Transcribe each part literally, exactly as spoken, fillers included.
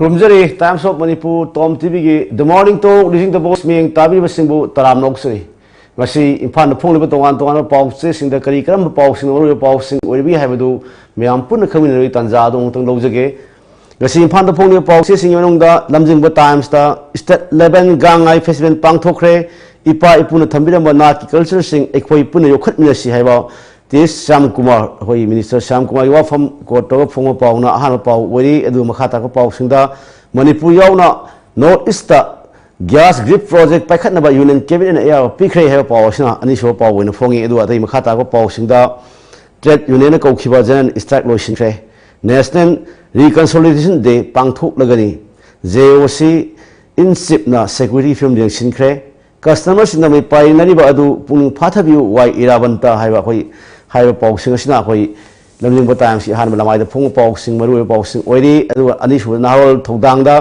ꯈꯨꯔꯨꯝꯖꯔꯤ꯫ Times of Manipur, TOM TVꯒꯤ The Morning Talk, Reading the Voice ꯃꯤꯠꯌꯦꯡ ꯇꯥꯕꯤꯔꯤꯕꯁꯤꯡꯕꯨ ꯇꯔꯥꯝꯅ ꯑꯣꯛꯆꯔꯤ꯫ ꯉꯁꯤ ꯏꯝꯐꯥꯜꯗ ꯐꯣꯡꯂꯤꯕ ꯇꯣꯉꯥꯟ ꯇꯣꯉꯥꯟꯕ ꯄꯥꯎ ꯆꯦꯁꯤꯡꯗ ꯀꯔꯤ ꯀꯔꯝꯕ ꯄꯥꯎꯁꯤꯡ, ꯃꯔꯨꯑꯣꯏꯕ ꯄꯥꯎꯁꯤꯡ ꯑꯣꯏꯔꯤꯕꯒꯦ ꯍꯥꯏꯕꯗꯨ ꯃꯌꯥꯝ ꯄꯨꯟꯅ ꯈꯪꯃꯤꯟꯅꯕꯒꯤ ꯇꯥꯟꯖꯥ ꯑꯗꯨ ꯑꯃꯨꯛꯇꯪ ꯂꯧꯖꯒꯦ꯫ ꯉꯁꯤ ꯏꯝꯐꯥꯜꯗ ꯐꯣꯡꯂꯤꯕ ꯄꯥꯎ ꯆꯦꯁꯤꯡꯒꯤ ꯃꯅꯨꯡꯗ ꯂꯝꯖꯤꯡꯕ Timesꯇ State Level ꯒꯥꯡ ꯉꯥꯏ Festival ꯄꯥꯡꯊꯣꯛꯈ꯭ꯔꯦ꯫ ꯏꯄꯥ ꯏꯄꯨꯅ ꯊꯝꯕꯤꯔꯝꯕ ꯅꯥꯠꯀꯤ cultureꯁꯤꯡ ꯑꯩꯈꯣꯏ ꯄꯨꯟꯅ ꯌꯣꯛꯈꯠꯃꯤꯟꯅꯁꯤ ꯍꯥꯏꯕ ꯇꯤ ꯑꯦꯁ ꯁ꯭ꯌꯥꯝ ꯀꯨꯃꯥꯔ, ꯑꯩꯈꯣꯏ Minister ꯁ꯭ꯌꯥꯝ ꯀꯨꯃꯥꯔꯒꯤ ꯋꯥꯐꯝ quote ꯇꯧꯔꯒ ꯐꯣꯡꯕ ꯄꯥꯎꯅ ꯑꯍꯥꯟꯕ ꯄꯥꯎ ꯑꯣꯏꯔꯤ꯫ ꯑꯗꯨꯒ ꯃꯈꯥ ꯇꯥꯔꯛꯄ ꯄꯥꯎꯁꯤꯡꯗ ꯃꯅꯤꯄꯨꯔ ꯌꯥꯎꯅ North Eastꯇ gas grid project ꯄꯥꯏꯈꯠꯅꯕ Union Cabinetꯅ ꯑꯌꯥꯕ ꯄꯤꯈ꯭ꯔꯦ ꯍꯥꯏꯕ ꯄꯥꯎ ꯑꯁꯤꯅ ꯑꯅꯤꯁꯨꯕ ꯄꯥꯎ ꯑꯣꯏꯅ ꯐꯣꯡꯉꯤ꯫ ꯑꯗꯨꯒ ꯑꯇꯩ ꯃꯈꯥ ꯇꯥꯔꯛꯄ ꯄꯥꯎꯁꯤꯡꯗ trade unionꯅ ꯀꯧꯈꯤꯕ general strike ꯂꯣꯏꯁꯤꯟꯈ꯭ꯔꯦ꯫ National Reconciliation Day ꯄꯥꯡꯊꯣꯛꯂꯒꯅꯤ꯫ JOC in chiefꯅ security ꯐꯤꯕꯝ ꯌꯦꯡꯁꯤꯟꯈ꯭ꯔꯦ꯫ Customerꯁꯤꯡꯅ ꯃꯩ ꯄꯥꯏꯅꯔꯤꯕ ꯑꯗꯨ ꯄꯨꯛꯅꯤꯡ ꯐꯥꯊꯕꯤꯌꯨ, ꯋꯥꯏ ꯏꯔꯥꯕꯟꯇ ꯍꯥꯏꯕ ꯑꯩꯈꯣꯏ ꯍꯥꯏꯕ ꯄꯥꯎꯁꯤꯡ ꯑꯁꯤꯅ ꯑꯩꯈꯣꯏ ꯂꯝꯖꯤꯡꯕ Timesꯀꯤ ꯑꯍꯥꯟꯕ ꯂꯃꯥꯏꯗ ꯐꯣꯡꯕ ꯄꯥꯎꯁꯤꯡ, ꯃꯔꯨꯑꯣꯏꯕ ꯄꯥꯎꯁꯤꯡ ꯑꯣꯏꯔꯤ꯫ ꯑꯗꯨꯒ ꯑꯅꯤꯁꯨꯕ ꯅꯍꯥꯔꯣꯜ ꯊꯧꯗꯥꯡꯗ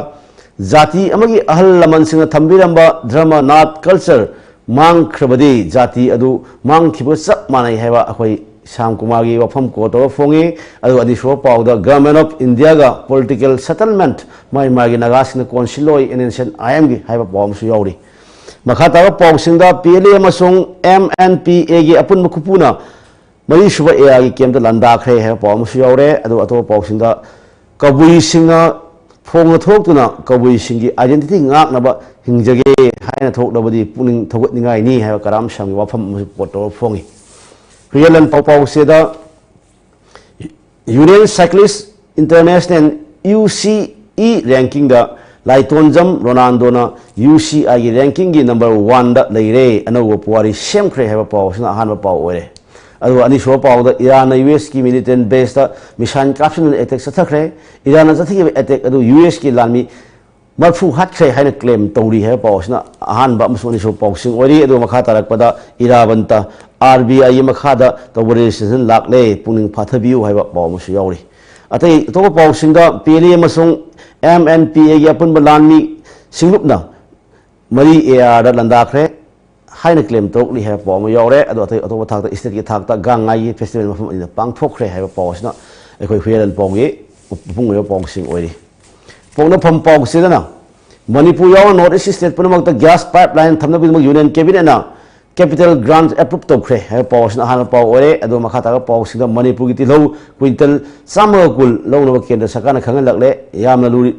ꯖꯥꯇꯤ ꯑꯃꯒꯤ ꯑꯍꯜ ꯂꯃꯟꯁꯤꯡꯅ ꯊꯝꯕꯤꯔꯝꯕ ꯙꯔꯃ, ꯅꯥꯠ, culture ꯃꯥꯡꯈ꯭ꯔꯕꯗꯤ ꯖꯥꯇꯤ ꯑꯗꯨ ꯃꯥꯡꯈꯤꯕꯒ ꯆꯞ ꯃꯥꯟꯅꯩ ꯍꯥꯏꯕ ꯑꯩꯈꯣꯏ ꯁ꯭ꯌꯥꯝ ꯀꯨꯃꯥꯔꯒꯤ ꯋꯥꯐꯝ quote ꯇꯧꯔꯒ ꯐꯣꯡꯉꯤ꯫ ꯑꯗꯨꯒ ꯑꯅꯤꯁꯨꯕ ꯄꯥꯎꯗ Government of Indiaꯒ political settlement ꯃꯥꯏ ꯃꯥꯒꯤ ꯅꯥꯒꯥꯁꯤꯡꯅ ꯀꯣꯟꯁꯤꯜꯂꯣꯏ, NSCN-IMꯒꯤ ꯍꯥꯏꯕ ꯄꯥꯎ ꯑꯃꯁꯨ ꯌꯥꯎꯔꯤ꯫ ꯃꯈꯥ ꯇꯥꯕ ꯄꯥꯎꯁꯤꯡꯗ PLA ꯑꯃꯁꯨꯡ MNPAꯒꯤ ꯑꯄꯨꯟꯕ ꯈꯨꯄꯨꯅ ꯃꯔꯤꯁꯨꯕ ARꯒꯤ campꯇ ꯂꯥꯟꯗꯥꯈ꯭ꯔꯦ ꯍꯥꯏꯕ ꯄꯥꯎ ꯑꯃꯁꯨ ꯌꯥꯎꯔꯦ꯫ ꯑꯗꯨꯒ ꯑꯇꯣꯞꯄ ꯄꯥꯎꯁꯤꯡꯗ ꯀꯕꯨꯏꯁꯤꯡꯅ ꯐꯣꯡꯅ ꯊꯣꯛꯇꯨꯅ ꯀꯕꯨꯏꯁꯤꯡꯒꯤ identity ꯉꯥꯛꯅꯕ ꯍꯤꯡꯖꯒꯦ ꯍꯥꯏꯅ ꯊꯣꯛꯂꯕꯗꯤ ꯄꯨꯛꯅꯤꯡ ꯊꯧꯒꯠꯅꯤꯡꯉꯥꯏꯅꯤ ꯍꯥꯏꯕ ꯀꯔꯥꯝ ꯁ꯭ꯌꯥꯝꯒꯤ ꯋꯥꯐꯝ ꯑꯃꯁꯨ quote ꯇꯧꯔꯒ ꯐꯣꯡꯉꯤ꯫ ꯍꯨꯏꯌꯦꯟꯂꯟ ꯄꯥꯎ ꯄꯥꯎꯆꯦꯗ Union Cyclist International, UCI rankingꯗ ꯂꯥꯏꯇꯣꯟꯖꯝ ꯔꯣꯅꯥꯜꯗꯣꯅ UCIꯒꯤ rankingꯒꯤ number oneꯗ ꯂꯩꯔꯦ, ꯑꯅꯧꯕ ꯄꯨꯋꯥꯔꯤ ꯁꯦꯝꯈ꯭ꯔꯦ ꯍꯥꯏꯕ ꯄꯥꯎ ꯑꯁꯤꯅ ꯑꯍꯥꯟꯕ ꯄꯥꯎ ꯑꯣꯏꯔꯦ꯫ ꯑꯗꯨꯒ ꯑꯅꯤꯁꯨꯕ ꯄꯥꯎꯗ ꯏꯔꯥꯟꯅ USꯀꯤ militant baseꯇ missile ꯀꯥꯞꯁꯤꯟꯗꯨꯅ attack ꯆꯠꯊꯈ꯭ꯔꯦ꯫ ꯏꯔꯥꯟꯅ ꯆꯠꯊꯈꯤꯕ attack ꯑꯗꯨ USꯀꯤ ꯂꯥꯟꯃꯤ ꯃꯔꯐꯨ ꯍꯥꯠꯈ꯭ꯔꯦ ꯍꯥꯏꯅ claim ꯇꯧꯔꯤ ꯍꯥꯏꯕ ꯄꯥꯎ ꯑꯁꯤꯅ ꯑꯍꯥꯟꯕ ꯑꯃꯁꯨꯡ ꯑꯅꯤꯁꯨꯕ ꯄꯥꯎꯁꯤꯡ ꯑꯣꯏꯔꯤ꯫ ꯑꯗꯨꯒ ꯃꯈꯥ ꯇꯥꯔꯛꯄꯗ ꯏꯔꯥꯕꯟꯇ, RBIꯒꯤ ꯃꯈꯥꯗ ꯇꯧꯕ registration ꯂꯥꯛꯂꯦ, ꯄꯨꯛꯅꯤꯡ ꯐꯥꯊꯕꯤꯌꯨ ꯍꯥꯏꯕ ꯄꯥꯎ ꯑꯃꯁꯨ ꯌꯥꯎꯔꯤ꯫ ꯑꯇꯩ ꯑꯇꯣꯞꯄ ꯄꯥꯎꯁꯤꯡꯗ PLA ꯑꯃꯁꯨꯡ MNPAꯒꯤ ꯑꯄꯨꯟꯕ ꯂꯥꯟꯃꯤ ꯁꯤꯡꯂꯨꯞꯅ ꯃꯔꯤ ARꯗ ꯂꯥꯟꯗꯥꯈ꯭ꯔꯦ ꯍꯥꯏꯅ claim ꯇꯧꯔꯛꯂꯤ ꯍꯥꯏꯕ ꯄꯥꯎ ꯑꯃ ꯌꯥꯎꯔꯦ꯫ ꯑꯗꯣ ꯑꯇꯩ ꯑꯇꯣꯞꯄ ꯊꯥꯛꯇ stateꯀꯤ ꯊꯥꯛꯇ ꯒꯥꯡ ꯉꯥꯏꯒꯤ festival ꯃꯐꯝ ꯑꯅꯤꯗ ꯄꯥꯡꯊꯣꯛꯈ꯭ꯔꯦ ꯍꯥꯏꯕ ꯄꯥꯎ ꯑꯁꯤꯅ ꯑꯩꯈꯣꯏ ꯍꯨꯏꯌꯦꯟꯂꯟ ꯄꯥꯎꯒꯤ ꯃꯄꯨꯡ ꯑꯣꯏꯕ ꯄꯥꯎꯁꯤꯡ ꯑꯣꯏꯔꯤ꯫ ꯄꯣꯛꯅꯐꯝ ꯄꯥꯎꯆꯦꯗꯅ ꯃꯅꯤꯄꯨꯔ ꯌꯥꯎꯅ North East state ꯄꯨꯝꯅꯃꯛꯇ gas pipeline ꯊꯝꯅꯕꯒꯤꯗꯃꯛ Union Cabinet ꯅ capital grant approve ꯇꯧꯈ꯭ꯔꯦ ꯍꯥꯏꯕ ꯄꯥꯎ ꯑꯁꯤꯅ ꯑꯍꯥꯟꯕ ꯄꯥꯎ ꯑꯣꯏꯔꯦ꯫ ꯑꯗꯨꯒ ꯃꯈꯥ ꯇꯥꯕ ꯄꯥꯎꯁꯤꯡꯗ ꯃꯅꯤꯄꯨꯔꯒꯤ ꯇꯤꯜꯍꯧ quintal ꯆꯥꯝꯃꯒ ꯀꯨꯟ ꯂꯧꯅꯕ ꯀꯦꯟꯗ꯭ꯔ ꯁꯔꯀꯥꯔꯅ ꯈꯪꯍꯜꯂꯛꯂꯦ꯫ ꯌꯥꯝꯅ ꯂꯨꯔꯤ-,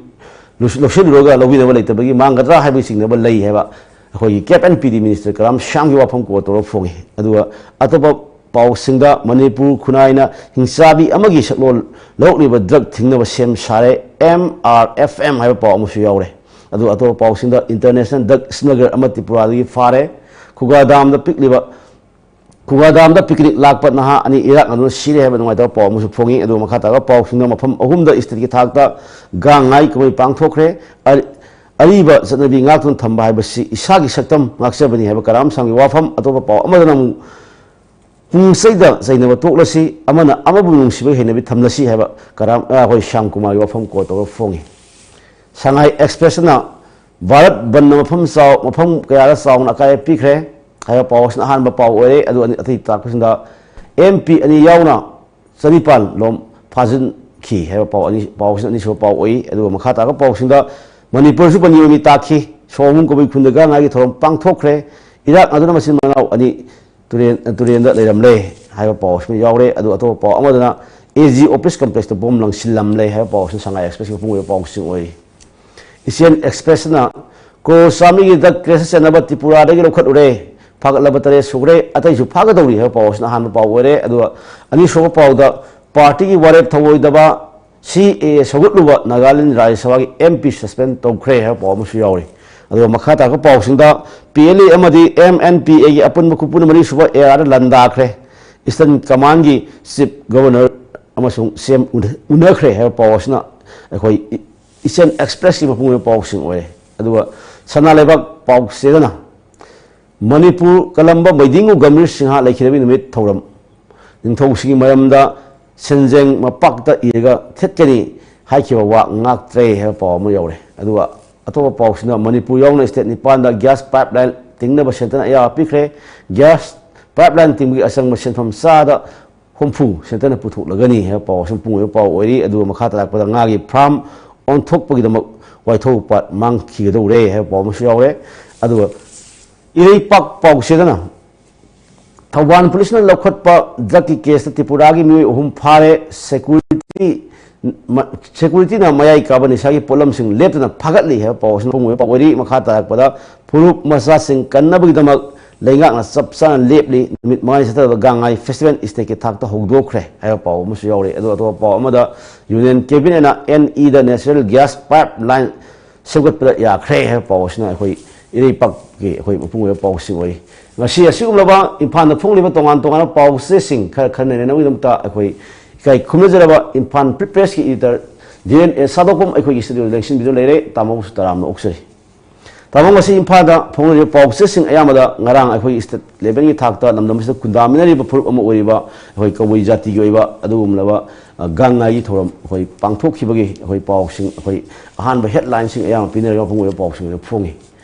ꯂꯧꯁꯤꯜꯂꯨꯔꯒ ꯂꯧꯕꯤꯅꯕ ꯂꯩꯇꯕꯒꯤ ꯃꯥꯡꯒꯗ꯭ꯔꯥ ꯍꯥꯏꯕꯒꯤ ꯆꯤꯡꯅꯕ ꯂꯩ ꯍꯥꯏꯕ ꯑꯩꯈꯣꯏꯒꯤ Cap and P D minister ꯀꯔꯥꯝ ꯁ꯭ꯌꯥꯝꯒꯤ ꯋꯥꯐꯝ ꯀꯣ ꯇꯧꯔꯒ ꯐꯣꯡꯉꯤ꯫ ꯑꯗꯨꯒ ꯑꯇꯣꯞꯄ ꯄꯥꯎꯁꯤꯡꯗ ꯃꯅꯤꯄꯨꯔ ꯈꯨꯟꯅꯥꯏꯅ ꯍꯤꯡꯆꯥꯕꯤ ꯑꯃꯒꯤ ꯁꯛꯂꯣꯟ ꯂꯧꯔꯛꯂꯤꯕ drug ꯊꯤꯡꯅꯕ ꯁꯦꯝ ꯁꯥꯔꯦ꯫ M R F M ꯍꯥꯏꯕ ꯄꯥꯎ ꯑꯃꯁꯨ ꯌꯥꯎꯔꯦ꯫ ꯑꯗꯨꯒ ꯑꯇꯣꯞꯄ ꯄꯥꯎꯁꯤꯡꯗ international drug smuggler ꯑꯃ ꯇ꯭ꯔꯤꯄꯨꯔꯥꯗꯒꯤ ꯐꯥꯔꯦ꯫ ꯈꯨꯒꯥ ꯗꯥꯝꯗ ꯄꯤꯛꯂꯤꯕ ꯈꯨꯒꯥ ꯗꯥꯝꯗ picnic ꯂꯥꯛꯄ ꯅꯍꯥ ꯑꯅꯤ ꯏꯔꯥꯛꯅꯗꯨꯅ ꯁꯤꯔꯦ ꯍꯥꯏꯕ ꯅꯨꯡꯉꯥꯏꯇꯕ ꯄꯥꯎ ꯑꯃꯁꯨ ꯐꯣꯡꯉꯤ꯫ ꯑꯗꯨꯒ ꯃꯈꯥ ꯇꯥꯕ ꯄꯥꯎꯁꯤꯡꯗ ꯃꯐꯝ ꯑꯍꯨꯝꯗ state ꯀꯤ ꯊꯥꯛꯇ ꯒꯥꯡ ꯉꯥꯏ ꯀꯨꯝꯍꯩ ꯄꯥꯡꯊꯣꯛꯈ꯭ꯔꯦ꯫ ꯑꯔꯤ-, ꯑꯔꯤꯕ ꯆꯠꯅꯕꯤ ꯉꯥꯛꯇꯨꯅ ꯊꯝꯕ ꯍꯥꯏꯕꯁꯤ ꯏꯁꯥꯒꯤ ꯁꯛꯇꯝ ꯉꯥꯛꯆꯕꯅꯤ ꯍꯥꯏꯕ ꯀꯔꯥꯝ ꯁ꯭ꯌꯥꯝꯒꯤ ꯋꯥꯐꯝ꯫ ꯑꯇꯣꯞꯄ ꯄꯥꯎ ꯑꯃꯗꯅ ꯑꯃꯨꯛ ꯄꯨꯡꯆꯩꯗ ꯆꯩꯅꯕ ꯇꯣꯛꯂꯁꯤ, ꯑꯃꯅ ꯑꯃꯕꯨ ꯅꯨꯡꯁꯤꯕꯒꯤ ꯍꯩꯅꯕꯤ ꯊꯝꯂꯁꯤ ꯍꯥꯏꯕ ꯀꯔꯥꯝ, ꯑ, ꯑꯩꯈꯣꯏ ꯁ꯭ꯌꯥꯝ ꯀꯨꯃꯥꯔꯒꯤ ꯋꯥꯐꯝ ꯀꯣ ꯇꯧꯔꯒ ꯐꯣꯡꯉꯤ꯫ ꯁꯉꯥꯏ Express ꯅ ꯚꯥꯔꯠ ꯕꯟꯗ ꯃꯐꯝ ꯆꯥꯎ-, ꯃꯐꯝ ꯀꯌꯥꯗ ꯆꯥꯎꯅ ꯑꯀꯥꯏꯕ ꯄꯤꯈ꯭ꯔꯦ ꯍꯥꯏꯕ ꯄꯥꯎ ꯑꯁꯤꯅ ꯑꯍꯥꯟꯕ ꯄꯥꯎ ꯑꯣꯏꯔꯦ꯫ ꯑꯗꯨ ꯑꯅꯤ-, ꯑꯇꯩ ꯇꯥꯛꯄꯁꯤꯡꯗ M P ꯑꯅꯤ ꯌꯥꯎꯅ ꯆꯅꯤꯄꯥꯟ ꯂꯣꯝ ꯐꯥꯖꯤꯟꯈꯤ ꯍꯥꯏꯕ ꯄꯥꯎ ꯑꯅꯤ, ꯄꯥꯎꯁꯤꯅ ꯑꯅꯤꯁꯨꯕ ꯄꯥꯎ ꯑꯣꯏ꯫ ꯑꯗꯨꯒ ꯃꯈꯥ ꯇꯥꯕ ꯄꯥꯎꯁꯤꯡꯗ ꯃꯅꯤꯄꯨꯔꯁꯨ ꯄꯟꯖꯤ ꯃꯃꯤ ꯇꯥꯈꯤ꯫ ꯁꯣꯍꯣꯡꯕꯨꯡ ꯀꯕꯨꯏ ꯈꯨꯟꯗ ꯒꯥꯡ ꯉꯥꯏꯒꯤ ꯊꯧꯔꯝ ꯄꯥꯡꯊꯣꯛꯈ꯭ꯔꯦ꯫ ꯏꯔꯥꯛ ꯑꯗꯨꯅ ꯃꯆꯤꯟ ꯃꯅꯥꯎ ꯑꯅꯤ ꯇꯨꯔꯦꯟ, ꯇꯨꯔꯦꯟꯗ ꯂꯩꯔꯝꯂꯦ ꯍꯥꯏꯕ ꯄꯥꯎ ꯑꯁꯤꯃ ꯌꯥꯎꯔꯦ꯫ ꯑꯗꯨ ꯑꯇꯣꯞꯄ ꯄꯥꯎ ꯑꯃꯗꯅ A G office complex ꯇ bomb ꯂꯪꯁꯤꯜꯂꯝꯂꯦ ꯍꯥꯏꯕ ꯄꯥꯎ ꯑꯁꯤꯅ ꯁꯉꯥꯏ Express ꯀꯤ ꯃꯄꯨꯡ ꯑꯣꯏꯕ ꯄꯥꯎꯁꯤꯡ ꯑꯣꯏꯔꯤ꯫ Asian Express ꯅ ꯀ꯭ꯔꯣꯔ ꯆꯥꯝꯃꯔꯤꯒꯤ drug case ꯆꯦꯟꯅꯕ ꯇ꯭ꯔꯤꯄꯨꯔꯥꯗꯒꯤ ꯂꯧꯈꯠꯂꯨꯔꯦ꯫ ꯐꯥꯒꯠꯂꯕ ꯇꯔꯦꯠ ꯁꯨꯈ꯭ꯔꯦ, ꯑꯇꯩꯁꯨ ꯐꯥꯒꯗꯧꯔꯤ ꯍꯥꯏꯕ ꯄꯥꯎ ꯑꯁꯤꯅ ꯑꯍꯥꯟꯕ ꯄꯥꯎ ꯑꯣꯏꯔꯦ꯫ ꯑꯗꯨꯒ ꯑꯅꯤꯁꯨꯕ ꯄꯥꯎꯗ party ꯒꯤ ꯋꯥꯔꯦꯞ ꯊꯧꯑꯣꯏꯗꯕ C A A ꯁꯧꯒꯠꯂꯨꯕ ꯅꯥꯒꯥꯂꯦꯟ ꯔꯥꯖ꯭ꯌ ꯁꯚꯥꯒꯤ M P suspend ꯇꯧꯈ꯭ꯔꯦ ꯍꯥꯏꯕ ꯄꯥꯎ ꯑꯃꯁꯨ ꯌꯥꯎꯔꯤ꯫ ꯑꯗꯨꯒ ꯃꯈꯥ ꯇꯥꯔꯛꯄ ꯄꯥꯎꯁꯤꯡꯗ P L A ꯑꯃꯗꯤ M N P A ꯒꯤ ꯑꯄꯨꯟꯕ ꯈꯨꯄꯨꯟ ꯃꯔꯤꯁꯨꯕ A R the ꯂꯥꯟꯗꯥꯈ꯭ꯔꯦ꯫ Eastern Command ꯒꯤ Chief Governor ꯑꯃꯁꯨꯡ C M ꯎꯅ-, ꯎꯅꯈ꯭ꯔꯦ ꯍꯥꯏꯕ ꯄꯥꯎ ꯑꯁꯤꯅ ꯑꯩꯈꯣꯏ ꯏ-, Asian Express ꯀꯤ ꯃꯄꯨꯡ ꯑꯣꯏꯕ ꯄꯥꯎꯁꯤꯡ ꯑꯣꯏꯔꯦ꯫ ꯑꯗꯨꯒ ꯁꯅꯥ ꯂꯩꯕꯥꯛ ꯄꯥꯎꯆꯦꯗꯅ ꯃꯅꯤꯄꯨꯔ ꯀꯂꯝꯕ ꯃꯩꯗꯤꯡꯉꯨ ꯒꯝꯚꯤꯔ ꯁꯤꯡꯍ ꯂꯩꯈꯤꯗꯕꯒꯤ ꯅꯨꯃꯤꯠ ꯊꯧꯔꯝ꯫ ꯅꯤꯡꯊꯧꯁꯤꯡꯒꯤ ꯃꯔꯝꯗ ꯁꯦꯟꯖꯦꯡ ꯃꯄꯥꯛꯇ ꯏꯔꯒ ꯊꯦꯠꯀꯅꯤ ꯍꯥꯏꯈꯤꯕ ꯋꯥ ꯉꯥꯛꯇ꯭ꯔꯦ ꯍꯥꯏꯕ ꯄꯥꯎ ꯑꯃ ꯌꯧꯔꯦ꯫ ꯑꯗꯨꯒ ꯑꯇꯣꯞꯄ ꯄꯥꯎꯁꯤꯅ ꯃꯅꯤꯄꯨꯔ ꯌꯥꯎꯅ state ꯅꯤꯄꯥꯟꯗ gas pipeline ꯇꯤꯡꯅꯕ centre ꯅ ꯑꯌꯥꯕ ꯄꯤꯈ꯭ꯔꯦ꯫ Gas pipeline ꯇꯤꯡꯕꯒꯤ ꯑꯆꯪꯕ ꯁꯦꯟꯐꯝ ꯆꯥꯗ ꯍꯨꯝꯐꯨ centre ꯅ ꯄꯨꯊꯣꯛꯂꯒꯅꯤ ꯍꯥꯏꯕ ꯄꯥꯎ ꯑꯁꯤ ꯃꯄꯨꯡ ꯑꯣꯏꯕ ꯄꯥꯎ ꯑꯣꯏꯔꯤ꯫ ꯑꯗꯨꯒ ꯃꯈꯥ ꯇꯥꯔꯛꯄꯗ ꯉꯥꯒꯤ farm ꯑꯣꯟꯊꯣꯛꯄꯒꯤꯗꯃꯛ ꯋꯥꯏꯊꯧ ꯄꯥꯠ ꯃꯥꯡꯈꯤꯒꯗꯧꯔꯦ ꯍꯥꯏꯕ ꯄꯥꯎ ꯑꯃꯁꯨ ꯌꯥꯎꯔꯦ꯫ ꯑꯗꯨꯒ ꯏꯔꯩꯄꯥꯛ ꯄꯥꯎꯆꯦꯗꯅ ꯊꯧꯕꯥꯜ ꯄꯨꯂꯤꯁꯅ ꯂꯧꯈꯠꯄ ꯗ꯭ꯔꯒꯀꯤ ꯀꯦꯁꯇ ꯇ꯭ꯔꯤꯄꯨꯔꯥꯒꯤ ꯃꯤꯑꯣꯏ ꯑꯍꯨꯝ ꯐꯥꯔꯦ꯫ ꯁꯦꯀ꯭ꯌꯨꯔꯤꯇꯤ ꯃ-, ꯁꯦꯀ꯭ꯌꯨꯔꯤꯇꯤꯅ ꯃꯌꯥꯏ ꯀꯥꯕ ꯅꯤꯁꯥꯒꯤ ꯄꯣꯠꯂꯝꯁꯤꯡ ꯂꯦꯞꯇꯅ ꯐꯥꯒꯠꯂꯤ ꯍꯥꯏꯕ ꯄꯥꯎ ꯑꯁꯤꯅ ꯐꯣꯡꯕ ꯄꯥꯎ ꯑꯣꯏꯔꯤ꯫ ꯃꯈꯥ ꯇꯥꯔꯛꯄꯗ ꯐꯨꯔꯨꯞ ꯃꯆꯥꯁꯤꯡ ꯀꯟꯅꯕꯒꯤꯗꯃꯛ ꯂꯩꯉꯥꯛꯅ ꯆꯞ ꯆꯥꯅ ꯂꯦꯞꯂꯤ꯫ ꯅꯨꯃꯤꯠ ꯃꯉꯥꯅꯤ ꯆꯠꯊꯒꯗꯕ ꯒꯥꯡꯉꯥꯏ ꯐꯦꯁꯇꯤꯚꯦꯜ ꯏꯁꯇꯦꯠꯀꯤ ꯊꯥꯛꯇ ꯍꯧꯗꯣꯛꯈ꯭ꯔꯦ ꯍꯥꯏꯕ ꯄꯥꯎ ꯑꯃꯁꯨ ꯌꯥꯎꯔꯤ꯫ ꯑꯗꯨꯒ ꯑꯇꯣꯞꯄ ꯄꯥꯎ ꯑꯃꯗ ꯌꯨꯅꯤꯌꯟ ꯀꯦꯕꯤꯅꯦꯠꯅ ꯑꯦꯟ ꯏꯗ ꯅꯦꯆꯔꯦꯜ ꯒ꯭ꯌꯥꯁ ꯄꯥꯏꯞ ꯂꯥꯏꯟ ꯁꯦꯝꯒꯠꯄꯗ ꯌꯥꯈ꯭ꯔꯦ ꯍꯥꯏꯕ ꯄꯥꯎ ꯑꯁꯤꯅ ꯑꯩꯈꯣꯏ ꯏꯔꯩꯄꯥꯛꯀꯤ ꯑꯩꯈꯣꯏ ꯃꯄꯨꯡ ꯑꯣꯏꯕ ꯄꯥꯎꯁꯤꯡ ꯑꯣꯏ꯫ ꯉꯁꯤ ꯑꯁꯤꯒꯨꯝꯂꯕ ꯏꯝꯐꯥꯜꯗ ꯐꯣꯡꯂꯤꯕ ꯇꯣꯉꯥꯟ ꯇꯣꯉꯥꯟꯕ ꯄꯥꯎ ꯆꯦꯁꯤꯡ ꯈꯔ ꯈꯔ ꯅꯩꯅꯅꯕꯒꯤꯗꯃꯛꯇ ꯑꯩꯈꯣꯏ ꯏꯀꯥꯏ ꯈꯨꯝꯅꯖꯔꯕ ꯏꯝꯐꯥꯜ ꯄ꯭ꯔꯤ ꯄ꯭ꯔꯦꯁꯀꯤ ꯏꯗꯤꯇꯔ ꯙꯤꯔꯦꯟ ꯑꯦ ꯁꯥꯗꯣꯛꯄꯝ ꯑꯩꯈꯣꯏꯒꯤ ꯁ꯭ꯇꯨꯗꯤꯑꯣꯗ ꯂꯦꯡꯁꯤꯟꯕꯤꯗꯨꯅ ꯂꯩꯔꯦ꯫ ꯇꯥꯃꯣꯕꯨꯁꯨ ꯇꯔꯥꯝꯅ ꯑꯣꯛꯆꯔꯤ꯫ ꯇꯥꯃꯣ, ꯉꯁꯤ ꯏꯝꯐꯥꯜꯗ ꯐꯣꯡꯂꯤꯕ ꯄꯥꯎ ꯆꯦꯁꯤꯡ ꯑꯌꯥꯝꯕꯗ ꯉꯔꯥꯡ ꯑꯩꯈꯣꯏ ꯏꯁꯇꯦꯠ ꯂꯦꯚꯦꯜꯒꯤ ꯊꯥꯛꯇ ꯂꯝꯗꯝ ꯑꯁꯤꯗ ꯈꯨꯟꯗꯥꯃꯤꯟꯅꯔꯤꯕ ꯐꯨꯔꯨꯞ ꯑꯃ ꯑꯣꯏꯔꯤꯕ ꯑꯩꯈꯣꯏ ꯀꯕꯨꯏ ꯖꯥꯇꯤꯒꯤ ꯑꯣꯏꯕ ꯑꯗꯨꯒꯨꯝꯂꯕ, ꯑ, ꯒꯥꯡ ꯉꯥꯏꯒꯤ ꯊꯧꯔꯝ ꯑꯩꯈꯣꯏ ꯄꯥꯡꯊꯣꯛꯈꯤꯕꯒꯤ ꯑꯩꯈꯣꯏ ꯄꯥꯎꯁꯤꯡ, ꯑꯩꯈꯣꯏ ꯑꯍꯥꯟꯕ ꯍꯦꯗꯂꯥꯏꯟꯁꯤꯡ ꯑꯌꯥꯝꯕ ꯄꯤꯅꯔꯒ ꯃꯄꯨꯡ ꯑꯣꯏꯕ ꯄꯥꯎꯁꯤꯡ ꯑꯣꯏꯅ ꯐꯣꯡꯉꯤ꯫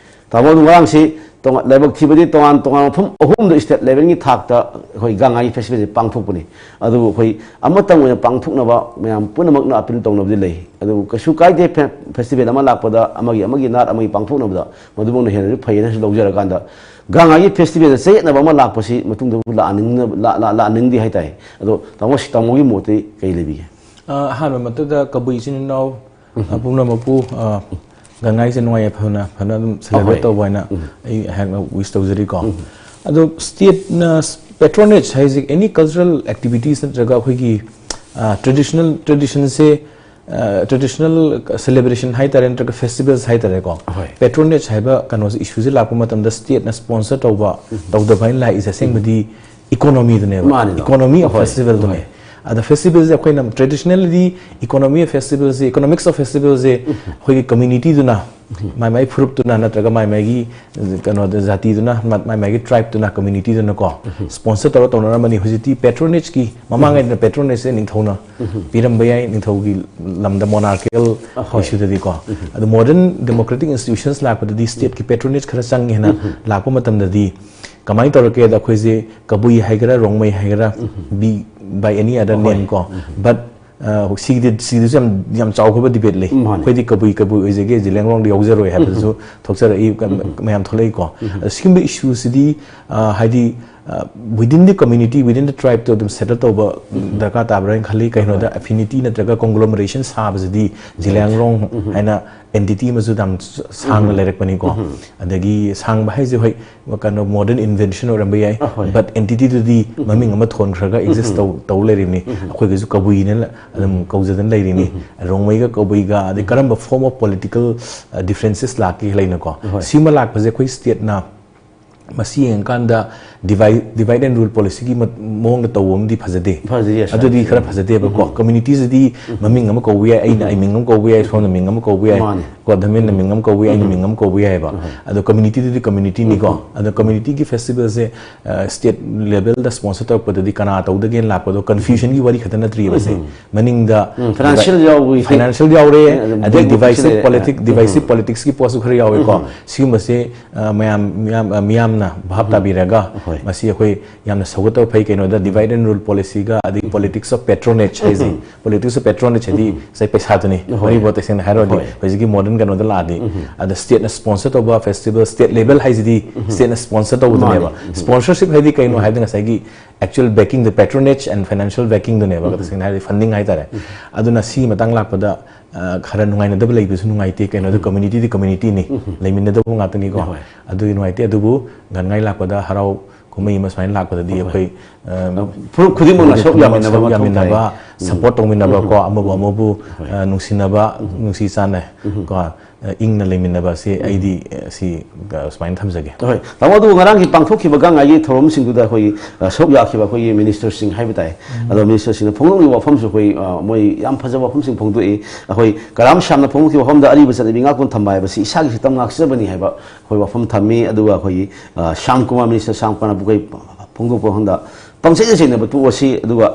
ꯇꯥꯃꯣ, ꯑꯗꯨ ꯉꯔꯥꯡꯁꯤ ꯇꯣꯉꯥꯟ-, ꯂꯥꯏꯕꯛ ꯊꯤꯕꯗꯤ ꯇꯣꯉꯥꯟ ꯇꯣꯉꯥꯟꯕ ꯃꯐꯝ ꯑꯍꯨꯝꯗ ꯏꯁꯇꯦꯠ ꯂꯦꯚꯦꯜꯒꯤ ꯊꯥꯛꯇ ꯑꯩꯈꯣꯏ ꯒꯥꯡ ꯉꯥꯏꯒꯤ ꯐꯦꯁꯇꯤꯚꯦꯜꯁꯦ ꯄꯥꯡꯊꯣꯛꯄꯅꯤ꯫ ꯑꯗꯨꯕꯨ ꯑꯩꯈꯣꯏ ꯑꯃꯇꯪ ꯑꯣꯏꯅ ꯄꯥꯡꯊꯣꯛꯅꯕ ꯃꯌꯥꯝ ꯄꯨꯝꯅꯃꯛꯅ ꯑꯄꯤꯜ ꯇꯧꯅꯕꯗꯤ ꯂꯩ꯫ ꯑꯗꯨꯕꯨ ꯀꯩꯁꯨ ꯀꯥꯏꯗꯦ, ꯐꯦ-, ꯐꯦꯁꯇꯤꯚꯦꯜ ꯑꯃ ꯂꯥꯛꯄꯗ ꯑꯃꯒꯤ ꯑꯃꯒꯤ ꯅꯥꯠ ꯑꯃꯒꯤ ꯄꯥꯡꯊꯣꯛꯅꯕꯗ ꯃꯗꯨꯃꯛꯅ ꯍꯦꯟꯅꯁꯨ ꯐꯩꯌꯦꯅꯁꯨ ꯂꯧꯖꯔꯀꯥꯟꯗ ꯒꯥꯡ ꯉꯥꯏꯒꯤ ꯐꯦꯁꯇꯤꯚꯦꯜꯗ ꯆꯌꯦꯠꯅꯕ ꯑꯃ ꯂꯥꯛꯄꯁꯤ ꯃꯇꯨꯡꯗꯕꯨ ꯂꯥꯛꯍꯟꯅꯤꯡꯅ-, ꯂꯥ-, ꯂꯥ-, ꯂꯥꯛꯍꯟꯅꯤꯡꯗꯦ ꯍꯥꯏꯇꯥꯔꯦ꯫ ꯑꯗꯣ ꯇꯥꯃꯣ, ꯁꯤ ꯇꯥꯃꯣꯒꯤ ꯃꯣꯠꯇꯤ ꯀꯩ ꯂꯩꯕꯤꯒꯦ? ꯑ, ꯑꯍꯥꯟꯕ ꯃꯛꯇꯗ ꯀꯕꯨꯏ ꯏꯆꯤꯟ ꯏꯅꯥꯎ, ꯑ, ꯄꯨꯝꯅꯃꯛꯄꯨ, ꯑ, ꯒꯥꯡ ꯉꯥꯏꯁꯦ ꯅꯨꯡꯉꯥꯏ ꯌꯥꯏꯐꯅ ꯐꯅ ꯑꯗꯨꯝ ꯁꯦꯂꯦꯕ꯭ꯔꯦꯠ ꯑꯍꯣꯏ꯫ ꯇꯧꯕ ꯍꯥꯏꯅ ꯎꯝ꯫ ꯑꯩ ꯑꯩꯍꯥꯛꯅ ꯋꯤꯁ ꯇꯧꯖꯔꯤꯀꯣ꯫ ꯎꯝ꯫ ꯑꯗꯣ ꯁ꯭ꯇꯦꯠꯅ ꯄꯦꯇ꯭ꯔꯣꯅꯦꯖ ꯍꯥꯏꯁꯦ ꯑꯦꯅꯤ ꯀꯜꯆꯔꯦꯜ ꯑꯦꯛꯇꯤꯚꯤꯇꯤꯁ ꯅꯠꯇ꯭ꯔꯒ ꯑꯩꯈꯣꯏꯒꯤ, ꯑ, ꯇ꯭ꯔꯦꯗꯤꯁꯅꯦꯜ, ꯇ꯭ꯔꯦꯗꯤꯁꯟꯁꯦ, ꯑ, ꯇ꯭ꯔꯦꯗꯤꯁꯅꯦꯜ ꯁꯦꯂꯦꯕ꯭ꯔꯦꯁꯟ ꯍꯥꯏꯇꯥꯔꯦ, ꯅꯠꯇ꯭ꯔꯒ ꯐꯦꯁꯇꯤꯚꯦꯜꯁ ꯍꯥꯏꯇꯥꯔꯦꯀꯣ꯫ ꯑꯍꯣꯏ꯫ ꯄꯦꯇ꯭ꯔꯣꯅꯦꯖ ꯍꯥꯏꯕ ꯀꯩꯅꯣꯁꯦ, ꯏꯁꯨꯁꯦ ꯂꯥꯛꯄ ꯃꯇꯝꯗ ꯁ꯭ꯇꯦꯠꯅ ꯁ꯭ꯄꯣꯟꯁꯔ ꯇꯧꯕ, ꯎꯝ꯫ ꯇꯧꯗꯕ ꯍꯥꯏꯅ ꯂꯥꯛꯏꯁꯦ ꯑꯁꯦꯡꯕꯗꯤ ꯏꯀꯣꯅꯣꯃꯤꯗꯨꯅꯦꯕ꯫ ꯃꯥꯅꯤꯗ꯫ ꯏꯀꯣꯅꯣꯃꯤ ꯑꯣꯐ ꯑꯍꯣꯏ, ꯐꯦꯁꯇꯤꯚꯦꯜꯗꯨꯅꯦ꯫ ꯑꯍꯣꯏ꯫ ꯑꯗ ꯐꯦꯁꯇꯤꯚꯦꯜꯁꯦ ꯑꯩꯈꯣꯏꯅ traditionally economy of ꯐꯦꯁꯇꯤꯚꯦꯜꯁꯦ, economics of ꯐꯦꯁꯇꯤꯚꯦꯜꯁꯦ ꯎꯝ꯫ ꯑꯩꯈꯣꯏꯒꯤ ꯀꯝꯃ꯭ꯌꯨꯅꯤꯇꯤꯗꯨꯅ, ꯎꯝ꯫ ꯃꯥꯏ ꯃꯥꯏ ꯐꯨꯔꯨꯞꯇꯨꯅ ꯅꯠꯇ꯭ꯔꯒ ꯃꯥꯏ ꯃꯥꯏꯒꯤ, ꯀꯩꯅꯣꯗ, ꯖꯥꯇꯤꯗꯨꯅ, ꯃꯥ-, ꯃꯥꯏ ꯃꯥꯏꯒꯤ ꯇ꯭ꯔꯥꯏꯕꯇꯨꯅ, ꯀꯝꯃ꯭ꯌꯨꯅꯤꯇꯤꯗꯨꯅꯀꯣ, ꯎꯝ꯫ ꯁ꯭ꯄꯣꯟꯁꯔ ꯇꯧꯔ ꯇꯧꯅꯔꯝꯕꯅꯤ꯫ ꯍꯧꯖꯤꯛꯇꯤ ꯄꯦꯇ꯭ꯔꯣꯅꯦꯖꯀꯤ, ꯃꯃꯥꯡꯉꯩꯗ ꯄꯦꯇ꯭ꯔꯣꯅꯦꯖꯁꯦ ꯅꯤꯡꯊꯧꯅ ꯎꯝ꯫ ꯄꯤꯔꯝꯕ ꯌꯥꯏ, ꯅꯤꯡꯊꯧꯒꯤ ꯂꯝꯗ ꯃꯣꯅꯥꯔꯀꯤꯌꯦꯜ ꯑꯍꯣꯏ꯫ ꯏꯁꯨꯗꯗꯤꯀꯣ꯫ ꯎꯝ꯫ ꯑꯗꯣ ꯃꯣꯗꯔꯟ ꯗꯦꯃꯣꯀ꯭ꯔꯦꯇꯤꯛ ꯏꯟꯁꯇꯤꯇ꯭ꯌꯨꯁꯟꯁ ꯂꯥꯛꯄꯗꯗꯤ ꯁ꯭ꯇꯦꯠꯀꯤ ꯄꯦꯇ꯭ꯔꯣꯅꯦꯖ ꯈꯔ ꯆꯪꯉꯦꯅ ꯎꯝ꯫ ꯂꯥꯛꯄ ꯃꯇꯝꯗꯗꯤ ꯀꯃꯥꯏꯅ ꯇꯧꯔꯛꯀꯦꯗ, ꯑꯩꯈꯣꯏꯁꯦ ꯀꯕꯨꯏ ꯍꯥꯏꯒꯦꯔꯥ, ꯔꯣꯡꯃꯩ ꯍꯥꯏꯒꯦꯔꯥ, ꯎꯝ꯫ be by any other ꯍꯣꯏ꯫ Name ꯀꯣ, ꯎꯝ꯫ But ꯑ, ꯁꯤꯒꯤꯗꯤ, ꯁꯤꯒꯤꯗꯁꯨ ꯌꯥꯝ, ꯌꯥꯝ ꯆꯥꯎꯈ꯭ꯔꯕ debate ꯂꯩ꯫ ꯃꯥꯅꯦ꯫ ꯑꯩꯈꯣꯏꯗꯤ ꯀꯕꯨꯏ, ꯀꯕꯨꯏ ꯑꯣꯏꯖꯒꯦ, ꯖꯤꯂꯤꯌꯥꯡꯔꯣꯡꯗ ꯌꯥꯎꯖꯔꯣꯏ ꯍꯥꯏꯕꯗꯨꯁꯨ ꯊꯣꯛꯆꯔꯛꯏ, ꯃꯌꯥꯝ ꯊꯣꯛꯂꯛꯏꯀꯣ꯫ ꯑꯗꯣ ꯁꯤꯒꯨꯝꯕ issueꯁꯤꯗꯤ, ꯑ, ꯍꯥꯏꯗꯤ, ꯑ, within the community, within the tribeꯇꯣ ꯑꯗꯨꯝ settle ꯇꯧꯕ ꯗꯔꯀꯥꯔ ꯇꯥꯕ꯭ꯔꯥ ꯍꯥꯏꯅ ꯈꯜꯂꯤ꯫ ꯀꯩꯒꯤꯅꯣꯗ affinity ꯅꯠꯇ꯭ꯔꯒ conglomeration ꯁꯥꯕꯁꯤꯗꯤ ꯖꯤꯂꯤꯌꯥꯡꯔꯣꯡ ꯍꯥꯏꯅ entity ꯑꯃꯁꯨ ꯌꯥꯝ ꯁꯥꯡꯅ ꯂꯩꯔꯛꯄꯅꯤꯀꯣ꯫ ꯑꯗꯒꯤ ꯁꯥꯡꯕ ꯍꯥꯏꯁꯦ, ꯍꯣꯏ, ꯀꯩꯅꯣ, modern invention ꯑꯣꯏꯔꯝꯕ ꯌꯥꯏ, ꯑ, ꯍꯣꯏ꯫ But entityꯗꯨꯗꯤ ꯃꯃꯤꯡ ꯑꯃ ꯊꯣꯟꯈ꯭ꯔꯒ exist ꯇꯧ, ꯇꯧ ꯂꯩꯔꯤꯕꯅꯤ꯫ ꯑꯩꯈꯣꯏꯒꯤꯁꯨ ꯀꯕꯨꯏꯅ ꯑꯗꯨꯝ ꯀꯧꯖꯗꯅ ꯂꯩꯔꯤꯅꯤ꯫ ꯔꯣꯡꯃꯩꯒ ꯀꯕꯨꯏꯒ, ꯑꯗꯩ ꯀꯔꯝꯕ form of political, ꯑ, differences ꯂꯥꯛꯀꯦ ꯂꯩꯅꯀꯣ꯫ ꯍꯣꯏ꯫ ꯁꯤꯃ ꯂꯥꯛꯄꯁꯦ ꯑꯩꯈꯣꯏ stateꯅ ꯃꯁꯤ ꯌꯦꯡꯉꯀꯥꯟꯗ divide, divide and rule policyꯒꯤ ꯃ-, ꯃꯑꯣꯡꯗ ꯇꯧꯕ ꯑꯃꯗꯤ ꯐꯖꯗꯦ꯫ ꯐꯖꯗꯦ, yes, ꯑꯗꯨꯗꯤ ꯈꯔ ꯐꯖꯗꯦꯕꯀꯣ꯫ Communitiesꯗꯤ ꯃꯃꯤꯡ ꯑꯃ ꯀꯧꯕ ꯌꯥꯏ, ꯑꯩꯅ ꯑꯩ ꯃꯤꯡ ꯑꯃ ꯀꯧꯕ ꯌꯥꯏ, ꯁꯣꯝꯅ ꯃꯤꯡ ꯑꯃ ꯀꯧꯕ ꯌꯥꯏ, ꯃꯥꯅꯦ꯫ ꯀꯣ, ꯙꯔꯃꯦꯟꯅ ꯃꯤꯡ ꯑꯃ ꯀꯧꯕ ꯌꯥꯏ, ꯑꯩꯅ ꯃꯤꯡ ꯑꯃ ꯀꯧꯕ ꯌꯥꯏꯑꯕ꯫ ꯑꯗꯣ communityꯗꯨꯗꯤ communityꯅꯤꯀꯣ꯫ ꯑꯗꯣ communityꯒꯤ festivalꯁꯦ, ꯑ, state levelꯗ sponsor ꯇꯧꯔꯛꯄꯗꯗꯤ ꯀꯅꯥ ꯇꯧꯗꯒꯦꯅ ꯂꯥꯛꯄꯗꯣ confusionꯒꯤ ꯋꯥꯔꯤ ꯈꯛꯇ ꯅꯠꯇ꯭ꯔꯤꯕꯁꯦ꯫ ꯃꯅꯤꯡꯗ financial ꯌꯥꯎꯕꯒꯤ financial ꯌꯥꯎꯔꯦ, ꯑꯗꯨꯝ ꯑꯗꯩ divisive ꯂꯩꯔꯦ꯫ Politic, divisive politicsꯀꯤ ꯄꯣꯠꯁꯨ ꯈꯔ ꯌꯥꯎꯋꯦꯀꯣ꯫ ꯁꯤꯒꯨꯝꯕꯁꯦ, ꯑ, ꯃꯌꯥꯝ, ꯃꯌꯥꯝ, ꯑ, ꯃꯤꯌꯥꯝꯅ ꯚꯥꯞ ꯇꯥꯕꯤꯔꯒ ꯃꯁꯤ ꯑꯩꯈꯣꯏ ꯌꯥꯝꯅ ꯁꯧꯒꯠꯇꯕ ꯐꯩ꯫ ꯀꯩꯅꯣꯗ divide and rule policyꯒ ꯑꯗꯒꯤ politics of patronage ꯍꯥꯏꯁꯦ, politics of patronage ꯍꯥꯏꯗꯤ ꯉꯁꯥꯏ ꯄꯩꯁꯥꯗꯨꯅꯤ꯫ ꯍꯣꯏ꯫ ꯃꯅꯤꯄꯨꯔ ꯇꯁꯦꯡꯅ ꯍꯥꯏꯔꯨꯔꯗꯤ ꯍꯧꯖꯤꯛꯀꯤ modern ꯀꯩꯅꯣꯗ ꯂꯥꯛꯑꯗꯤ꯫ ꯑꯗ stateꯅ sponsor ꯇꯧꯕ festival, state level ꯍꯥꯏꯁꯤꯗꯤ stateꯅ sponsor ꯇꯧꯕꯗꯨꯅꯦꯕ꯫ Sponsorship ꯍꯥꯏꯗꯤ ꯀꯩꯅꯣ ꯍꯥꯏꯕꯗ ꯉꯁꯥꯏꯒꯤ actual backing, the patronage and financial backingꯗꯨꯅꯦꯕ, ꯇꯁꯦꯡꯅ ꯍꯥꯏꯔꯗꯤ funding ꯍꯥꯏꯇꯥꯔꯦ꯫ ꯑꯗꯨꯅ ꯁꯤꯒꯤ ꯃꯇꯥꯡ ꯂꯥꯛꯄꯗ, ꯑ, ꯈꯔ ꯅꯨꯡꯉꯥꯏꯅꯗꯕ ꯂꯩꯕꯁꯨ ꯅꯨꯡꯉꯥꯏꯇꯦ꯫ ꯀꯩꯅꯣꯗ communityꯗꯤ communityꯅꯤ, ꯂꯩꯃꯤꯟꯅꯗꯕ ꯉꯥꯛꯇꯅꯤꯀꯣ꯫ ꯍꯣꯏ꯫ ꯑꯗꯨꯒꯤ ꯅꯨꯡꯉꯥꯏꯇꯦ꯫ ꯑꯗꯨꯕꯨ ꯒꯥꯟꯉꯥꯏ ꯂꯥꯛꯄꯗ ꯍꯔꯥꯎ ꯀꯨꯝꯍꯩ ꯑꯃ ꯁꯨꯃꯥꯏꯅ ꯂꯥꯛꯄꯗꯗꯤ ꯑꯩꯈꯣꯏ, ꯑ, ꯐꯨꯔꯨꯞ ꯈꯨꯗꯤꯡꯃꯛꯅ ꯁꯔꯨꯛ ꯌꯥꯃꯤꯟꯅꯕ ꯁꯔꯨꯛ ꯃꯊꯧ ꯇꯥꯏ꯫ Support ꯇꯧꯃꯤꯟꯅꯕꯀꯣ, ꯑꯃꯕꯨ ꯑꯃꯕꯨ, ꯑ, ꯅꯨꯡꯁꯤꯅꯕ, ꯅꯨꯡꯁꯤ ꯆꯥꯟꯅ ꯀꯣ, ꯑ, ꯏꯪꯅ ꯂꯩꯃꯤꯟꯅꯕꯁꯦ ꯑꯩꯗꯤ, ꯑ, ꯁꯤ, ꯑ, ꯁꯨꯃꯥꯏꯅ ꯊꯝꯖꯒꯦ꯫ ꯍꯣꯏ, ꯇꯥꯃꯣ, ꯑꯗꯨꯕꯨ ꯉꯔꯥꯡꯒꯤ ꯄꯥꯡꯊꯣꯛꯈꯤꯕ ꯒꯥꯟꯉꯥꯏꯒꯤ ꯊꯧꯔꯝꯁꯤꯡꯗꯨꯗ ꯑꯩꯈꯣꯏꯒꯤ, ꯑ, ꯁꯔꯨꯛ ꯌꯥꯈꯤꯕ ꯑꯩꯈꯣꯏꯒꯤ ministerꯁꯤꯡ ꯍꯥꯏꯕ ꯇꯥꯏ꯫ ꯑꯗꯣ ministerꯁꯤꯡꯅ ꯐꯣꯡꯗꯣꯛꯂꯤꯕ ꯋꯥꯐꯝꯁꯨ ꯑꯩꯈꯣꯏ, ꯑ, ꯃꯣꯏ ꯌꯥꯝ ꯐꯖꯕ ꯋꯥꯐꯝꯁꯤꯡ ꯐꯣꯡꯗꯣꯛꯏ꯫ ꯑꯩꯈꯣꯏ ꯀꯔꯥꯝ ꯁ꯭ꯌꯥꯝꯅ ꯐꯣꯡꯗꯣꯛꯈꯤꯕ ꯋꯥꯐꯝꯗ ꯑꯔꯤꯕ ꯆꯠꯅꯕꯤ ꯉꯥꯛꯇꯨꯅ ꯊꯝꯕ ꯍꯥꯏꯕꯁꯤ ꯏꯁꯥꯒꯤ ꯈꯤꯇꯪ ꯉꯥꯛꯆꯕꯅꯤ ꯍꯥꯏꯕ ꯑꯩꯈꯣꯏ ꯋꯥꯐꯝ ꯊꯝꯃꯤ꯫ ꯑꯗꯨꯒ ꯑꯩꯈꯣꯏꯒꯤ, ꯑ, ꯁ꯭ꯌꯥꯝ ꯀꯨꯃꯥꯔ, minister ꯁ꯭ꯌꯥꯝ ꯀꯨꯃꯥꯔꯅ ꯑꯩꯈꯣꯏ ꯐꯣꯡꯗꯣꯛꯄ ꯋꯥꯐꯝꯗ ꯄꯪꯆꯩꯗ ꯆꯩꯅꯕ ꯇꯣꯛꯑꯁꯤ, ꯑꯗꯨꯒ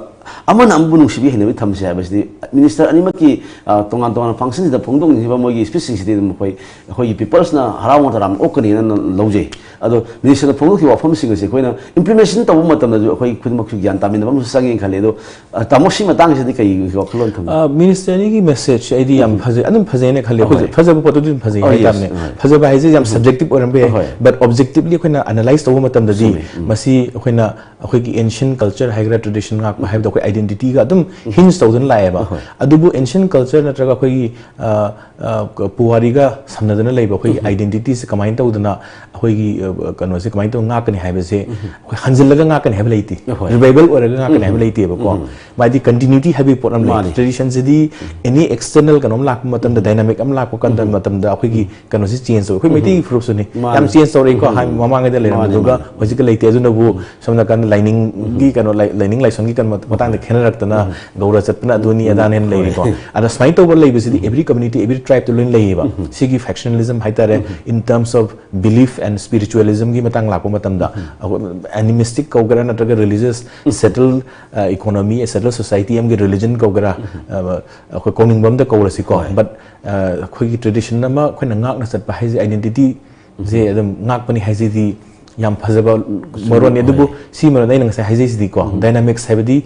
ꯑꯃꯅ ꯑꯃꯕꯨ ꯅꯨꯡꯁꯤꯕꯤ ꯍꯩꯅꯕꯤ ꯊꯝꯁꯤ ꯍꯥꯏꯕꯁꯤꯗꯤ ꯃꯤꯅꯤꯁꯇꯔ ꯑꯅꯤꯃꯛꯀꯤ, ꯑ, ꯇꯣꯉꯥꯟ ꯇꯣꯉꯥꯟꯕ ꯐꯪꯁꯟꯁꯤꯗ ꯐꯣꯡꯗꯣꯛꯅꯤꯡꯉꯤꯕ ꯃꯣꯏꯒꯤ ꯁ꯭ꯄꯤꯆꯁꯤꯡꯁꯤꯗꯤ ꯑꯗꯨꯝ ꯑꯩꯈꯣꯏ, ꯑꯩꯈꯣꯏꯒꯤ ꯄꯤꯄꯜꯁꯅ ꯍꯔꯥꯎꯅ ꯇꯔꯥꯝꯅ ꯑꯣꯛꯀꯅꯤꯅ ꯂꯧꯖꯩ꯫ ꯑꯗꯣ ꯃꯤꯅꯤꯁꯇꯔꯅ ꯐꯣꯡꯗꯣꯛꯈꯤꯕ ꯋꯥꯐꯝꯁꯤꯡ ꯑꯁꯤ ꯑꯩꯈꯣꯏꯅ ꯏꯝꯄ꯭ꯂꯤꯃꯦꯟꯇꯦꯁꯟ ꯇꯧꯕ ꯃꯇꯝꯗꯁꯨ ꯑꯩꯈꯣꯏ ꯈꯨꯗꯤꯡꯃꯛꯁꯨ ꯒ꯭ꯌꯥꯟ ꯇꯥꯃꯤꯟꯅꯕ ꯑꯃꯁꯨ ꯆꯪꯉꯦꯅ ꯈꯜꯂꯤ꯫ ꯑꯗꯣ, ꯑ, ꯇꯥꯃꯣ, ꯁꯤ ꯃꯇꯥꯡꯁꯤꯗꯤ ꯀꯩ ꯋꯥꯈꯜꯂꯣꯟ ꯊꯝꯕꯤ? ꯑ, ꯃꯤꯅꯤꯁꯇꯔ ꯑꯅꯤꯒꯤ ꯃꯦꯁꯦꯖꯁꯦ ꯑꯩꯗꯤ ꯌꯥꯝ ꯐꯖꯩ, ꯑꯗꯨꯝ ꯐꯖꯩꯅ ꯈꯜꯂꯦ꯫ ꯍꯣꯏ꯫ ꯐꯖ-, ꯐꯖꯕ ꯄꯣꯠꯇꯨꯗꯤ ꯑꯗꯨꯝ ꯐꯖꯩ ꯑꯣ, ꯍꯥꯏꯇꯥꯕꯅꯦ꯫ ꯌꯦꯁ꯫ ꯎꯝ꯫ ꯐꯖꯕ ꯍꯥꯏꯁꯦ ꯌꯥꯝ ꯁꯕꯖꯦꯛꯇꯤꯚ ꯑꯣꯏꯔꯝꯕ ꯌꯥꯏ, ꯍꯣꯏ꯫ ꯕꯠ ꯑꯣꯕꯖꯦꯛꯇꯤꯚꯂꯤ ꯑꯩꯈꯣꯏꯅ ꯑꯦꯅꯥꯂꯥꯏꯁ ꯇꯧꯕ ꯃꯇꯝꯗꯗꯤ ꯆꯨꯝꯃꯤ꯫ ꯎꯝ꯫ ꯃꯁꯤ ꯑꯩꯈꯣꯏꯅ ꯑꯩꯈꯣꯏꯒꯤ ꯑꯦꯟꯁꯤꯌꯟ ꯀꯜꯆꯔ ꯍꯥꯏꯒꯦꯔꯥ, ꯇ꯭ꯔꯦꯗꯤꯁꯟ ꯉꯥꯛꯄ ꯍꯥꯏꯕꯗꯣ ꯑꯩꯈꯣꯏ ꯑꯥꯏꯗꯦꯟꯇꯤꯇꯤꯒ ꯑꯗꯨꯝ ꯍꯤꯟꯖ ꯇꯧꯗꯨꯅ ꯂꯥꯛꯑꯦꯕ꯫ ꯍꯣꯏ꯫ ꯑꯗꯨꯕꯨ ꯑꯦꯟꯁꯤꯌꯟ ꯀꯜꯆꯔ ꯅꯠꯇ꯭ꯔꯒ ꯑꯩꯈꯣꯏꯒꯤ, ꯑ, ꯑ, ꯄꯨꯋꯥꯔꯤꯒ ꯁꯝꯅꯗꯨꯅ ꯂꯩꯕ ꯑꯩꯈꯣꯏꯒꯤ ꯑꯥꯏꯗꯦꯟꯇꯤꯇꯤꯁꯦ ꯀꯃꯥꯏꯅ ꯇꯧꯗꯅ ꯑꯩꯈꯣꯏꯒꯤ, ꯑ, ꯀꯩꯅꯣꯁꯦ ꯀꯃꯥꯏꯅ ꯇꯧꯔꯒ ꯉꯥꯛꯀꯅꯤ ꯍꯥꯏꯕꯁꯦ ꯑꯩꯈꯣꯏ ꯍꯟꯖꯤꯜꯂꯒ ꯉꯥꯛꯀꯅꯤ ꯍꯥꯏꯕ ꯂꯩꯇꯦ꯫ ꯍꯣꯏ꯫ ꯔꯤꯚꯥꯏꯕꯜ ꯑꯣꯏꯔꯒ ꯉꯥꯛꯀꯅꯤ ꯍꯥꯏꯕ ꯂꯩꯇꯦꯕꯀꯣ꯫ ꯃꯥꯗꯤ ꯀꯟꯇꯤꯅ꯭ꯌꯨꯇꯤ ꯍꯥꯏꯕꯒꯤ ꯄꯣꯠ ꯑꯃ ꯂꯩ꯫ ꯃꯥꯅꯤ꯫ ꯇ꯭ꯔꯦꯗꯤꯁꯟꯁꯤꯗꯤ ꯑꯦꯅꯤ ꯑꯦꯛꯁꯇꯔꯅꯦꯜ ꯀꯩꯅꯣꯝ ꯂꯥꯛꯄ ꯃꯇꯝꯗ, ꯗꯥꯏꯅꯥꯃꯤꯛ ꯑꯃ ꯂꯥꯛꯄ ꯀꯥꯟꯗ ꯃꯇꯝꯗ ꯑꯩꯈꯣꯏꯒꯤ ꯀꯩꯅꯣꯁꯤ ꯆꯦꯟꯖ ꯇꯧꯋꯤ꯫ ꯑꯩꯈꯣꯏ ꯃꯩꯇꯩꯒꯤ ꯐꯨꯔꯨꯞꯁꯨꯅꯤ꯫ ꯃꯥꯅꯤ꯫ ꯌꯥꯝ ꯆꯦꯟꯖ ꯇꯧꯔꯛꯏꯀꯣ꯫ ꯃꯥꯅꯤ, ꯍꯥꯏ-, ꯃꯥꯅꯤ꯫ ꯃꯃꯥꯡꯉꯩꯗ ꯂꯩꯔꯝꯕꯗꯨꯒ ꯃꯥꯅꯤ꯫ ꯍꯧꯖꯤꯛꯀ ꯂꯩꯇꯦ꯫ ꯑꯗꯨꯅꯕꯨ ꯁꯣꯝ ꯅꯥꯀꯟꯗ ꯂꯥꯏꯅꯤꯡꯒꯤ ꯀꯩꯅꯣ, ꯂꯥꯏ-, ꯂꯥꯏꯅꯤꯡ ꯂꯥꯏꯁꯣꯟꯒꯤ ꯀꯩꯅꯣ ꯃꯇꯥꯡꯗ ꯈꯦꯠꯅꯔꯛꯇꯅ ꯒꯧꯔ ꯆꯠꯄꯅ ꯑꯗꯨꯅꯤ ꯑꯗꯥꯅꯦꯅ ꯂꯩꯔꯤꯀꯣ꯫ ꯑꯗ ꯁꯨꯃꯥꯏꯅ ꯇꯧꯕ ꯂꯩꯕꯁꯤꯗꯤ every community, every tribeꯇ ꯂꯣꯏꯅ ꯂꯩꯌꯦꯕ꯫ ꯁꯤꯒꯤ ꯐꯦꯛꯁꯅꯦꯂꯤꯖꯝ ꯍꯥꯏꯇꯥꯔꯦ, in terms of belief and spiritualismꯒꯤ ꯃꯇꯥꯡ ꯂꯥꯛꯄ ꯃꯇꯝꯗ, ꯑꯩꯈꯣꯏ ꯑꯦꯅꯤꯃꯤꯁꯇꯤꯛ ꯀꯧꯒꯦꯔꯥ ꯅꯠꯇ꯭ꯔꯒ ꯔꯤꯂꯤꯖꯤꯌꯁ, ꯁꯦꯇꯜ, ꯑ, ꯏꯀꯣꯅꯣꯃꯤ, ꯁꯦꯇꯜ ꯁꯣꯁꯥꯏꯇꯤ ꯑꯃꯒꯤ ꯔꯤꯂꯤꯖꯟ ꯀꯧꯒꯦꯔꯥ, ꯑ, ꯑꯩꯈꯣꯏ ꯀꯧꯅꯤꯡꯕ ꯑꯝꯗ ꯀꯧꯔꯁꯤꯀꯣ꯫ ꯍꯣꯏ꯫ ꯕꯠ, ꯑ, ꯑꯩꯈꯣꯏꯒꯤ ꯇ꯭ꯔꯦꯗꯤꯁꯟ ꯑꯃ ꯑꯩꯈꯣꯏꯅ ꯉꯥꯛꯅ ꯆꯠꯄ ꯍꯥꯏꯁꯦ, ꯑꯥꯏꯗꯦꯟꯇꯤꯇꯤꯁꯦ ꯑꯗꯨꯝ ꯉꯥꯛꯄꯅꯤ ꯍꯥꯏꯁꯤꯗꯤ ꯌꯥꯝ ꯐꯖꯕ ꯃꯔꯣꯟꯅꯤ꯫ ꯑꯗꯨꯕꯨ ꯍꯣꯏ꯫ ꯁꯤ ꯃꯔꯣꯟꯗ ꯑꯩꯅ ꯉꯁꯥꯏ ꯍꯥꯏꯖꯩꯁꯤꯗꯤꯀꯣ, ꯗꯥꯏꯅꯥꯃꯤꯛꯁ ꯍꯥꯏꯕꯗꯤ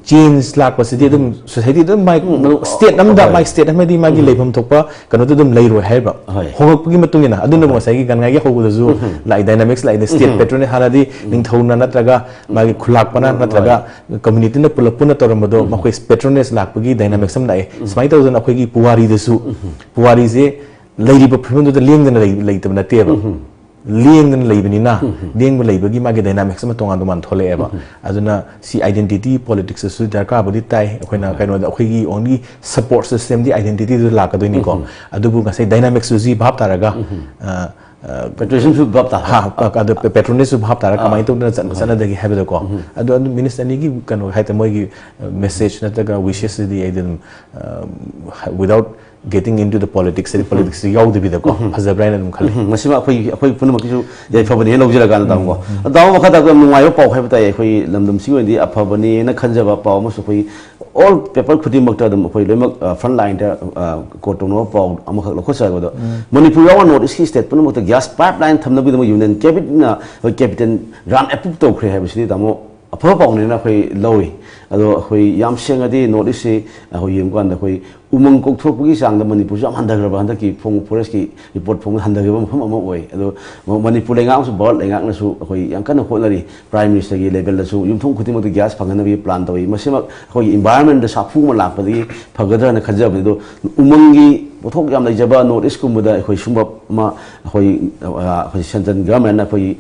ꯆꯦꯟꯖ ꯂꯥꯛꯄꯁꯤꯗꯤ ꯑꯗꯨꯝ ꯁꯣꯁꯥꯏꯇꯤ ꯑꯗꯨꯝ ꯃꯥꯏ ꯁ꯭ꯇꯦꯠ ꯑꯃꯗ, ꯍꯣꯏ꯫ ꯃꯥꯏ ꯁ꯭ꯇꯦꯠ ꯑꯃꯗꯤ ꯃꯥꯒꯤ ꯂꯩꯐꯝ ꯊꯣꯛꯄ ꯀꯩꯅꯣꯗꯨ ꯑꯗꯨꯝ ꯂꯩꯔꯣꯏ ꯍꯥꯏꯕ꯫ ꯍꯣꯏ꯫ ꯍꯣꯡꯂꯛꯄꯒꯤ ꯃꯇꯨꯡ ꯏꯟꯅ꯫ ꯑꯗꯨꯅꯕꯨ ꯉꯁꯥꯏꯒꯤ ꯒꯟꯉꯥꯏꯒꯤ ꯍꯧꯕꯗꯁꯨ ꯂꯥꯛꯏ, ꯗꯥꯏꯅꯥꯃꯤꯛꯁ ꯂꯥꯛꯏ꯫ ꯁ꯭ꯇꯦꯠ ꯄꯦꯇ꯭ꯔꯣꯟ ꯍꯥꯟꯅꯗꯤ ꯅꯤꯡꯊꯧꯅ ꯅꯠꯇ꯭ꯔꯒ ꯃꯥꯒꯤ ꯈꯨꯂꯥꯛꯄꯅ ꯅꯠꯇ꯭ꯔꯒ ꯀꯝꯃ꯭ꯌꯨꯅꯤꯇꯤꯅ ꯄꯨꯂꯞ ꯄꯨꯟꯅ ꯇꯧꯔꯝꯕꯗꯣ, ꯃꯈꯣꯏ ꯄꯦꯇ꯭ꯔꯣꯅꯦꯖ ꯂꯥꯛꯄꯒꯤ ꯗꯥꯏꯅꯥꯃꯤꯛꯁ ꯑꯃ ꯂꯥꯛꯑꯦ꯫ ꯁꯨꯃꯥꯏꯅ ꯇꯧꯗꯅ ꯑꯩꯈꯣꯏꯒꯤ ꯄꯨꯋꯥꯔꯤꯗꯁꯨ, ꯄꯨꯋꯥꯔꯤꯁꯦ ꯂꯩꯔꯤꯕ ꯐꯤꯕꯝꯗꯨꯗ ꯂꯦꯡꯗꯅ ꯂꯩ-, ꯂꯩꯇꯕ ꯅꯠꯇꯦꯕ꯫ ꯂꯦꯡꯗꯅ ꯂꯩꯕꯅꯤꯅ, ꯂꯦꯡꯕ ꯂꯩꯕꯒꯤ ꯃꯥꯒꯤ ꯗꯥꯏꯅꯥꯃꯤꯛꯁ ꯑꯃ ꯇꯣꯉꯥꯟ ꯇꯣꯉꯥꯟ ꯊꯣꯛꯂꯛꯑꯦꯕ꯫ ꯑꯗꯨꯅ ꯁꯤ ꯑꯥꯏꯗꯦꯟꯇꯤꯇꯤ ꯄꯣꯂꯤꯇꯤꯛꯁꯇꯁꯨ ꯗꯔꯀꯥꯔꯕꯨꯗꯤ ꯇꯥꯏ꯫ ꯑꯩꯈꯣꯏꯅ ꯀꯩꯅꯣꯗ, ꯑꯩꯈꯣꯏꯒꯤ ꯑꯣꯟꯂꯤ ꯁꯄꯣꯔꯠ ꯁꯤꯁꯇꯦꯝꯗꯤ ꯑꯥꯏꯗꯦꯟꯇꯤꯇꯤꯗꯨꯗ ꯂꯥꯛꯀꯗꯣꯏꯅꯤꯀꯣ꯫ ꯑꯗꯨꯕꯨ ꯉꯁꯥꯏ ꯗꯥꯏꯅꯥꯃꯤꯛꯁꯇꯨ ꯁꯤ ꯚꯥꯞ ꯇꯥꯔꯒ, ꯑ, ꯑ, ꯄꯦꯇ꯭ꯔꯤꯌꯣꯇꯤꯖꯝꯁꯨ ꯚꯥꯞ ꯇꯥꯕ꯫ ꯍꯥ, ꯑ, ꯑꯗꯣ ꯄꯦ-, ꯄꯦꯇ꯭ꯔꯣꯅꯦꯖꯁꯨ ꯚꯥꯞ ꯇꯥꯔꯒ ꯀꯃꯥꯏꯅ ꯇꯧꯗꯅ ꯆꯠ-, ꯆꯠꯅꯗꯒꯦ ꯍꯥꯏꯕꯗꯣꯀꯣ꯫ ꯑꯗꯣ, ꯑꯗꯨ ꯃꯤꯅꯤꯁꯇꯔ ꯑꯅꯤꯒꯤ ꯀꯩꯅꯣ ꯍꯥꯏꯇꯥꯔꯦ, ꯃꯣꯏꯒꯤ, ꯑ, ꯃꯦꯁꯦꯖ ꯅꯠꯇ꯭ꯔꯒ ꯋꯤꯁꯦꯁꯁꯤꯗꯤ ꯑꯩꯗꯤ ꯑꯗꯨꯝ, ꯑ, ꯍ-, without Getting into the politics ꯍꯥꯏꯗꯤ ꯄꯣꯂꯤꯇꯤꯛꯁꯁꯤ ꯌꯥꯎꯗꯕꯤꯗꯀꯣ ꯐꯖꯕ꯭ꯔꯥ ꯍꯥꯏꯅ ꯑꯗꯨꯝ ꯈꯜꯂꯤ꯫ ꯎꯝ, ꯃꯁꯤꯃ ꯑꯩꯈꯣꯏ ꯑꯩꯈꯣꯏ ꯄꯨꯝꯅꯃꯛꯀꯤꯁꯨ ꯌꯥꯏꯐꯕꯅꯦꯅ ꯂꯧꯖꯔꯀꯥꯟꯗ ꯇꯥꯃꯣꯀꯣ꯫ ꯇꯥꯃꯣ, ꯃꯈꯥ ꯇꯥꯕꯗ ꯌꯥꯝ ꯅꯨꯡꯉꯥꯏꯕ ꯄꯥꯎ ꯍꯥꯏꯕ ꯇꯥꯏ꯫ ꯑꯩꯈꯣꯏ ꯂꯝꯗꯝꯁꯤꯒꯤ ꯑꯣꯏꯅꯗꯤ ꯑꯐꯕꯅꯦꯅ ꯈꯟꯖꯕ ꯄꯥꯎ ꯑꯃꯁꯨ ꯑꯩꯈꯣꯏ all paper ꯈꯨꯗꯤꯡꯃꯛꯇ ꯑꯗꯨꯝ ꯑꯩꯈꯣꯏ ꯂꯣꯏꯅꯃꯛ ꯐ꯭ꯔꯟ ꯂꯥꯏꯟꯗ ꯀꯣꯠ ꯇꯧꯅꯕ ꯄꯥꯎ ꯑꯃꯈꯛ ꯂꯧꯈꯠꯆꯔꯛꯄꯗꯣ, ꯃꯅꯤꯄꯨꯔ ꯌꯥꯎꯅ ꯅꯣꯔꯠ ꯏꯁꯀꯤ ꯁ꯭ꯇꯦꯠ ꯄꯨꯝꯅꯃꯛꯇ ꯒ꯭ꯌꯥꯁ ꯄꯥꯏꯞ ꯂꯥꯏꯟ ꯊꯝꯅꯕꯒꯤꯗꯃꯛ ꯌꯨꯅꯤꯌꯟ ꯀꯦꯕꯤꯅꯦꯠꯅ ꯑꯩꯈꯣꯏ ꯀꯦꯄꯤꯇꯦꯜ ꯒ꯭ꯔꯥꯟ ꯑꯦꯄ꯭ꯔꯨꯞ ꯇꯧꯈ꯭ꯔꯦ ꯍꯥꯏꯕꯁꯤꯗꯤ ꯇꯥꯃꯣ ꯑꯐꯕ ꯄꯥꯎꯅꯦꯅ ꯑꯩꯈꯣꯏ ꯂꯧꯏ꯫ ꯑꯗꯣ ꯑꯩꯈꯣꯏ ꯌꯥꯝ ꯁꯦꯡꯅꯗꯤ ꯅꯣꯔꯠ ꯏꯁꯁꯤ ꯑꯩꯈꯣꯏ ꯌꯦꯡꯕ ꯀꯥꯟꯗ ꯑꯩꯈꯣꯏ ꯎꯃꯪ ꯀꯣꯛꯊꯣꯛꯄꯒꯤ ꯆꯥꯡꯗ ꯃꯅꯤꯄꯨꯔꯁꯨ ꯌꯥꯝ ꯍꯟꯊꯈ꯭ꯔꯕ ꯍꯟꯗꯛꯀꯤ ꯐꯣꯡ ꯐꯣꯔꯦꯁꯀꯤ ꯔꯤꯄꯣꯔꯠ ꯐꯣꯡꯕ ꯍꯟꯊꯈ꯭ꯔꯕ ꯃꯐꯝ ꯑꯃ ꯑꯣꯏ꯫ ꯑꯗꯣ ꯃ- ꯃꯅꯤꯄꯨꯔ ꯂꯩꯉꯥꯛ ꯑꯃꯁꯨ ꯚꯥꯔꯠ ꯂꯩꯉꯥꯛꯅꯁꯨ ꯑꯩꯈꯣꯏ ꯌꯥꯝ ꯀꯟꯅ ꯍꯣꯠꯅꯔꯤ꯫ ꯄ꯭ꯔꯥꯏꯝ ꯃꯤꯅꯤꯁꯇꯔꯒꯤ ꯂꯦꯚꯦꯜꯗꯁꯨ ꯌꯨꯝꯊꯣꯡ ꯈꯨꯗꯤꯡꯃꯛꯇ ꯒ꯭ꯌꯥꯁ ꯐꯪꯍꯟꯅꯕꯒꯤ ꯄ꯭ꯂꯥꯟ ꯇꯧꯏ꯫ ꯃꯁꯤꯃꯛ ꯑꯩꯈꯣꯏꯒꯤ ꯏꯟꯚꯥꯏꯔꯣꯟꯃꯦꯟꯗ ꯁꯥꯐꯨ ꯑꯃ ꯂꯥꯛꯄꯗꯒꯤ ꯐꯒꯗ꯭ꯔꯥꯅ ꯈꯟꯖꯕꯅꯤ꯫ ꯑꯗꯣ ꯎꯃꯪꯒꯤ ꯄꯣꯠꯊꯣꯛ ꯌꯥꯝ ꯂꯩꯖꯕ ꯅꯣꯔꯠ ꯏꯁꯀꯨꯝꯕꯗ ꯑꯩꯈꯣꯏ ꯁꯨꯝꯕ ꯑꯃ ꯑꯩꯈꯣꯏ ꯑ, ꯑꯩꯈꯣꯏ ꯁꯦꯟꯇ꯭ꯔꯦꯜ ꯒꯚꯔꯟꯃꯦꯟꯠꯅ ꯑꯩꯈꯣꯏꯒꯤ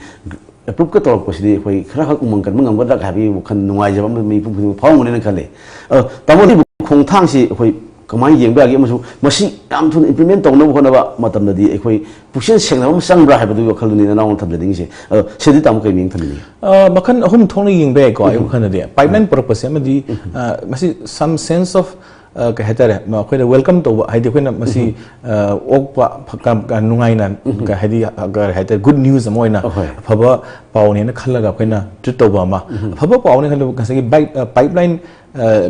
ꯑꯦꯄ꯭ꯔꯨꯞꯀ ꯇꯧꯔꯛꯄꯁꯤꯗꯤ ꯑꯩꯈꯣꯏ ꯈꯔꯈꯛ ꯎꯃꯪ ꯀꯟꯕ ꯉꯝꯒꯗ꯭ꯔꯥ ꯍꯥꯏꯕꯒꯤ ꯋꯥꯈꯜ ꯅꯨꯡꯉꯥꯏꯖꯕ ꯑꯃ ꯃꯤꯄꯨꯝ ꯈꯨꯗꯤꯡꯃꯛ ꯐꯥꯎꯔꯝꯒꯅꯤꯅ ꯈꯜꯂꯤ꯫ ꯑꯗꯣ ꯇꯥꯃꯣ, ꯁꯤꯕꯨ ꯈꯣꯡꯊꯥꯡꯁꯤ ꯑꯩꯈꯣꯏ ꯀꯃꯥꯏꯅ ꯌꯦꯡꯕ ꯌꯥꯒꯦ ꯑꯃꯁꯨꯡ ꯃꯁꯤ ꯌꯥꯝ ꯊꯨꯅ ꯏꯝꯄ꯭ꯂꯤꯃꯦꯟ ꯇꯧꯅꯕ ꯍꯣꯠꯅꯕ ꯃꯇꯝꯗꯗꯤ ꯑꯩꯈꯣꯏ ꯄꯨꯛꯆꯦꯜ ꯁꯦꯡꯅꯕ ꯑꯃ ꯆꯪꯕ꯭ꯔꯥ ꯍꯥꯏꯕꯗꯨꯒꯤ ꯋꯥꯈꯜꯗꯨꯅꯤ ꯅꯅꯥꯎꯅ ꯊꯝꯖꯅꯤꯡꯉꯤꯁꯦ꯫ ꯑꯗꯣ ꯁꯤꯗꯤ ꯇꯥꯃꯣ ꯀꯩ ꯃꯤꯡ ꯊꯝꯕꯤꯅꯤꯡꯉꯤ? ꯑ, ꯃꯈꯜ ꯑꯍꯨꯝ ꯊꯣꯛꯅ ꯌꯦꯡꯕ ꯌꯥꯏꯀꯣ ꯑꯩ ꯋꯥꯈꯜꯗꯗꯤ꯫ ꯄꯥꯏꯞꯂꯥꯏꯟ ꯄꯨꯔꯛꯄꯁꯦ ꯑꯃꯗꯤ ꯑ, ꯃꯁꯤ some sense of ꯑ, ꯀꯩ ꯍꯥꯏꯇꯥꯔꯦ, ꯃ- ꯑꯩꯈꯣꯏꯅ ꯋꯦꯜꯀꯝ ꯇꯧꯕ ꯍꯥꯏꯗꯤ ꯑꯩꯈꯣꯏꯅ ꯃꯁꯤ ꯑ, ꯑꯣꯛꯄ ꯐ- ꯀ- ꯀ- ꯅꯨꯡꯉꯥꯏꯅ ꯀ- ꯍꯥꯏꯗꯤ ꯑ, ꯀꯔꯤ ꯍꯥꯏꯇꯥꯔꯦ, ꯒꯨꯗ ꯅ꯭ꯌꯨꯁ ꯑꯃ ꯑꯣꯏꯅ ꯑꯍꯣꯏ꯫ ꯑꯐꯕ ꯄꯥꯎꯅꯦꯅ ꯈꯜꯂꯒ ꯑꯩꯈꯣꯏꯅ ꯇ꯭ꯔꯤꯠ ꯇꯧꯕ ꯑꯃ꯫ ꯑꯐꯕ ꯄꯥꯎꯅꯦ ꯈꯜꯂꯒ ꯉꯁꯥꯏꯒꯤ ꯕꯥꯏꯛ ꯄꯥꯏꯞꯂꯥꯏꯟ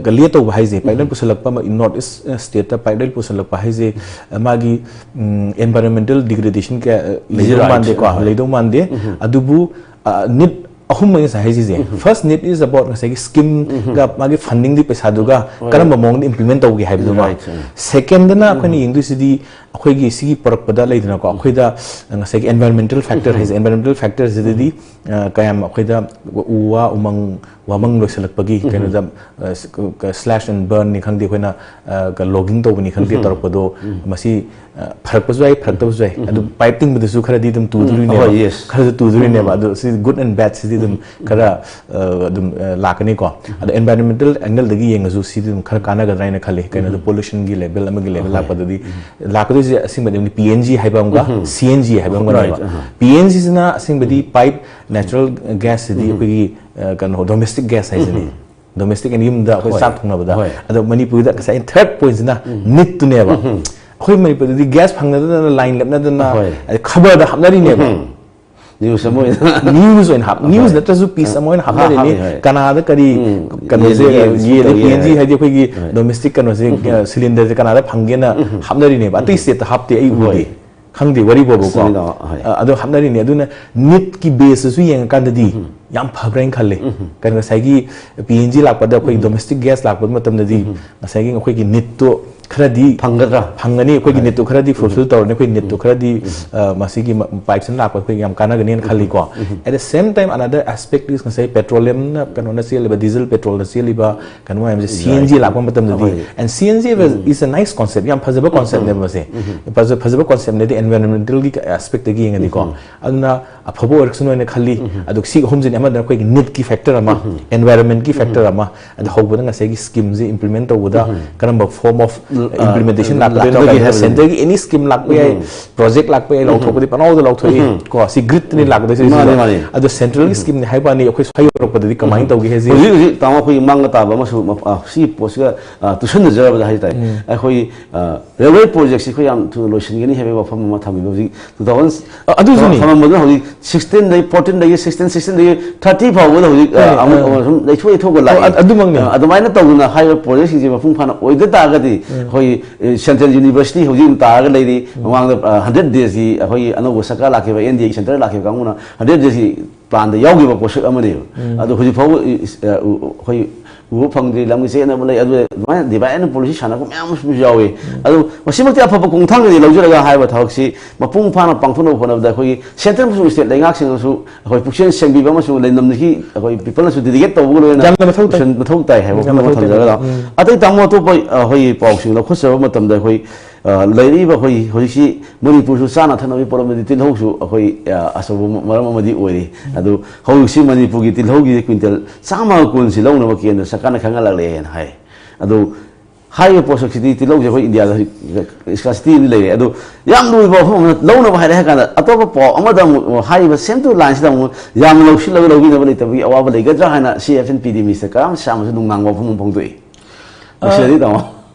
ꯒ ꯂꯦꯠ ꯇꯧꯕ ꯍꯥꯏꯁꯦ, ꯄꯥꯏꯞꯂꯥꯏꯟ ꯄꯨꯁꯜꯂꯛꯄ ꯑꯃ ꯅꯣꯔꯠ ꯏꯁ ꯁ꯭ꯇꯦꯠꯇ ꯄꯥꯏꯞꯂꯥꯏꯟ ꯄꯨꯁꯜꯂꯛꯄ ꯍꯥꯏꯁꯦ ꯑ, ꯃꯥꯒꯤ ꯎꯝ, environmental degradation ꯀꯌꯥ ꯑ, ꯂꯩꯗꯧ Right. ꯃꯥꯟꯗꯦꯀꯣ, ꯑꯍꯣꯏ꯫ ꯂꯩꯗꯧ ꯃꯥꯟꯗꯦ꯫ ꯑꯗꯨꯕꯨ ꯑ, ꯅꯤꯠ ꯑꯍꯨꯝ ꯑꯩ ꯉꯁꯥꯏ ꯍꯥꯏꯁꯤꯁꯦ, first need is about ꯉꯁꯥꯏꯒꯤ ꯁ꯭ꯀꯤꯝꯒ ꯃꯥꯒꯤ ꯐꯟꯗꯤꯡꯒꯤ ꯄꯩꯁꯥꯗꯨꯒ ꯀꯔꯝꯕ ꯃꯑꯣꯡꯗ ꯏꯝꯄ꯭ꯂꯤꯃꯦꯟ ꯇꯧꯒꯦ ꯍꯥꯏꯕꯗꯨꯃ꯫ Right, ꯎꯝ꯫ ꯁꯦꯀꯦꯟꯗꯅ ꯑꯩꯈꯣꯏꯅ ꯌꯦꯡꯗꯣꯏꯁꯤꯗꯤ ꯑꯩꯈꯣꯏꯒꯤ ꯁꯤꯒꯤ ꯄꯨꯔꯛꯄꯗ ꯂꯩꯗꯅꯀꯣ, ꯑꯩꯈꯣꯏꯗ ꯉꯁꯥꯏꯒꯤ environmental factor ꯍꯥꯏꯁꯦ, environmental factor ꯁꯤꯗꯗꯤ ꯑ, ꯀꯌꯥꯝ ꯑꯩꯈꯣꯏꯗ ꯎ ꯋꯥ ꯎꯃꯪ ꯋꯥꯃꯪ ꯂꯣꯏꯁꯤꯜꯂꯛꯄꯒꯤ ꯀꯩꯅꯣꯗ ꯁ꯭ꯂꯦꯁ ꯑꯦꯟ ꯕꯔꯟꯅꯤ ꯈꯪꯗꯦ, ꯑꯩꯈꯣꯏꯅ ꯂꯣꯒꯤꯡ ꯇꯧꯕꯅꯤ ꯈꯪꯗꯦ, ꯇꯧꯔꯛꯄꯗꯣ ꯃꯁꯤ ꯑ, ꯐꯔꯛꯄꯁꯨ ꯌꯥꯏ, ꯐꯔꯛꯇꯕꯁꯨ ꯌꯥꯏ꯫ ꯑꯗꯨ ꯄꯥꯏꯞ ꯇꯤꯡꯕꯗꯁꯨ ꯈꯔꯗꯤ ꯑꯗꯨꯝ ꯇꯨꯗꯣꯔꯤꯅꯦꯕ꯫ ꯑꯍꯣꯏ, yes. ꯈꯔꯁꯨ ꯇꯨꯗꯣꯔꯤꯅꯦꯕ꯫ ꯑꯗꯨ ꯁꯤ ꯒꯨꯗ ꯑꯦꯟ ꯕꯦꯗ ꯁꯤꯗꯤ ꯑꯗꯨꯝ ꯈꯔ ꯑ, ꯑꯗꯨꯝ ꯑ, ꯂꯥꯛꯀꯅꯤꯀꯣ꯫ ꯑꯗꯣ environmental angle ꯗꯒꯤ ꯌꯦꯡꯉꯁꯨ ꯁꯤꯗꯤ ꯑꯗꯨꯝ ꯈꯔ ꯀꯥꯟꯅꯒꯗ꯭ꯔꯥ ꯍꯥꯏꯅ ꯈꯜꯂꯤ꯫ ꯀꯩꯅꯣꯗ pollution ꯒꯤ level ꯑꯃꯒꯤ level ꯂꯥꯛꯄꯗꯗꯤ ꯂꯥꯛꯀꯗꯣꯏꯁꯦ ꯑꯁꯦꯡꯕꯗꯤ ꯄꯤ ꯑꯦꯟ ꯖꯤ ꯍꯥꯏꯕ ꯑꯃꯒ ꯁꯤ ꯑꯦꯟ ꯖꯤ ꯍꯥꯏꯕ ꯑꯃꯒꯅꯦꯕ꯫ Right, ꯑꯍ꯫ ꯄꯤ ꯑꯦꯟ ꯖꯤ ꯁꯤꯅ ꯑꯁꯦꯡꯕꯗꯤ ꯄꯥꯏꯞ natural gas ꯁꯤꯗꯤ ꯑꯩꯈꯣꯏꯒꯤ ꯑ, ꯀꯩꯅꯣ domestic gas ꯍꯥꯏꯁꯤꯅꯤ꯫ ꯗꯣꯃꯦꯁꯇꯤꯛ ꯑꯦꯟ ꯌꯨꯝꯗ ꯑꯩꯈꯣꯏ ꯍꯣꯏ꯫ ꯆꯥꯛ ꯊꯣꯡꯅꯕꯗ꯫ ꯍꯣꯏ꯫ ꯑꯗꯣ ꯃꯅꯤꯄꯨꯔꯗ ꯉꯁꯥꯏ ꯊꯥꯔꯠ ꯄꯣꯏꯟꯠꯁꯤꯅ ꯅꯤꯠꯇꯨꯅꯦꯕ꯫ ꯑꯩꯈꯣꯏ ꯃꯅꯤꯄꯨꯔꯗꯗꯤ ꯒ꯭ꯌꯥꯁ ꯐꯪꯅꯗꯅ ꯂꯥꯏꯟ ꯂꯦꯞꯅꯗꯅ ꯍꯣꯏ꯫ ꯈꯕꯔꯗ ꯍꯥꯞꯅꯔꯤꯅꯦꯕ꯫ ꯅ꯭ꯌꯨꯁ ꯑꯃ ꯑꯣꯏꯅ ꯅ꯭ꯌꯨꯁ ꯑꯣꯏꯅ ꯍꯥꯞ ꯅ꯭ꯌꯨꯁ ꯅꯠꯇ꯭ꯔꯁꯨ ꯄꯤꯁ ꯑꯃ ꯑꯣꯏꯅ ꯍꯥꯞꯅꯔꯤꯅꯤ꯫ ꯍꯣꯏ꯫ ꯀꯅꯥꯗ ꯀꯔꯤ ꯀꯩꯅꯣꯁꯦ ꯌꯦꯟꯒꯤ ꯁꯤ ꯌꯦꯜꯂꯤ ꯇꯧꯋꯤ ꯄꯤ ꯑꯦꯟ ꯖꯤ ꯍꯥꯏ꯫ ꯍꯥꯏꯗꯤ ꯑꯩꯈꯣꯏꯒꯤ ꯗꯣꯃꯦꯁꯇꯤꯛ ꯀꯩꯅꯣꯁꯦ ꯁꯤꯂꯤꯟꯗꯔꯁꯦ ꯀꯅꯥꯗ ꯐꯪꯒꯦꯅ ꯍꯥꯞꯅꯔꯤꯅꯦꯕ꯫ ꯑꯇꯩ ꯁ꯭ꯇꯦꯠꯇ ꯍꯥꯞꯇꯦ ꯑꯩ ꯎꯗꯦ꯫ ꯍꯣꯏ꯫ ꯈꯪꯗꯦ ꯋꯥꯔꯤ ꯐꯥꯎꯕꯀꯣ꯫ ꯑꯁ, ꯍꯣꯏ꯫ ꯑ, ꯑꯗꯣ ꯍꯥꯞꯅꯔꯤꯅꯦ꯫ ꯑꯗꯨꯅ ꯅꯤꯠꯀꯤ ꯕꯦꯁꯇꯁꯨ ꯌꯦꯡꯉꯀꯥꯟꯗꯗꯤ ꯌꯥꯝ ꯐꯕ꯭ꯔꯥ ꯍꯥꯏꯅ ꯈꯜꯂꯦ꯫ ꯀꯩꯅꯣ ꯉꯁꯥꯏꯒꯤ ꯄꯤ ꯑꯦꯟ ꯖꯤ ꯂꯥꯛꯄꯗ ꯑꯩꯈꯣꯏ ꯗꯣꯃꯦꯁꯇꯤꯛ ꯒ꯭ꯌꯥꯁ ꯂꯥꯛꯄ ꯃꯇꯝꯗꯗꯤ ꯉꯁꯥꯏꯒꯤ ꯑꯩꯈꯣꯏꯒꯤ ꯅꯤꯠꯇꯣ ꯈꯔꯗꯤ ꯐꯪꯒꯗ꯭ꯔꯥ? ꯐꯪꯒꯅꯤ꯫ ꯑꯩꯈꯣꯏꯒꯤ ꯅꯤꯠꯇꯣ ꯈꯔꯗꯤ ꯐꯨꯜꯐꯤꯜ ꯇꯧꯔꯅꯤ꯫ ꯑꯩꯈꯣꯏ ꯅꯤꯠꯇꯣ ꯈꯔꯗꯤ ꯑ, ꯃꯁꯤꯒꯤ ꯄꯥꯏꯞꯁꯤꯅ ꯂꯥꯛꯄ ꯑꯩꯈꯣꯏꯒꯤ ꯌꯥꯝ ꯀꯥꯟꯅꯒꯅꯤꯅ ꯈꯜꯂꯤꯀꯣ꯫ At the same time, another aspect is ꯉꯁꯥꯏ ꯄꯦꯇ꯭ꯔꯣꯂꯤꯌꯝꯅ ꯀꯩꯅꯣꯅ ꯆꯦꯜꯂꯤꯕ ꯗꯤꯖꯜ ꯄꯦꯇ꯭ꯔꯣꯜꯅ ꯆꯦꯜꯂꯤꯕ ꯀꯩꯅꯣ ꯃꯌꯥꯝꯁꯦ ꯁꯤ ꯑꯦꯟ ꯖꯤ ꯂꯥꯛꯄ ꯃꯇꯝꯗꯗꯤ꯫ ꯍꯣꯏ꯫ And C N G is a nice concept, ꯌꯥꯝ ꯐꯖꯕ ꯀꯣꯟꯁꯦꯞꯅꯦꯕ ꯃꯁꯦ꯫ ꯐꯖ- ꯐꯖꯕ ꯀꯣꯟꯁꯦꯞꯅꯦꯗꯤ ꯑꯦꯟꯚꯥꯏꯔꯣꯟꯃꯦꯟꯇꯦꯜꯒꯤ ꯑꯦꯁꯄꯦꯛꯇꯒꯤ ꯌꯦꯡꯉꯗꯤꯀꯣ꯫ ꯑꯗꯨꯅ ꯑꯐꯕ ꯑꯣꯏꯔꯛꯁꯅꯨ ꯍꯥꯏꯅ ꯈꯜꯂꯤ꯫ ꯑꯗꯨꯒ ꯁꯤꯒꯤ ꯑꯍꯨꯝꯁꯤꯅꯤ꯫ ꯑꯃꯗꯅ ꯑꯩꯈꯣꯏꯒꯤ ꯅꯤꯠꯀꯤ ꯐꯦꯛꯇꯔ ꯑꯃ, ꯑꯦꯟꯚꯥꯏꯔꯣꯟꯃꯦꯟꯠꯀꯤ ꯐꯦꯛꯇꯔ ꯑꯃ, ꯑꯗ ꯍꯧꯕꯗ ꯉꯁꯥꯏꯒꯤ ꯁ꯭ꯀꯤꯝꯁꯦ ꯏꯝꯄ꯭ꯂꯤꯃꯦꯟ ꯇꯧꯕꯗ ꯀꯔꯝꯕ ꯐꯣꯔꯝ ꯑꯣꯐ ꯏꯝꯄ꯭ꯂꯤꯃꯦꯟꯇꯦꯁꯟ ꯂꯥꯛꯀꯗꯣꯏꯅꯣ ꯂꯥꯛꯀꯗꯒꯦ ꯀꯥꯏꯅ ꯍꯥꯏꯕꯗꯨꯅꯤ꯫ ꯁꯦꯟꯇꯔꯒꯤ ꯑꯦꯅꯤ ꯁ꯭ꯀꯤꯝ ꯂꯥꯛꯄ ꯌꯥꯏ, ꯄ꯭ꯔꯣꯖꯦꯛ ꯂꯥꯛꯄ ꯌꯥꯏ, ꯂꯥꯎꯊꯣꯛꯄꯗꯤ ꯄꯪꯂꯥꯎꯗ ꯂꯥꯎꯊꯣꯛꯏ ꯀꯣ꯫ ꯁꯤ ꯒ꯭ꯔꯤꯠꯇꯅꯤ ꯂꯥꯛꯀꯗꯣꯏꯁꯦ꯫ ꯃꯥꯅꯤ, ꯁꯤꯁꯨ꯫ ꯃꯥꯅꯤ꯫ ꯑꯗꯣ ꯁꯦꯟꯇ꯭ꯔꯦꯜꯒꯤ ꯁ꯭ꯀꯤꯝꯅꯤ ꯍꯥꯏꯕ ꯋꯥꯅꯤ, ꯑꯩꯈꯣꯏ ꯁ꯭ꯋꯥꯏ ꯌꯧꯔꯛꯄꯗꯗꯤ ꯀꯃꯥꯏꯅ ꯇꯧꯒꯦ ꯍꯥꯏꯁꯦ? ꯍꯧꯖꯤꯛ ꯍꯧꯖꯤꯛ ꯇꯥꯃꯣ ꯑꯩꯈꯣꯏꯒꯤ ꯃꯥꯡꯗ ꯇꯥꯕ ꯑꯃꯁꯨ ꯃ- ꯑ, ꯁꯤꯒꯤ ꯄꯣꯠꯁꯤꯒ ꯑ, ꯇꯨꯁꯟꯅꯖꯔꯕꯗ ꯍꯥꯏ ꯇꯥꯔꯦ꯫ ꯑꯩꯈꯣꯏꯒꯤ ꯑ, ꯔꯦꯜꯋꯦ ꯄ꯭ꯔꯣꯖꯦꯛꯁꯤ ꯑꯩꯈꯣꯏ ꯌꯥꯝ ꯊꯨꯅ ꯂꯣꯏꯁꯤꯟꯒꯅꯤ ꯍꯥꯏꯕꯒꯤ ꯋꯥꯐꯝ ꯑꯃ ꯊꯝꯃꯤꯕ ꯍꯧꯖꯤꯛ ꯇꯨ ꯊꯥꯎꯖꯟ ꯑ, ꯑꯗꯨꯁꯨꯅꯤ꯫ ꯊꯝꯃꯝꯕꯗꯨꯅ ꯍꯧꯖꯤꯛ ꯁꯤꯛꯁꯇꯤꯟꯗꯒꯤ, ꯐꯣꯔꯇꯤꯟꯗꯒꯤ, ꯁꯤꯛꯁꯇꯤꯟ, ꯁꯤꯛꯁꯇꯤꯟꯗꯒꯤ ꯊꯥꯔꯇꯤ ꯐꯥꯎꯕꯗ ꯍꯧꯖꯤꯛ ꯑ, ꯍꯣꯏ, ꯑꯃꯨꯛ ꯑ꯫ ꯑꯃꯨꯛ ꯁꯨꯝ ꯂꯩꯊꯣꯛ ꯂꯩꯊꯣꯛꯑꯒ ꯑꯣ, ꯂꯥꯛꯏ꯫ ꯑ- ꯑꯗꯨꯃꯛꯅꯤ꯫ ꯑ, ꯑꯗꯨꯃꯥꯏꯅ ꯇꯧꯗꯅ ꯍꯥꯏꯔꯤꯕ ꯄ꯭ꯔꯣꯖꯦꯛꯁꯤꯡꯁꯦ ꯃꯄꯨꯡ ꯐꯥꯅ ꯑꯣꯏꯗ ꯇꯥꯔꯒꯗꯤ ꯑꯩꯈꯣꯏꯒꯤ ꯑ, ꯁꯦꯟꯇ꯭ꯔꯦꯜ ꯌꯨꯅꯤꯚꯔꯁꯤꯇꯤ ꯍꯧꯖꯤꯛ ꯑꯗꯨꯝ ꯇꯥꯔꯒ ꯂꯩꯔꯤ꯫ ꯃꯃꯥꯡꯗ ꯑ, ꯍꯟꯗ꯭ꯔꯦꯠ ꯗꯦꯖꯀꯤ ꯑꯩꯈꯣꯏꯒꯤ ꯑꯅꯧꯕ ꯁꯔꯀꯥꯔ ꯂꯥꯛꯈꯤꯕ, ꯑꯦꯟ ꯗꯤ ꯑꯦꯒꯤ ꯁꯦꯟꯇꯔ ꯂꯥꯛꯈꯤꯕ ꯀꯥꯡꯕꯨꯅ ꯍꯟꯗ꯭ꯔꯦꯠ ꯗꯦꯖꯀꯤ ꯄ꯭ꯂꯥꯟꯗ ꯌꯥꯎꯈꯤꯕ ꯄꯣꯠꯁꯛ ꯑꯃꯅꯦꯕ꯫ ꯑꯗꯣ ꯍꯧꯖꯤꯛ ꯐꯥꯎꯕ ꯏ- ꯏꯁ- ꯑ, ꯎ- ꯑꯩꯈꯣꯏ ꯎꯕ ꯐꯪꯗ꯭ꯔꯤ꯫ ꯂꯝꯒꯤ ꯆꯦꯠꯅꯕ ꯂꯩ꯫ ꯑꯗꯨ ꯑꯗꯨꯃꯥꯏꯅ ꯗꯤꯚꯥꯏꯠ ꯑꯦꯟ ꯄꯣꯂꯤꯁꯤ ꯁꯥꯟꯅꯕ ꯃꯌꯥꯝ ꯑꯃꯁꯨ ꯌꯥꯎꯋꯤ꯫ ꯑꯗꯨ ꯃꯁꯤꯃꯛꯇꯤ ꯑꯐꯕ ꯈꯣꯡꯊꯥꯡꯗꯤ ꯂꯧꯖꯔꯒ ꯍꯥꯏꯔꯤꯕ ꯊꯕꯛꯁꯤ ꯃꯄꯨꯡ ꯐꯥꯅ ꯄꯥꯡꯊꯣꯛꯅꯕ ꯍꯣꯠꯅꯕꯗ ꯑꯩꯈꯣꯏꯒꯤ ꯁꯦꯟꯇ꯭ꯔ ꯑꯃꯁꯨꯡ ꯁ꯭ꯇꯦꯠ ꯂꯩꯉꯥꯛꯁꯤꯡꯅꯁꯨ ꯑꯩꯈꯣꯏ ꯄꯨꯛꯆꯦꯜ ꯁꯦꯡꯕꯤꯕ ꯑꯃꯁꯨꯡ ꯂꯩꯅꯝꯅꯤꯒꯤ ꯑꯩꯈꯣꯏ ꯄꯤꯄꯜꯅꯁꯨ ꯗꯦꯗꯤꯀꯦꯠ ꯇꯧꯕꯒ ꯂꯣꯏꯅꯅ ꯌꯥꯝꯅ ꯃꯊꯧ ꯇꯥꯏ꯫ ꯄꯨꯁꯟ- ꯃꯊꯧ ꯇꯥꯏ ꯍꯥꯏꯕ ꯌꯥꯝꯅ ꯋꯥꯐꯝ ꯑꯃ ꯃꯊꯧ ꯇꯥꯏ꯫ ꯊꯝꯖꯔꯒ ꯎꯝ꯫ ꯑꯇꯩ ꯇꯥꯃꯣ ꯑꯇꯣꯞꯄ ꯑꯩꯈꯣꯏꯒꯤ ꯄꯥꯎꯁꯤꯡ ꯂꯧꯈꯠꯆꯕ ꯃꯇꯝꯗ ꯑꯩꯈꯣꯏ ꯑ, ꯂꯩꯔꯛꯏꯕ ꯑꯩꯈꯣꯏ ꯍꯧꯖꯤꯛꯁꯤ ꯃꯅꯤꯄꯨꯔꯁꯨ ꯆꯥꯅ ꯊꯛꯅꯕꯒꯤ ꯄꯣꯠꯂꯝꯗꯗꯤ ꯇꯤꯜꯍꯧꯁꯨ ꯑꯩꯈꯣꯏ ꯑ, ꯑꯆꯧꯕ ꯃꯔꯝ ꯑꯃꯗꯤ ꯑꯣꯏꯔꯤ꯫ ꯑꯗꯨ ꯍꯧꯖꯤꯛꯁꯤ ꯃꯅꯤꯄꯨꯔꯒꯤ ꯇꯤꯜꯍꯧꯒꯤ ꯀ꯭ꯋꯤꯟꯇꯦꯜ ꯆꯥꯝꯃꯒ ꯀꯨꯟꯁꯤ ꯂꯧꯅꯕ ꯀꯦꯟꯗ꯭ꯔ ꯁꯔꯀꯥꯔꯅ ꯈꯪꯍꯜꯂꯛꯂꯦꯅ ꯍꯥꯏ꯫ ꯑꯗꯨ ꯍꯥꯏꯔꯤꯕ ꯄꯣꯠꯁꯛꯁꯤꯗꯤ, ꯇꯤꯜꯍꯧꯁꯦ ꯑꯩꯈꯣꯏ ꯏꯟꯗꯤꯌꯥꯗ ꯍꯧꯖꯤꯛ scarcity ꯑꯃꯗꯤ ꯂꯩꯔꯦ꯫ ꯑꯗꯣ ꯌꯥꯝ ꯂꯨꯕ ꯋꯥꯐꯝ ꯑꯃꯅ, ꯂꯧꯅꯕ ꯍꯥꯏꯔꯦ ꯍꯥꯏ ꯀꯥꯟꯗ ꯑꯇꯣꯞꯄ ꯄꯥꯎ ꯑꯃꯗ ꯑꯃꯨꯛ ꯍꯥꯏꯔꯤꯕ same to line ꯁꯤꯗ ꯑꯃꯨꯛ ꯌꯥꯝꯅ ꯂꯧꯁꯤꯜꯂꯒ ꯂꯧꯕꯤꯅꯕ ꯂꯩꯇꯕꯒꯤ ꯑꯋꯥꯕ ꯂꯩꯒꯗ꯭ꯔꯥ ꯍꯥꯏꯅ C F N P D Minister ꯀꯔꯥꯝ ꯁꯥꯃꯁꯨ ꯅꯨꯡꯅꯥꯡꯕ ꯋꯥꯐꯝ ꯑꯃ ꯐꯣꯡꯗꯣꯛꯏ꯫ ꯃꯁꯤꯗꯗꯤ ꯇꯥꯃꯣ꯫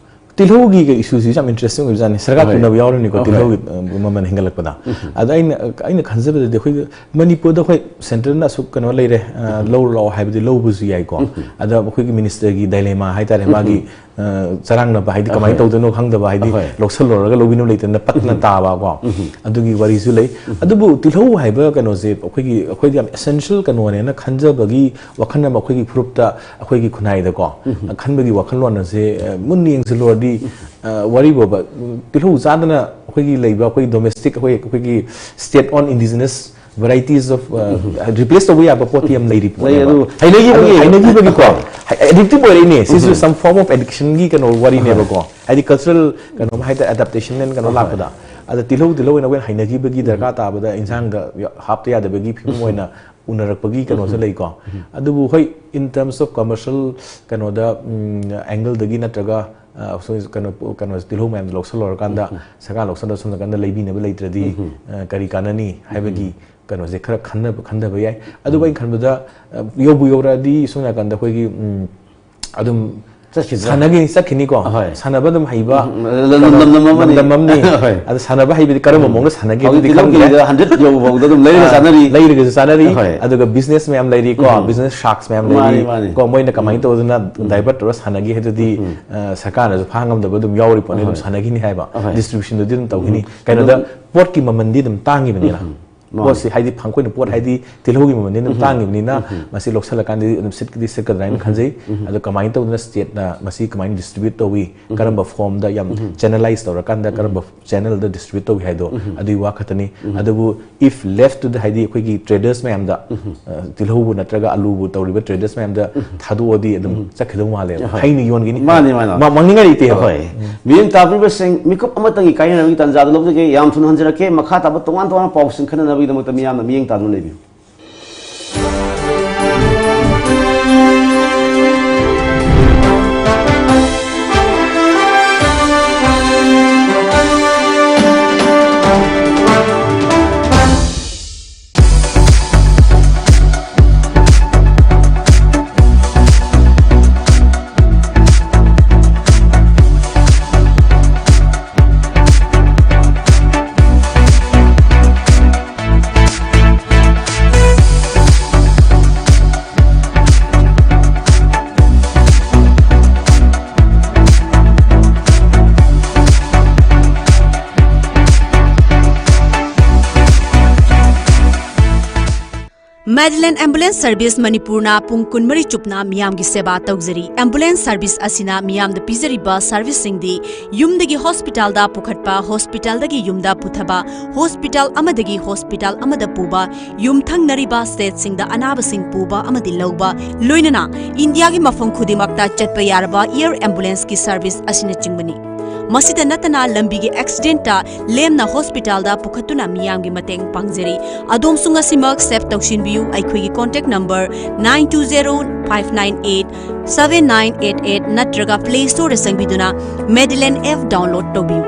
ꯇꯤꯜꯍꯧꯒꯤ ꯀꯩ ꯏꯁꯨꯁꯤꯁꯨ ꯌꯥꯝ ꯏꯟꯇꯔꯦꯁꯇꯤꯡ ꯑꯣꯏꯕꯖꯥꯠꯅꯤ꯫ ꯁꯔꯀꯥꯔ ꯍꯣꯏ꯫ ꯄꯨꯅꯕ ꯌꯥꯎꯔꯤꯅꯤꯀꯣ, ꯍꯣꯏ꯫ ꯇꯤꯜꯍꯧꯒꯤ ꯑ, ꯃꯃꯜ ꯍꯦꯟꯒꯠꯂꯛꯄꯗ꯫ ꯑꯗ ꯑꯩꯅ ꯑꯩꯅ ꯈꯟꯖꯕꯗꯗꯤ ꯑꯩꯈꯣꯏꯒꯤ ꯃꯅꯤꯄꯨꯔꯗ ꯑꯩꯈꯣꯏ ꯁꯦꯟꯇꯔꯅ ꯑꯁꯨꯛ ꯀꯩꯅꯣ ꯂꯩꯔꯦ, ꯑ, ꯂꯧꯔꯨ ꯂꯥꯛꯑꯣ ꯍꯥꯏꯕꯗꯤ ꯂꯧꯕꯁꯨ ꯌꯥꯏꯀꯣ꯫ ꯑꯗ ꯑꯩꯈꯣꯏꯒꯤ ꯃꯤꯅꯤꯁꯇꯔꯒꯤ ꯗꯥꯏꯂꯦꯃꯥ ꯍꯥꯏꯇꯥꯔꯦ, ꯃꯥꯒꯤ ꯑ, ꯆꯔꯥꯡꯅꯕ ꯍꯥꯏꯗꯤ ꯀꯃꯥꯏꯅ ꯇꯧꯗꯣꯏꯅꯣ ꯈꯪꯗꯕ, ꯍꯥꯏꯗꯤ ꯑꯍꯣꯏ꯫ ꯂꯧꯁꯜꯂꯨꯔꯒ ꯂꯧꯕꯤꯅꯕ ꯂꯩꯇꯅ ꯄꯠꯅ ꯇꯥꯕ ꯀꯣ꯫ ꯑꯗꯨꯒꯤ ꯋꯥꯔꯤꯁꯨ ꯂꯩ꯫ ꯑꯗꯨꯕꯨ ꯇꯤꯜꯍꯧ ꯍꯥꯏꯕ ꯀꯩꯅꯣꯁꯦ ꯑꯩꯈꯣꯏꯒꯤ ꯑꯩꯈꯣꯏꯗꯤ ꯌꯥꯝ ꯑꯦꯁꯦꯟꯁꯤꯌꯦꯜ ꯀꯩꯅꯣꯅꯦꯅ ꯈꯟꯖꯕꯒꯤ ꯋꯥꯈꯜ ꯑꯃ ꯑꯩꯈꯣꯏꯒꯤ ꯐꯨꯔꯨꯞꯇ, ꯑꯩꯈꯣꯏꯒꯤ ꯈꯨꯟꯅꯥꯏꯗꯀꯣ ꯈꯟꯕꯒꯤ ꯋꯥꯈꯜꯂꯣꯟ ꯑꯁꯦ, ꯑ, ꯃꯨꯟꯅ ꯌꯦꯡꯁꯤꯜꯂꯨꯔꯗꯤ, ꯑ, ꯋꯥꯔꯤꯕꯣꯕ, ꯎꯝ, ꯇꯤꯜꯍꯧ ꯆꯥꯗꯅ ꯑꯩꯈꯣꯏꯒꯤ ꯂꯩꯕ ꯑꯩꯈꯣꯏꯒꯤ ꯗꯣꯃꯦꯁꯇꯤꯛ ꯑꯩꯈꯣꯏ ꯑꯩꯈꯣꯏꯒꯤ state owned indigenous varieties of, uh, replace ꯇꯧꯕ ꯌꯥꯕ ꯄꯣꯠꯇꯤ ꯌꯥꯝ ꯂꯩꯔꯤ ꯄꯣꯠꯅꯦꯕ꯫ ꯂꯩ, ꯑꯗꯨ ꯍꯩꯅꯈꯤꯕꯒꯤ ꯑꯗꯨ ꯑꯣꯏꯅ꯫ ꯍꯩꯅꯈꯤꯕꯒꯤꯀꯣ, ꯑꯦꯗꯤꯛꯇꯤꯚ ꯑꯣꯏꯔꯛꯏꯅꯦ꯫ ꯁꯤꯁꯨ some form of addiction ꯒꯤ ꯀꯩꯅꯣ ꯋꯥꯔꯤꯅꯦꯕꯀꯣ꯫ ꯍꯥꯏꯗꯤ ꯀꯜꯆꯔꯦꯜ ꯀꯩꯅꯣ ꯍꯥꯏꯇꯥꯔꯦ, ꯑꯦꯗꯥꯞꯇꯦꯁꯟ ꯀꯩꯅꯣ ꯂꯥꯛꯄꯗ꯫ ꯑꯗ ꯇꯤꯜꯍꯧ, ꯇꯤꯜꯍꯧ ꯑꯣꯏꯅ ꯑꯩꯈꯣꯏꯅ ꯍꯩꯅꯈꯤꯕꯒꯤ ꯗꯔꯀꯥꯔ ꯇꯥꯕꯗ ꯏꯟꯁꯥꯡꯗ ꯍꯥꯞꯇ ꯌꯥꯗꯕꯒꯤ ꯐꯤꯕꯝ ꯑꯣꯏꯅ ꯎꯅꯔꯛꯄꯒꯤ ꯀꯩꯅꯣꯁꯨ ꯂꯩꯀꯣ꯫ ꯑꯗꯨꯕꯨ ꯍꯣꯏ, in terms of commercial ꯀꯩꯅꯣꯗ, ꯎꯝ, ꯑꯦꯡꯒꯜꯗꯒꯤ ꯅꯠꯇ꯭ꯔꯒ, ꯑ, ꯁꯣꯝ ꯀꯩꯅꯣ, ꯀꯩꯅꯣ ꯇꯤꯜꯍꯧ ꯃꯌꯥꯝꯗꯣ ꯂꯧꯁꯜꯂꯨꯔꯀꯥꯟꯗ ꯁꯔꯀꯥꯔ ꯂꯧꯁꯜꯂ ꯁꯣꯝ ꯅꯥꯀꯟꯗ ꯂꯩꯕꯤꯅꯕ ꯂꯩꯇ꯭ꯔꯗꯤ, ꯑ, ꯀꯔꯤ ꯀꯥꯟꯅꯅꯤ ꯍꯥꯏꯕꯒꯤ ꯀꯩꯅꯣꯁꯦ ꯈꯔ ꯈꯟꯅꯕ, ꯈꯟꯊꯕ ꯌꯥꯏ꯫ ꯑꯗꯨꯕꯨ ꯑꯩꯅ ꯈꯟꯕꯗ, ꯑ, ꯌꯧꯕꯨ ꯌꯧꯔꯛꯑꯗꯤ ꯁꯣꯝ ꯅꯥꯀꯟꯗ ꯑꯩꯈꯣꯏꯒꯤ, ꯎꯝ, ꯑꯗꯨꯝ ꯆꯠꯈꯤꯗ꯭ꯔꯥ? ꯁꯥꯟꯅꯒꯅꯤ, ꯆꯠꯈꯤꯅꯤꯀꯣ꯫ ꯑꯍꯣꯏ꯫ ꯁꯥꯟꯅꯕ ꯑꯗꯨꯝ ꯍꯩꯕ ꯎꯝ, ꯂꯝ, ꯂꯝ, ꯂꯝ ꯑꯃꯅꯤ꯫ ꯂꯝꯗꯝ ꯑꯃꯅꯤ꯫ ꯍꯣꯏ꯫ ꯑꯗ ꯁꯥꯟꯅꯕ ꯍꯩꯕꯗꯤ ꯀꯔꯝꯕ ꯃꯑꯣꯡꯗ ꯁꯥꯟꯅꯒꯦ ꯍꯧꯖꯤꯛ ꯑꯗꯨꯗꯤ ꯇꯤꯜꯍꯧ ꯈꯪꯗ꯭ꯔꯦ꯫ ꯀꯦꯖꯤꯗ hundred ꯌꯧꯕ ꯐꯥꯎꯗ ꯑꯗꯨꯝ ꯂꯩꯔꯒ ꯑꯥ, ꯆꯥꯅꯔꯤ꯫ ꯂꯩꯔꯒꯁꯨ ꯆꯥꯅꯔꯤ꯫ ꯍꯣꯏ꯫ ꯑꯗꯨꯒ ꯕꯤꯖꯤꯅꯦꯁ ꯃꯌꯥꯝ ꯂꯩꯔꯤꯀꯣ, ꯕꯤꯖꯤꯅꯦꯁ ꯁꯥꯔꯛꯁ ꯃꯌꯥꯝ ꯃꯥꯅꯤ, ꯂꯩꯔꯤ꯫ ꯃꯥꯅꯤ꯫ ꯀꯣ, ꯃꯣꯏꯅ ꯀꯃꯥꯏꯅ ꯇꯧꯗꯅ ꯗꯥꯏꯚꯔꯠ ꯇꯧꯔ ꯁꯥꯟꯅꯒꯦ ꯍꯥꯏꯗꯨꯗꯤ, ꯑ, ꯁꯔꯀꯥꯔꯅꯁꯨ ꯐꯥ ꯉꯝꯗꯕ ꯑꯗꯨꯝ ꯌꯥꯎꯔꯤ ꯄꯣꯠꯅꯤ, ꯑꯗꯨꯝ ꯍꯣꯏ꯫ ꯁꯥꯟꯅꯈꯤꯅꯤ ꯍꯥꯏꯕ꯫ ꯍꯣꯏ꯫ ꯗꯤꯁꯇ꯭ꯔꯤꯕ꯭ꯌꯨꯁꯟꯗꯨꯗꯤ ꯑꯗꯨꯝ ꯇꯧꯈꯤꯅꯤ꯫ ꯀꯩꯅꯣꯗ ꯄꯣꯠꯀꯤ ꯃꯃꯜꯗꯤ ꯑꯗꯨꯝ ꯇꯥꯡꯉꯤꯕꯅꯤꯅ꯫ ꯃꯥꯅꯤ꯫ ꯄꯣꯠꯁꯤ ꯍꯥꯏꯗꯤ ꯑꯩꯈꯣꯏꯅ ꯄꯣꯠ ꯍꯥꯏꯗꯤ ꯇꯤꯜꯍꯧꯒꯤ ꯃꯃꯜꯗꯤ ꯑꯗꯨꯝ ꯇꯥꯡꯉꯤꯕꯅꯤꯅ ꯃꯁꯤ ꯂꯧꯁꯜꯂꯀꯥꯟꯗꯗꯤ ꯑꯗꯨꯝ ꯁꯤꯠꯀꯗꯤ ꯁꯤꯠꯀꯗ꯭ꯔꯥ ꯍꯥꯏꯅ ꯈꯟꯖꯩ꯫ ꯑꯗꯣ ꯀꯃꯥꯏꯅ ꯇꯧꯗꯅ ꯁ꯭ꯇꯦꯠꯅ ꯃꯁꯤ ꯀꯃꯥꯏꯅ ꯗꯤꯁꯇ꯭ꯔꯤꯕ꯭ꯌꯨꯠ ꯇꯧꯏ, ꯀꯔꯝꯕ ꯐꯣꯝꯗ ꯌꯥꯝ ꯆꯦꯅꯦꯂꯥꯏꯁ ꯇꯧꯔꯀꯥꯟꯗ ꯀꯔꯝꯕ ꯆꯦꯅꯦꯜꯗ ꯗꯤꯁꯇ꯭ꯔꯤꯕ꯭ꯌꯨꯠ ꯇꯧꯏ ꯍꯥꯏꯗꯣ ꯑꯗꯨꯒꯤ ꯋꯥ ꯈꯛꯇꯅꯤ꯫ ꯑꯗꯨꯕꯨ if left to the, ꯍꯥꯏꯗꯤ ꯑꯩꯈꯣꯏꯒꯤ ꯇ꯭ꯔꯦꯗꯔꯁ ꯃꯌꯥꯝꯗ, ꯑ, ꯇꯤꯜꯍꯧꯕꯨ ꯅꯠꯇ꯭ꯔꯒ ꯑꯂꯨꯕꯨ ꯇꯧꯔꯤꯕ ꯇ꯭ꯔꯦꯗꯔꯁ ꯃꯌꯥꯝꯗ ꯊꯥꯗꯣꯛꯑꯗꯤ ꯑꯗꯨꯝ ꯆꯠꯈꯤꯗꯧ ꯃꯥꯜꯂꯦꯕ꯫ ꯍꯣꯏ꯫ ꯍꯩꯅ ꯌꯣꯟꯈꯤꯅꯤ꯫ ꯃꯥꯅꯤ, ꯃꯥꯅꯤ꯫ ꯃ-, ꯃꯥꯡꯅꯤꯡꯉꯥꯏ ꯂꯩꯇꯦꯕ꯫ ꯍꯣꯏ꯫ ꯃꯤꯠꯌꯦꯡ ꯇꯥꯕꯤꯕꯁꯤꯡ, ꯃꯤꯀꯨꯞ ꯑꯃꯇꯪꯒꯤ ꯀꯥꯏꯅꯅꯕꯒꯤ ꯇꯥꯟꯖꯥꯗꯨ ꯂꯧꯖꯒꯦ꯫ ꯌꯥꯝ ꯊꯨꯅ ꯍꯟꯖꯔꯛꯀꯦ꯫ ꯃꯈꯥ ꯇꯥꯕ ꯇꯣꯉꯥꯟ ꯇꯣꯉꯥꯟꯕ ꯄꯥꯎꯁꯤꯡ ꯈꯟꯅꯅꯕꯒꯤꯗꯃꯛꯇ ꯃꯤꯌꯥꯝꯅ ꯃꯤꯠꯌꯦꯡ ꯇꯥꯗꯨꯅ ꯂꯩꯕꯤꯌꯨ꯫ Madeline Ambulance Service ꯃꯅꯤꯄꯨꯔꯅ ꯄꯨꯡ ꯀꯨꯟꯃꯔꯤ ꯆꯨꯞꯅ ꯃꯤꯌꯥꯝꯒꯤ ꯁꯦꯕꯥ ꯇꯧꯖꯔꯤ꯫ Ambulance service ꯑꯁꯤꯅ ꯃꯤꯌꯥꯝꯗ ꯄꯤꯖꯔꯤꯕ serviceꯁꯤꯡꯗꯤ ꯌꯨꯝꯗꯒꯤ hospitalꯗ ꯄꯨꯈꯠꯄ, hospitalꯗꯒꯤ ꯌꯨꯝꯗ ꯄꯨꯊꯕ, hospital ꯑꯃꯗꯒꯤ hospital ꯑꯃꯗ ꯄꯨꯕ, ꯌꯨꯝꯊꯪꯅꯔꯤꯕ stateꯁꯤꯡꯗ ꯑꯅꯥꯕꯁꯤꯡ ꯄꯨꯕ ꯑꯃꯗꯤ ꯂꯧꯕ, ꯂꯣꯏꯅꯅ ꯏꯟꯗꯤꯌꯥꯒꯤ ꯃꯐꯝ ꯈꯨꯗꯤꯡꯃꯛꯇ ꯆꯠꯄ ꯌꯥꯔꯕ air ambulanceꯀꯤ service ꯑꯁꯤꯅꯆꯤꯡꯕꯅꯤ꯫ ꯃꯁꯤꯗ ꯅꯠꯇꯅ ꯂꯝꯕꯤꯒꯤ accidentꯇ ꯂꯦꯝꯅ hospitalꯗ ꯄꯨꯈꯠꯇꯨꯅ ꯃꯤꯌꯥꯝꯒꯤ ꯃꯇꯦꯡ ꯄꯥꯡꯖꯔꯤ꯫ ꯑꯗꯣꯝꯁꯨ ꯉꯁꯤꯃꯛ save ꯇꯧꯁꯤꯟꯕꯤꯌꯨ꯫ ꯑꯩꯈꯣꯏꯒꯤ contact number nine two zero five nine eight seven nine eight eight ꯅꯠꯇ꯭ꯔꯒ Play Storeꯗ ꯆꯪꯕꯤꯗꯨꯅ Madeline F download ꯇꯧꯕꯤꯌꯨ꯫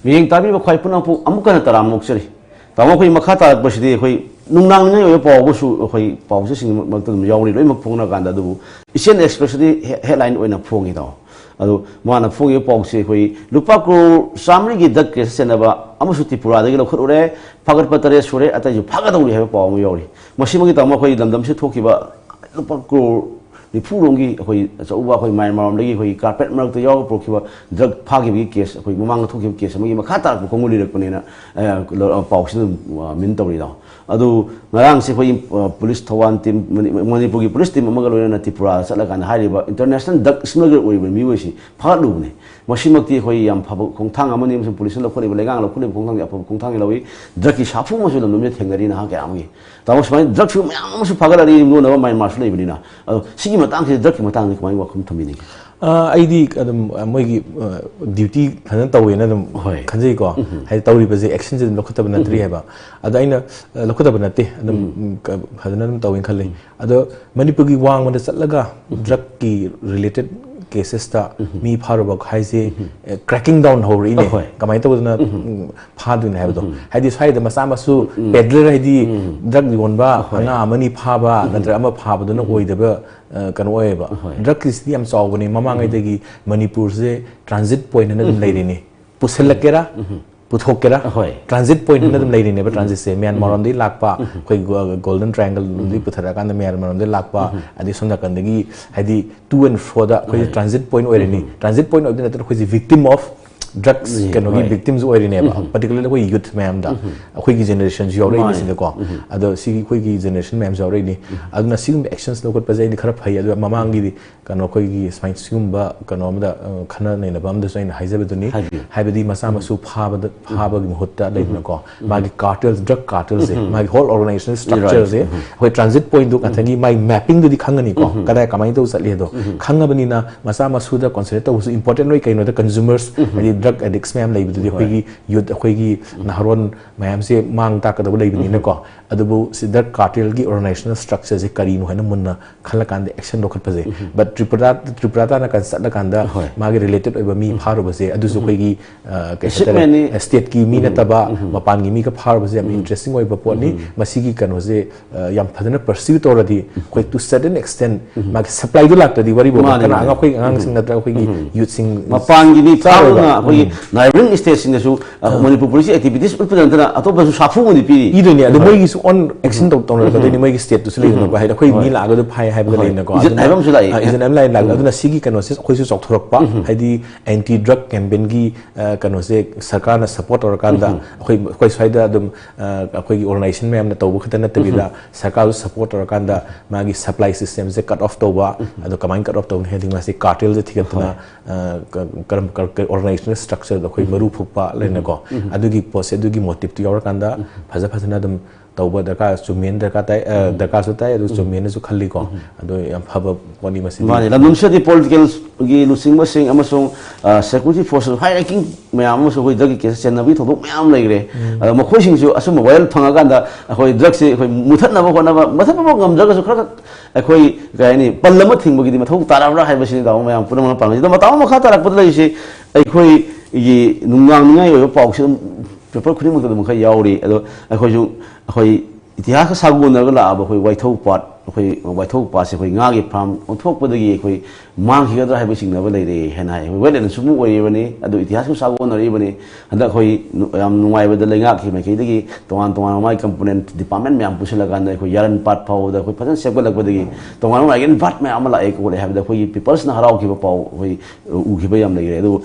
ꯃꯤꯠꯌꯦꯡ ꯇꯥꯕꯤꯕ ꯈ꯭ꯋꯥꯏ ꯄꯨꯝꯅꯃꯛꯄꯨ ꯑꯃꯨꯛꯀ ꯍꯟꯅ ꯇꯔꯥꯝꯅ ꯑꯣꯛꯆꯔꯤ꯫ ꯇꯥꯃꯣ, ꯑꯩꯈꯣꯏ ꯃꯈꯥ ꯇꯥꯔꯛꯄꯁꯤꯗꯤ ꯑꯩꯈꯣꯏ ꯅꯨꯡꯅꯥꯡꯅꯤꯡꯉꯥꯏ ꯑꯣꯏꯕ ꯄꯥꯎ ꯑꯃꯁꯨ ꯑꯩꯈꯣꯏ ꯄꯥꯎꯆꯦꯁꯤꯡꯒꯤ ꯃꯔꯛꯇ ꯑꯗꯨꯝ ꯌꯥꯎꯔꯤ, ꯂꯣꯏꯅꯃꯛ ꯐꯣꯡꯅ ꯀꯥꯟꯗ꯫ ꯑꯗꯨꯕꯨ Asian Expressꯇꯗꯤ ꯍꯦ-, headline ꯑꯣꯏꯅ ꯐꯣꯡꯉꯤ, ꯇꯥꯃꯣ꯫ ꯑꯗꯨ ꯃꯥꯅ ꯐꯣꯡꯉꯤꯕ ꯄꯥꯎꯁꯦ ꯑꯩꯈꯣꯏ ꯂꯨꯄꯥ ꯀ꯭ꯔꯣꯔ ꯆꯥꯃꯔꯤꯒꯤ drug case ꯆꯦꯟꯅꯕ ꯑꯃꯁꯨ ꯇ꯭ꯔꯤꯄꯨꯔꯥꯗꯒꯤ ꯂꯧꯈꯠꯂꯨꯔꯦ, ꯐꯥꯒꯠꯄ ꯇꯔꯦꯠ ꯁꯨꯔꯦ, ꯑꯇꯩꯁꯨ ꯐꯥꯒꯗꯧꯔꯤ ꯍꯥꯏꯕ ꯄꯥꯎ ꯑꯃ ꯌꯥꯎꯔꯤ꯫ ꯃꯁꯤꯃꯛꯀꯤ, ꯇꯥꯃꯣ, ꯑꯩꯈꯣꯏ ꯂꯝꯗꯝꯁꯤꯗ ꯊꯣꯛꯈꯤꯕ ꯂꯨꯄꯥ ꯀ꯭ꯔꯣꯔ ꯅꯤꯐꯨ ꯔꯣꯝꯒꯤ ꯑꯩꯈꯣꯏ ꯑꯆꯧꯕ ꯑꯩꯈꯣꯏ ꯃ꯭ꯌꯥꯟꯃꯥꯔ ꯂꯣꯝꯗꯒꯤ ꯑꯩꯈꯣꯏ carpet ꯃꯔꯛꯇ ꯌꯥꯎꯔꯒ ꯄꯨꯔꯛꯈꯤꯕ drug ꯐꯥꯈꯤꯕꯒꯤ case, ꯑꯩꯈꯣꯏ ꯃꯃꯥꯡꯗ ꯊꯣꯛꯈꯤꯕ case ꯑꯃꯒꯤ ꯃꯈꯥ ꯇꯥꯔꯛꯄ ꯈꯣꯡꯒꯨꯜ ꯂꯤꯔꯛꯄꯅꯦꯅ, ꯑ, ꯂ-, ꯑ, ꯄꯥꯎꯁꯤꯗ ꯑꯗꯨꯝ, ꯑ, ꯃꯤꯟ ꯇꯧꯔꯤꯗꯣ꯫ ꯑꯗꯨ ꯉꯔꯥꯡꯁꯦ ꯑꯩꯈꯣꯏ, ꯑ, police ꯊꯧꯕꯥꯜ team, ꯃꯅꯤ-, ꯃꯅꯤꯄꯨꯔꯒꯤ police team ꯑꯃꯒ ꯂꯣꯏꯅꯅ ꯇ꯭ꯔꯤꯄꯨꯔꯥꯗ ꯆꯠꯂꯀꯥꯟꯗ ꯍꯥꯏꯔꯤꯕ international drug smuggler ꯑꯣꯏꯔꯤꯕ ꯃꯤꯑꯣꯏꯁꯤ ꯐꯥꯒꯠꯂꯨꯕꯅꯦ꯫ ꯃꯁꯤꯃꯛꯇꯤ ꯑꯩꯈꯣꯏ ꯌꯥꯝ ꯐꯕ ꯈꯣꯡꯊꯥꯡ ꯑꯃꯅꯤ, ꯑꯃꯁꯨꯡ policeꯅ ꯂꯧꯈꯠꯂꯤꯕ, ꯂꯩꯉꯥꯛꯅ ꯂꯧꯈꯠꯂꯤꯕ ꯈꯣꯡꯊꯥꯡꯁꯤ ꯑꯐꯕ ꯈꯣꯡꯊꯥꯡꯅꯤ ꯂꯧꯏ꯫ Drugꯀꯤ ꯁꯥꯐꯨ ꯑꯃꯁꯨ ꯂꯝꯗꯝꯁꯤꯗ ꯊꯦꯡꯅꯔꯤ ꯅꯍꯥ ꯀꯌꯥ ꯑꯃꯒꯤ꯫ ꯇꯥꯃꯣ, ꯁꯨꯃꯥꯏꯅ drugꯁꯨ ꯃꯌꯥꯝ ꯑꯃꯁꯨ ꯐꯥꯒꯠꯂꯛꯂꯤ, ꯌꯣꯟꯅꯕ ꯃ꯭ꯌꯥꯟꯃꯥꯔꯁꯨ ꯂꯩꯕꯅꯤꯅ꯫ ꯑꯗꯣ ꯁꯤꯒꯤ ꯃꯇꯥꯡꯁꯤꯗ, drugꯀꯤ ꯃꯇꯥꯡꯗ ꯀꯃꯥꯏꯅ ꯋꯥꯐꯝ ꯊꯝꯕꯤꯅꯤꯡꯒꯦ? ꯑ, ꯑꯩꯗꯤ ꯑꯗꯨꯝ, ꯑ, ꯃꯣꯏꯒꯤ, ꯑ, duty ꯐꯖꯅ ꯇꯧꯋꯦꯅ ꯑꯗꯨꯝ ꯍꯣꯏ꯫ ꯈꯟꯖꯩꯀꯣ꯫ ꯎꯝ꯫ ꯍꯥꯏꯗꯤ ꯇꯧꯔꯤꯕꯁꯦ actionꯁꯦ ꯑꯗꯨꯝ ꯂꯧꯈꯠꯇꯕ ꯅꯠꯇ꯭ꯔꯤ ꯎꯝ꯫ ꯍꯥꯏꯕ꯫ ꯑꯗ ꯑꯩꯅ, ꯑ, ꯂꯧꯈꯠꯇꯕ ꯅꯠꯇꯦ, ꯑꯗꯨꯝ, ꯎꯝ꯫ ꯎꯝ, ꯀ-, ꯐꯖꯅ ꯑꯗꯨꯝ ꯇꯧꯋꯦꯅ ꯈꯜꯂꯤ꯫ ꯎꯝ꯫ ꯑꯗꯣ ꯃꯅꯤꯄꯨꯔꯒꯤ ꯋꯥꯡꯃꯗ ꯆꯠꯂꯒ ꯎꯝ꯫ Drugꯀꯤ related casesꯇ ꯎꯝ꯫ ꯃꯤ ꯐꯥꯔꯨꯕ ꯍꯥꯏꯁꯦ, ꯎꯝ꯫ ꯑ, cracking down ꯍꯧꯔꯛꯏꯅꯦ꯫ ꯑꯍꯣꯏ꯫ ꯀꯃꯥꯏꯅ ꯇꯧꯗꯅ, ꯎꯝ꯫ ꯎꯝ, ꯐꯥꯗꯣꯏꯅꯦ ꯍꯥꯏꯕꯗꯣ꯫ ꯎꯝ꯫ ꯍꯥꯏꯗꯤ ꯁ꯭ꯋꯥꯏꯗ ꯃꯆꯥ ꯃꯁꯨ ꯎꯝ꯫ Peddler ꯍꯥꯏꯗꯤ ꯎꯝ꯫ Drug ꯌꯣꯟꯕ ꯑꯍꯣꯏ꯫ ꯑꯉꯥꯡ ꯑꯃꯅꯤ ꯐꯥꯕ ꯎꯝ꯫ ꯅꯠꯇ꯭ꯔꯒ ꯑꯃ ꯐꯥꯕꯗꯨꯅ ꯎꯝ꯫ ꯑꯣꯏꯗꯕ, ꯑ, ꯀꯩꯅꯣ ꯑꯣꯏꯌꯦꯕ꯫ ꯑꯍꯣꯏ꯫ Drugꯀꯤꯁꯤꯗꯤ ꯌꯥꯝ ꯆꯥꯎꯕꯅꯤ꯫ ꯃꯃꯥꯡꯉꯩꯗꯒꯤ ꯎꯝ꯫ ꯃꯅꯤꯄꯨꯔꯁꯦ transit point ꯑꯅ ꯑꯗꯨꯝ ꯎꯝ꯫ ꯂꯩꯔꯤꯅꯤ꯫ ꯄꯨꯁꯤꯜꯂꯛꯀꯦꯔꯥ, ꯎꯝ꯫ ꯄꯨꯊꯣꯛꯀꯦꯔꯥ, ꯍꯣꯏ꯫ Transit point ꯍꯥꯏꯅ ꯑꯗꯨꯝ ꯂꯩꯔꯤꯅꯦꯕ꯫ Transitꯁꯦ ꯃ꯭ꯌꯥꯟꯃꯥꯔ ꯔꯣꯝꯗꯒꯤ ꯂꯥꯛꯄ, ꯑꯩꯈꯣꯏ ꯒꯣ-, Golden Triangle ꯔꯣꯝꯗꯒꯤ ꯄꯨꯊꯔꯛꯑꯀꯥꯟꯗ ꯃ꯭ꯌꯥꯟꯃꯥꯔ ꯔꯣꯝꯗꯒꯤ ꯂꯥꯛꯄ, ꯑꯗꯩ ꯁꯣꯝ ꯅꯥꯀꯟꯗꯒꯤ ꯍꯥꯏꯗꯤ to and froꯗ ꯑꯩꯈꯣꯏꯁꯦ transit point ꯑꯣꯏꯔꯅꯤ꯫ Transit point ꯑꯣꯏꯕꯗ ꯅꯠꯇꯅ ꯑꯩꯈꯣꯏꯁꯦ victim of drugs ꯀꯩꯅꯣꯒꯤ victimꯁꯨ ꯑꯣꯏꯔꯤꯅꯦꯕ꯫ Particularly ꯑꯩꯈꯣꯏ youth ꯃꯌꯥꯝꯗ, ꯑꯩꯈꯣꯏꯒꯤ generationꯁꯨ ꯌꯥꯎꯔꯛꯏꯅꯤ ꯁꯤꯗꯀꯣ꯫ ꯑꯗꯣ ꯁꯤꯒꯤ ꯑꯩꯈꯣꯏꯒꯤ generation ꯃꯌꯥꯝꯁꯨ ꯌꯥꯎꯔꯛꯏꯅꯤ꯫ ꯑꯗꯨꯅ ꯁꯤꯒꯨꯝꯕ actions ꯂꯧꯈꯠꯄꯁꯦ ꯑꯩꯗꯤ ꯈꯔ ꯐꯩ꯫ ꯑꯗꯨꯒ ꯃꯃꯥꯡꯒꯤꯗꯤ ꯀꯩꯅꯣ ꯑꯩꯈꯣꯏꯒꯤ ꯁꯨꯃꯥꯏꯅ ꯁꯤꯒꯨꯝꯕ ꯀꯩꯅꯣ ꯑꯃꯗ, ꯑ, ꯈꯟꯅ ꯅꯩꯅꯕ ꯑꯃꯗꯁꯨ ꯑꯩꯅ ꯍꯥꯏꯖꯕꯗꯨꯅꯤ꯫ ꯍꯥꯏꯕꯤꯌꯨ꯫ ꯍꯥꯏꯕꯗꯤ ꯃꯆꯥ ꯃꯁꯨ ꯐꯥꯕꯗ, ꯐꯥꯕꯒꯤ ꯃꯍꯨꯠꯇ ꯂꯩꯗꯅꯀꯣ, ꯃꯥꯒꯤ cartels, drug cartelsꯁꯦ, ꯃꯥꯒꯤ whole organizational structureꯁꯦ, ꯑꯩꯈꯣꯏ transit pointꯗꯨ ꯉꯥꯛꯇꯪꯒꯤ ꯃꯥꯒꯤ mappingꯗꯨꯗꯤ ꯈꯪꯉꯅꯤꯀꯣ, ꯀꯗꯥꯏ ꯀꯃꯥꯏꯅ ꯇꯧ ꯆꯠꯂꯤ ꯑꯗꯣ ꯈꯪꯉꯕꯅꯤꯅ ꯃꯆꯥ ꯃꯁꯨꯗ concentrate ꯇꯧꯕꯁꯨ important ꯑꯣꯏ꯫ ꯀꯩꯅꯣꯗ consumers, ꯍꯥꯏꯗꯤ drug addicts ꯃꯌꯥꯝ ꯂꯩꯕꯗꯨꯗꯤ ꯑꯩꯈꯣꯏꯒꯤ youth, ꯑꯩꯈꯣꯏꯒꯤ ꯅꯍꯥꯔꯣꯟ ꯃꯌꯥꯝꯁꯦ ꯃꯥꯡ ꯇꯥꯛꯀꯗꯕ ꯂꯩꯕꯅꯤꯅꯀꯣ꯫ ꯑꯗꯨꯕꯨ ꯁꯤ drug cartelꯒꯤ organizational structureꯁꯦ ꯀꯔꯤꯅꯣ ꯍꯥꯏꯅ ꯃꯨꯟꯅ ꯈꯜꯂꯀꯥꯟꯗ action ꯂꯧꯈꯠꯄꯁꯦ꯫ But ꯇ꯭ꯔꯤꯄꯨꯔꯥ, ꯇ꯭ꯔꯤꯄꯨꯔꯥ ꯇꯥꯅ ꯀꯟ-, ꯆꯠꯂꯀꯥꯟꯗ ꯃꯥꯒꯤ related ꯑꯣꯏꯕ ꯃꯤ ꯐꯥꯔꯨꯕꯁꯦ, ꯑꯗꯨꯁꯨ ꯑꯩꯈꯣꯏꯒꯤ, ꯑ, ꯀꯩ ꯍꯥꯏꯇꯥꯔꯦ, stateꯀꯤ ꯃꯤ ꯅꯠꯇꯕ ꯃꯄꯥꯟꯒꯤ ꯃꯤꯒ ꯐꯥꯔꯨꯕꯁꯦ ꯌꯥꯝ interesting ꯑꯣꯏꯕ ꯄꯣꯠꯅꯤ꯫ ꯃꯁꯤꯒꯤ ꯀꯩꯅꯣꯁꯦ, ꯑ, ꯌꯥꯝ ꯐꯖꯅ pursue ꯇꯧꯔꯗꯤ ꯑꯩꯈꯣꯏ to certain extent ꯃꯥꯒꯤ supplyꯗꯨ ꯂꯥꯛꯇ꯭ꯔꯗꯤ ꯋꯥꯔꯤꯕꯣ꯫ ꯃꯥꯅꯦ, ꯀꯅꯥ ꯃꯥꯅꯦ꯫ ꯑꯉꯥꯡ, ꯑꯩꯈꯣꯏ ꯑꯉꯥꯡꯁꯤꯡ ꯅꯠꯇ꯭ꯔꯒ ꯑꯩꯈꯣꯏꯒꯤ youthꯁꯤꯡ ꯃꯄꯥꯟꯒꯤ ꯃꯤ ꯆꯥꯔꯣꯏꯕ꯫ ꯐꯥꯔꯨꯅ ꯑꯩꯈꯣꯏꯒꯤ neighboring stateꯁꯤꯡꯗꯁꯨ, ꯑ, ꯃꯅꯤꯄꯨꯔ policeꯀꯤ activities ꯎꯠꯄꯗ ꯅꯠꯇꯅ ꯑꯇꯣꯞꯄꯁꯨ ꯁꯥꯐꯨ ꯑꯣꯏꯅ ꯄꯤꯔꯤ꯫ ꯄꯤꯗꯣꯏꯅꯦ꯫ ꯑꯗꯣ ꯃꯣꯏꯒꯤꯁꯨ own action ꯇꯧ-, ꯇꯧꯅꯔꯛꯀꯗꯣꯏꯅꯤ꯫ ꯃꯣꯏꯒꯤ stateꯇꯨꯁꯨ ꯂꯩꯗꯅꯀꯣ꯫ ꯍꯥꯏꯗꯤ ꯑꯩꯈꯣꯏ ꯃꯤ ꯂꯥꯛꯑꯒ ꯑꯗꯨ ꯐꯥꯏ ꯍꯥꯏꯕꯒ ꯂꯩꯗꯅꯀꯣ꯫ ꯏꯖꯠ ꯑꯗꯨꯅ, ꯍꯥꯏꯕ ꯑꯃꯁꯨ ꯂꯥꯛꯏ꯫ ꯑ, ꯏꯖꯠ ꯍꯥꯏꯕ ꯂꯥꯛꯏ꯫ ꯑꯗꯨꯅ ꯁꯤꯒꯤ ꯀꯩꯅꯣꯁꯦ ꯑꯩꯈꯣꯏꯁꯨ ꯆꯥꯎꯊꯣꯔꯛꯄ, ꯍꯥꯏꯗꯤ anti drug campaignꯒꯤ, ꯑ, ꯀꯩꯅꯣꯁꯦ ꯁꯔꯀꯥꯔꯅ support ꯇꯧꯔꯀꯥꯟꯗ ꯑꯩꯈꯣꯏ, ꯑꯩꯈꯣꯏ ꯁ꯭ꯋꯥꯏꯗ ꯑꯗꯨꯝ, ꯑ, ꯑꯩꯈꯣꯏꯒꯤ organization ꯃꯌꯥꯝꯅ ꯇꯧꯕ ꯈꯛꯇ ꯅꯠꯇꯕꯤꯗ ꯁꯔꯀꯥꯔꯁꯨ support ꯇꯧꯔꯀꯥꯟꯗ ꯃꯥꯒꯤ supply systemꯁꯦ cut off ꯇꯧꯕ꯫ ꯑꯗꯣ ꯀꯃꯥꯏꯅ cut off ꯇꯧꯅꯤ ꯍꯥꯏꯗꯤ ꯃꯥꯁꯤ cartelꯁꯦ ꯊꯤꯒꯠꯇꯅ, ꯑ, ꯀ-, ꯀꯔꯝ-, ꯀ-, ꯀ-, organizational structureꯗ ꯑꯩꯈꯣꯏ ꯃꯔꯨ ꯐꯨꯛꯄ ꯂꯩꯅꯀꯣ꯫ ꯑꯗꯨꯒꯤ ꯄꯣꯠꯁꯦ, ꯑꯗꯨꯒꯤ motiveꯇꯨ ꯌꯥꯎꯔꯀꯥꯟꯗ ꯐꯖ ꯐꯖꯅ ꯑꯗꯨꯝ ꯇꯧꯕ ꯗꯔꯀꯥꯔ, ꯆꯨꯝꯃꯦꯅ ꯗꯔꯀꯥꯔ ꯇꯥꯏ, ꯑ, ꯗꯔꯀꯥꯔꯁꯨ ꯇꯥꯏ, ꯑꯗꯨ ꯆꯨꯝꯃꯦꯅꯁꯨ ꯈꯜꯂꯤꯀꯣ꯫ ꯑꯗꯣ ꯌꯥꯝ ꯐꯕ ꯄꯣꯠꯅꯤ ꯃꯁꯤꯗꯤ꯫ ꯃꯥꯅꯤ, ꯂꯝꯗꯝꯁꯤꯗꯗꯤ politicalꯒꯤ ꯂꯨꯆꯤꯡꯕꯁꯤꯡ ꯑꯃꯁꯨꯡ, ꯑ, security forces high ranking ꯃꯌꯥꯝ ꯑꯃꯁꯨ ꯑꯩꯈꯣꯏ drugꯀꯤ case ꯆꯦꯟꯅꯕꯒꯤ ꯊꯧꯗꯣꯛ ꯃꯌꯥꯝ ꯂꯩꯈ꯭ꯔꯦ꯫ ꯑꯗꯣ ꯃꯈꯣꯏꯁꯤꯡꯁꯨ ꯑꯁꯨꯝꯕ viral ꯐꯪꯉꯀꯥꯟꯗ ꯑꯩꯈꯣꯏ drugꯁꯦ ꯑꯩꯈꯣꯏ ꯃꯨꯊꯠꯅꯕ ꯍꯣꯠꯅꯕ, ꯃꯨꯊꯠꯄꯃꯛ ꯉꯝꯗ꯭ꯔꯒꯁꯨ ꯈꯔ ꯈꯛ ꯑꯩꯈꯣꯏ ꯀꯩ ꯍꯥꯏꯅꯤ, ꯄꯜ ꯑꯃ ꯊꯤꯡꯕꯒꯤꯗꯤ ꯃꯊꯧ ꯇꯥꯔꯕ꯭ꯔꯥ ꯍꯥꯏꯕꯁꯤꯅꯤ ꯇꯥꯃꯣ ꯃꯌꯥꯝ ꯄꯨꯝꯅꯃꯛꯅ ꯄꯥꯝꯅꯩ꯫ ꯑꯗꯣ ꯇꯥꯃꯣ, ꯃꯈꯥ ꯇꯥꯔꯛꯄꯗ ꯂꯩꯔꯤꯁꯤ ꯑꯩꯈꯣꯏꯒꯤ ꯅꯨꯡꯅꯥꯡꯅꯤꯡꯉꯥꯏ ꯑꯣꯏꯕ ꯄꯥꯎꯁꯤ ꯑꯗꯨꯝ paper ꯈꯨꯗꯤꯡꯃꯛꯇ ꯑꯗꯨꯝ ꯈꯔ ꯌꯥꯎꯔꯤ꯫ ꯑꯗꯣ ꯑꯩꯈꯣꯏꯁꯨ ꯑꯩꯈꯣꯏ ꯏꯇꯤꯍꯥꯁꯀ ꯁꯥꯒꯣꯟꯅꯔꯒ ꯂꯥꯛꯑꯕ ꯑꯩꯈꯣꯏ ꯋꯥꯏꯊꯧ ꯄꯥꯠ, ꯑꯩꯈꯣꯏ ꯋꯥꯏꯊꯧ ꯄꯥꯠꯁꯦ ꯑꯩꯈꯣꯏ ꯉꯥꯒꯤ ꯐꯥꯔꯝ ꯑꯣꯟꯊꯣꯛꯄꯗꯒꯤ ꯑꯩꯈꯣꯏ ꯃꯥꯡꯈꯤꯒꯗ꯭ꯔꯥ ꯍꯥꯏꯕꯒꯤ ꯆꯤꯡꯅꯕ ꯂꯩꯔꯦ ꯍꯥꯏꯅ ꯍꯥꯏ꯫ ꯑꯩꯈꯣꯏ ꯋꯦꯠꯂꯦꯟꯁꯨ ꯑꯃꯨꯛ ꯑꯣꯏꯔꯤꯕꯅꯤ, ꯑꯗꯨ ꯏꯇꯤꯍꯥꯁꯀ ꯁꯥꯒꯣꯟꯅꯔꯤꯕꯅꯤ꯫ ꯍꯟꯗꯛ ꯑꯩꯈꯣꯏ ꯅꯨ-, ꯌꯥꯝ ꯅꯨꯡꯉꯥꯏꯕꯗ ꯂꯩꯉꯥꯛꯀꯤ ꯃꯥꯏꯀꯩꯗꯒꯤ ꯇꯣꯉꯥꯟ ꯇꯣꯉꯥꯟꯕ ꯃꯥꯒꯤ ꯀꯝꯄꯣꯅꯦꯟꯠ ꯗꯤꯄꯥꯔꯠꯃꯦꯟꯠ ꯃꯌꯥꯝ ꯄꯨꯁꯤꯜꯂꯀꯥꯟꯗ ꯑꯩꯈꯣꯏ ꯌꯥꯔꯟ ꯄꯥꯠ ꯐꯥꯎꯕꯗ ꯑꯩꯈꯣꯏ ꯐꯖꯅ ꯁꯦꯝꯒꯠꯂꯛꯄꯗꯒꯤ ꯇꯣꯉꯥꯟꯕ ꯃꯥꯒꯤ ꯏꯟꯚꯥꯏꯠ ꯃꯌꯥꯝ ꯑꯃ ꯂꯥꯛꯑꯦ ꯈꯣꯠꯂꯦ ꯍꯥꯏꯕꯗ ꯑꯩꯈꯣꯏꯒꯤ ꯄꯤꯄꯜꯁꯅ ꯍꯔꯥꯎꯈꯤꯕ ꯄꯥꯎ ꯑꯩꯈꯣꯏ ꯎꯈꯤꯕ ꯌꯥꯝ ꯂꯩꯈ꯭ꯔꯦ꯫ ꯑꯗꯨꯕꯨ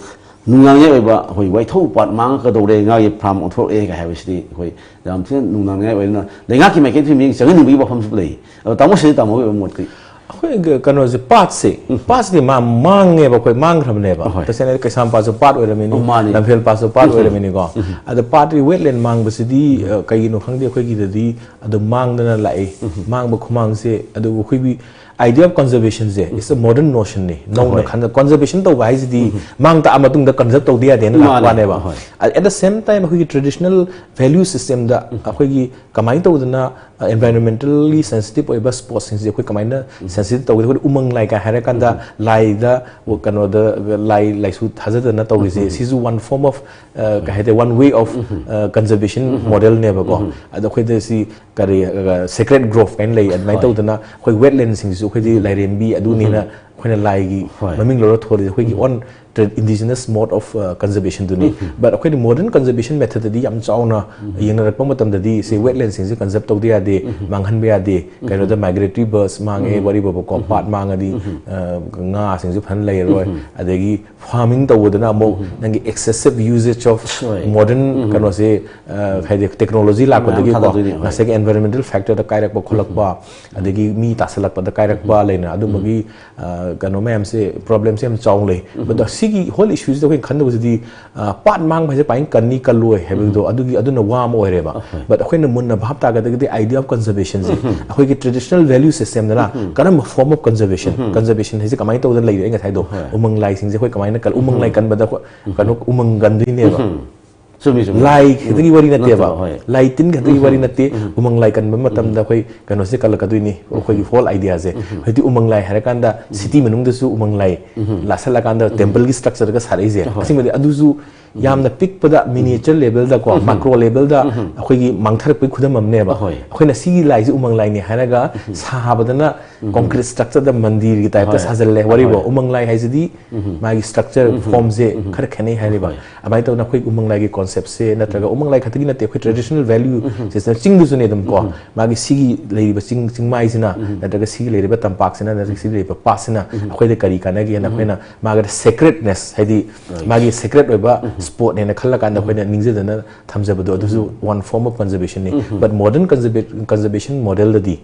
ꯅꯨꯡꯅꯥꯡꯅꯤꯡꯉꯥꯏ ꯑꯣꯏꯕ ꯑꯩꯈꯣꯏ ꯋꯥꯏꯊꯧ ꯄꯥꯠ ꯃꯥꯡꯉꯛꯀꯗꯧꯔꯦ, ꯉꯥꯒꯤ ꯐꯥꯔꯝ ꯑꯣꯟꯊꯣꯔꯛꯑꯦ ꯀꯥꯏ ꯍꯥꯏꯕꯁꯤꯗꯤ ꯑꯩꯈꯣꯏ ꯌꯥꯝ ꯊꯤꯅ ꯅꯨꯡꯅꯥꯡꯅꯤꯡꯉꯥꯏ ꯑꯣꯏ꯫ ꯑꯗꯨꯅ ꯂꯩꯉꯥꯛꯀꯤ ꯃꯥꯏꯀꯩꯗꯒꯤ ꯃꯤꯠꯌꯦꯡ ꯆꯪꯍꯟꯅꯤꯡꯕꯒꯤ ꯋꯥꯐꯝꯁꯨ ꯂꯩ꯫ ꯑꯗꯣ ꯇꯥꯃꯣ ꯁꯤꯗ ꯇꯥꯃꯣꯒꯤ ꯑꯣꯏꯕ ꯃꯣꯠꯇꯤ? ꯑꯩꯈꯣꯏ ꯀ-, ꯀꯩꯅꯣꯁꯦ, ꯄꯥꯠꯁꯦ, ꯄꯥꯠꯁꯤꯗꯤ ꯃꯥ ꯃꯥꯡꯉꯦꯕ, ꯑꯩꯈꯣꯏ ꯃꯥꯡꯈ꯭ꯔꯕꯅꯦꯕ꯫ ꯑꯍꯣꯏ꯫ ꯇꯁꯦꯡꯅ ꯀꯩꯁꯥꯝꯄꯥꯠꯁꯨ ꯄꯥꯠ ꯑꯣꯏꯔꯝꯃꯤꯅꯤ, ꯑꯣ, ꯃꯥꯅꯤ꯫ ꯂꯝꯐꯦꯜ ꯄꯥꯠꯁꯨ ꯄꯥꯠ ꯑꯣꯏꯔꯝꯃꯤꯅꯤꯀꯣ꯫ ꯑꯗꯣ ꯄꯥꯠꯀꯤ ꯋꯦꯠꯂꯦꯟ ꯃꯥꯡꯕꯁꯤꯗꯤ, ꯑ, ꯀꯩꯒꯤꯅꯣ ꯈꯪꯗꯦ, ꯑꯩꯈꯣꯏꯒꯤꯗꯗꯤ ꯑꯗꯨꯝ ꯃꯥꯡꯗꯅ ꯂꯥꯛꯏ꯫ ꯃꯥꯡꯕ ꯈꯨꯃꯥꯡꯁꯦ, ꯑꯗꯨꯕꯨ ꯑꯩꯈꯣꯏꯒꯤ idea of conservation say is a modern notion ꯅꯤ꯫ ꯅꯧꯅ ꯍꯣꯏ꯫ ꯈꯟ-, conservation ꯇꯧꯕ ꯍꯥꯏꯁꯤꯗꯤ ꯃꯥꯡ ꯇꯥꯛꯑ ꯃꯇꯨꯡꯗ conserve ꯇꯧꯗ ꯌꯥꯗꯦꯅ ꯂꯥꯛꯄ ꯃꯥꯅꯦ꯫ ꯋꯥꯅꯦꯕ꯫ ꯍꯣꯏ꯫ At the same time ꯑꯩꯈꯣꯏꯒꯤ traditional value system ꯗ ꯑꯩꯈꯣꯏꯒꯤ ꯀꯃꯥꯏꯅ ꯇꯧꯗꯅ, ꯑ, environmentally sensitive ꯑꯣꯏꯕ ꯁ꯭ꯄꯣꯠꯁꯤꯡꯁꯦ ꯑꯩꯈꯣꯏ ꯀꯃꯥꯏꯅ sensitive ꯇꯧꯒꯗꯒꯦ? ꯑꯩꯈꯣꯏ ꯎꯃꯪ ꯂꯥꯏ ꯀꯥꯏ ꯍꯥꯏꯔꯀꯥꯟꯗ ꯂꯥꯏꯗ, ꯀꯩꯅꯣꯗ, ꯂꯥꯏ ꯂꯥꯏꯁꯨ ꯊꯥꯖꯗꯅ ꯇꯧꯔꯤꯁꯦ, ꯁꯤꯁꯨ one form of, ꯑ, ꯀꯩ ꯍꯥꯏꯇꯥꯔꯦ, one way of, ꯑ, conservation model ꯅꯦꯕꯀꯣ꯫ ꯑꯗꯣ ꯑꯩꯈꯣꯏꯗ ꯁꯤ ꯀꯔꯤ, ꯑ, sacred grove ꯀꯥꯏꯅ ꯂꯩ, ꯑꯗꯨꯃꯥꯏꯅ ꯍꯣꯏ꯫ ꯇꯧꯗꯅ ꯑꯩꯈꯣꯏ ꯋꯦꯠꯂꯦꯟꯁꯤꯡꯁꯤꯁꯨ ꯑꯩꯈꯣꯏꯗꯤ ꯂꯥꯏꯔꯦꯝꯕꯤ ꯑꯗꯨꯅꯤꯅ ꯑꯩꯈꯣꯏꯅ ꯂꯥꯏꯒꯤ ꯍꯣꯏ꯫ ꯃꯃꯤꯡ ꯂꯧꯔ ꯊꯣꯜꯂꯤꯁꯦ ꯑꯩꯈꯣꯏꯒꯤ own tra-, indigenous mode of, uh, conservation ꯗꯨꯅꯤ꯫ But ꯑꯩꯈꯣꯏꯅ modern conservation method ꯗꯗꯤ ꯌꯥꯝ ꯆꯥꯎꯅ ꯌꯦꯡꯅꯔꯛꯄ ꯃꯇꯝꯗꯗꯤ ꯁꯤ ꯋꯦꯠꯂꯦꯟꯁꯤꯡꯁꯦ conserve ꯇꯧꯗ ꯌꯥꯗꯦ, ꯃꯥꯡꯍꯟꯕ ꯌꯥꯗꯦ꯫ ꯀꯩꯅꯣꯗ migratory birds ꯃꯥꯡꯉꯦ, ꯋꯥꯔꯤꯕꯣꯕꯀꯣ, ꯄꯥꯠ ꯃꯥꯡꯉꯗꯤ, ꯑ, ꯉꯥꯁꯤꯡꯁꯨ ꯐꯖꯅ ꯂꯩꯔꯔꯣꯏ꯫ ꯑꯗꯒꯤ farming ꯇꯧꯕꯗꯅ ꯑꯃꯨꯛ ꯅꯪꯒꯤ excessive usage of ꯍꯣꯏ꯫ Modern ꯀꯩꯅꯣꯁꯦ, ꯑ, ꯍꯥꯏꯗꯤ technology ꯃꯌꯥꯝ ꯂꯥꯛꯄꯗꯒꯤꯀꯣ ꯊꯥꯗꯗꯣꯏꯅꯦ, ꯍꯣꯏ꯫ ꯉꯁꯥꯏꯒꯤ environmental factor ꯗ ꯀꯥꯏꯔꯛꯄ ꯈꯣꯠꯂꯛꯄ, ꯑꯗꯒꯤ ꯃꯤ ꯇꯥꯁꯜꯂꯛꯄꯗ ꯀꯥꯏꯔꯛꯄ ꯂꯩꯅ ꯑꯗꯨꯝꯕꯒꯤ, ꯑ, ꯀꯩꯅꯣ ꯃꯌꯥꯝꯁꯦ, problem ꯁꯦ ꯌꯥꯝ ꯆꯥꯎꯅ ꯂꯩ꯫ But ꯁꯤꯒꯤ whole issue ꯁꯤꯗ ꯑꯩꯈꯣꯏꯅ ꯈꯟꯗꯕꯁꯤꯗꯤ, ꯑ, ꯄꯥꯠ ꯃꯥꯡꯕ ꯍꯥꯏꯁꯦ ꯄꯥꯏꯅ ꯀꯟꯅꯤ ꯀꯜꯂꯣꯏ ꯍꯥꯏꯕꯗꯣ ꯑꯗꯨꯒꯤ, ꯑꯗꯨꯅ ꯋꯥ ꯑꯃ ꯑꯣꯏꯔꯦꯕ꯫ But ꯑꯩꯈꯣꯏꯅ ꯃꯨꯟꯅ ꯚꯥꯞ ꯇꯥꯒꯗꯕꯗꯤ idea of conservation ꯁꯦ꯫ ꯑꯩꯈꯣꯏꯒꯤ traditional value system ꯗꯅ ꯀꯔꯝꯕ form of conservation, conservation ꯍꯥꯏꯁꯦ ꯀꯃꯥꯏꯅ ꯇꯧꯗꯅ ꯂꯩꯔꯦ? ꯑꯩ ꯉꯁꯥꯏꯗꯣ ꯍꯣꯏ꯫ ꯎꯃꯪ ꯂꯥꯏꯁꯤꯡꯁꯦ ꯑꯩꯈꯣꯏ ꯀꯃꯥꯏꯅ ꯀꯜ-, ꯎꯃꯪ ꯂꯥꯏ ꯀꯟꯕꯗ ꯑꯩꯈꯣꯏ ꯀꯩꯅꯣ ꯎꯃꯪ ꯀꯟꯗꯣꯏꯅꯦꯕ꯫ ꯆꯨꯝꯃꯤ, ꯆꯨꯝꯃꯤ꯫ ꯂꯥꯏ ꯈꯛꯇꯒꯤ ꯋꯥꯔꯤ ꯅꯠꯇꯦꯕ꯫ ꯅꯠꯇꯕ, ꯍꯣꯏ꯫ ꯂꯥꯏ ꯇꯤꯟ ꯈꯛꯇꯒꯤ ꯋꯥꯔꯤ ꯅꯠꯇꯦ꯫ ꯎꯃꯪ ꯂꯥꯏ ꯀꯟꯕ ꯃꯇꯝꯗ ꯑꯩꯈꯣꯏ ꯀꯩꯅꯣꯁꯦ ꯀꯜꯂꯛꯀꯗꯣꯏꯅꯤ꯫ ꯑꯩꯈꯣꯏꯒꯤ whole idea ꯁꯦ꯫ ꯍꯧꯖꯤꯛꯇꯤ ꯎꯃꯪ ꯂꯥꯏ ꯍꯥꯏꯔꯀꯥꯟꯗ city ꯃꯅꯨꯡꯗꯁꯨ ꯎꯃꯪ ꯂꯥꯏ ꯂꯥꯠꯁꯜꯂꯀꯥꯟꯗ temple ꯒꯤ structure ꯒ ꯁꯥꯔꯛꯏꯁꯦ꯫ ꯍꯣꯏ꯫ ꯑꯁꯦꯡꯕꯗꯤ ꯑꯗꯨꯁꯨ ꯌꯥꯝꯅ ꯄꯤꯛꯄꯗ miniature levelꯗꯀꯣ, macro levelꯗ ꯑꯩꯈꯣꯏꯒꯤ ꯃꯥꯡꯊꯔꯛꯄꯒꯤ ꯈꯨꯗꯝ ꯑꯃꯅꯦꯕ꯫ ꯍꯣꯏ꯫ ꯑꯩꯈꯣꯏꯅ ꯁꯤꯒꯤ ꯂꯥꯏꯁꯦ ꯎꯃꯪ ꯂꯥꯏꯅꯤ ꯍꯥꯏꯔꯒ ꯁꯥꯕꯗꯅ concrete structureꯗ ꯃꯟꯗꯤꯔꯒꯤ typeꯇ ꯍꯣꯏ꯫ ꯁꯥꯖꯜꯂꯦ ꯋꯥꯔꯤꯕꯣ꯫ ꯍꯣꯏ꯫ ꯎꯃꯪ ꯂꯥꯏ ꯍꯥꯏꯁꯤꯗꯤ ꯃꯥꯒꯤ structure formꯁꯦ ꯈꯔ ꯈꯦꯠꯅꯩ ꯍꯥꯏꯔꯤꯕ꯫ ꯍꯣꯏ꯫ ꯑꯗꯨꯃꯥꯏꯅ ꯇꯧꯗꯅ ꯑꯩꯈꯣꯏ ꯎꯃꯪ ꯂꯥꯏꯒꯤ conceptꯁꯦ ꯅꯠꯇ꯭ꯔꯒ ꯎꯃꯪ ꯂꯥꯏ ꯈꯛꯇꯒꯤ ꯅꯠꯇꯦ, ꯑꯩꯈꯣꯏ traditional value ꯁꯤꯁꯤꯅ ꯆꯤꯡꯗꯁꯨꯅꯦ ꯑꯗꯨꯝ ꯀꯣ, ꯃꯥꯒꯤ ꯁꯤꯒꯤ ꯂꯩꯔꯤꯕ ꯆꯤꯡ, ꯆꯤꯡꯃꯥꯏꯁꯤꯅ ꯅꯠꯇ꯭ꯔꯒ ꯁꯤꯒꯤ ꯂꯩꯔꯤꯕ ꯇꯝꯄꯥꯛꯁꯤꯅ ꯅꯠꯇ꯭ꯔꯒ ꯁꯤꯒꯤ ꯂꯩꯔꯤꯕ ꯄꯥꯠꯁꯤꯅ ꯑꯩꯈꯣꯏꯗ ꯀꯔꯤ ꯀꯥꯟꯅꯒꯦꯅ ꯑꯩꯈꯣꯏꯅ ꯃꯥꯒꯤ sacredness ꯍꯥꯏꯗꯤ ꯃꯥꯒꯤ sacred ꯑꯣꯏꯕ spotꯅꯦꯅ ꯈꯜꯂꯀꯥꯟꯗ ꯑꯩꯈꯣꯏꯅ ꯅꯤꯡꯖꯗꯅ ꯊꯝꯖꯕꯗꯣ ꯑꯗꯨꯁꯨ one form of conservationꯅꯤ꯫ But modern conserva- conservation modelꯗꯗꯤ,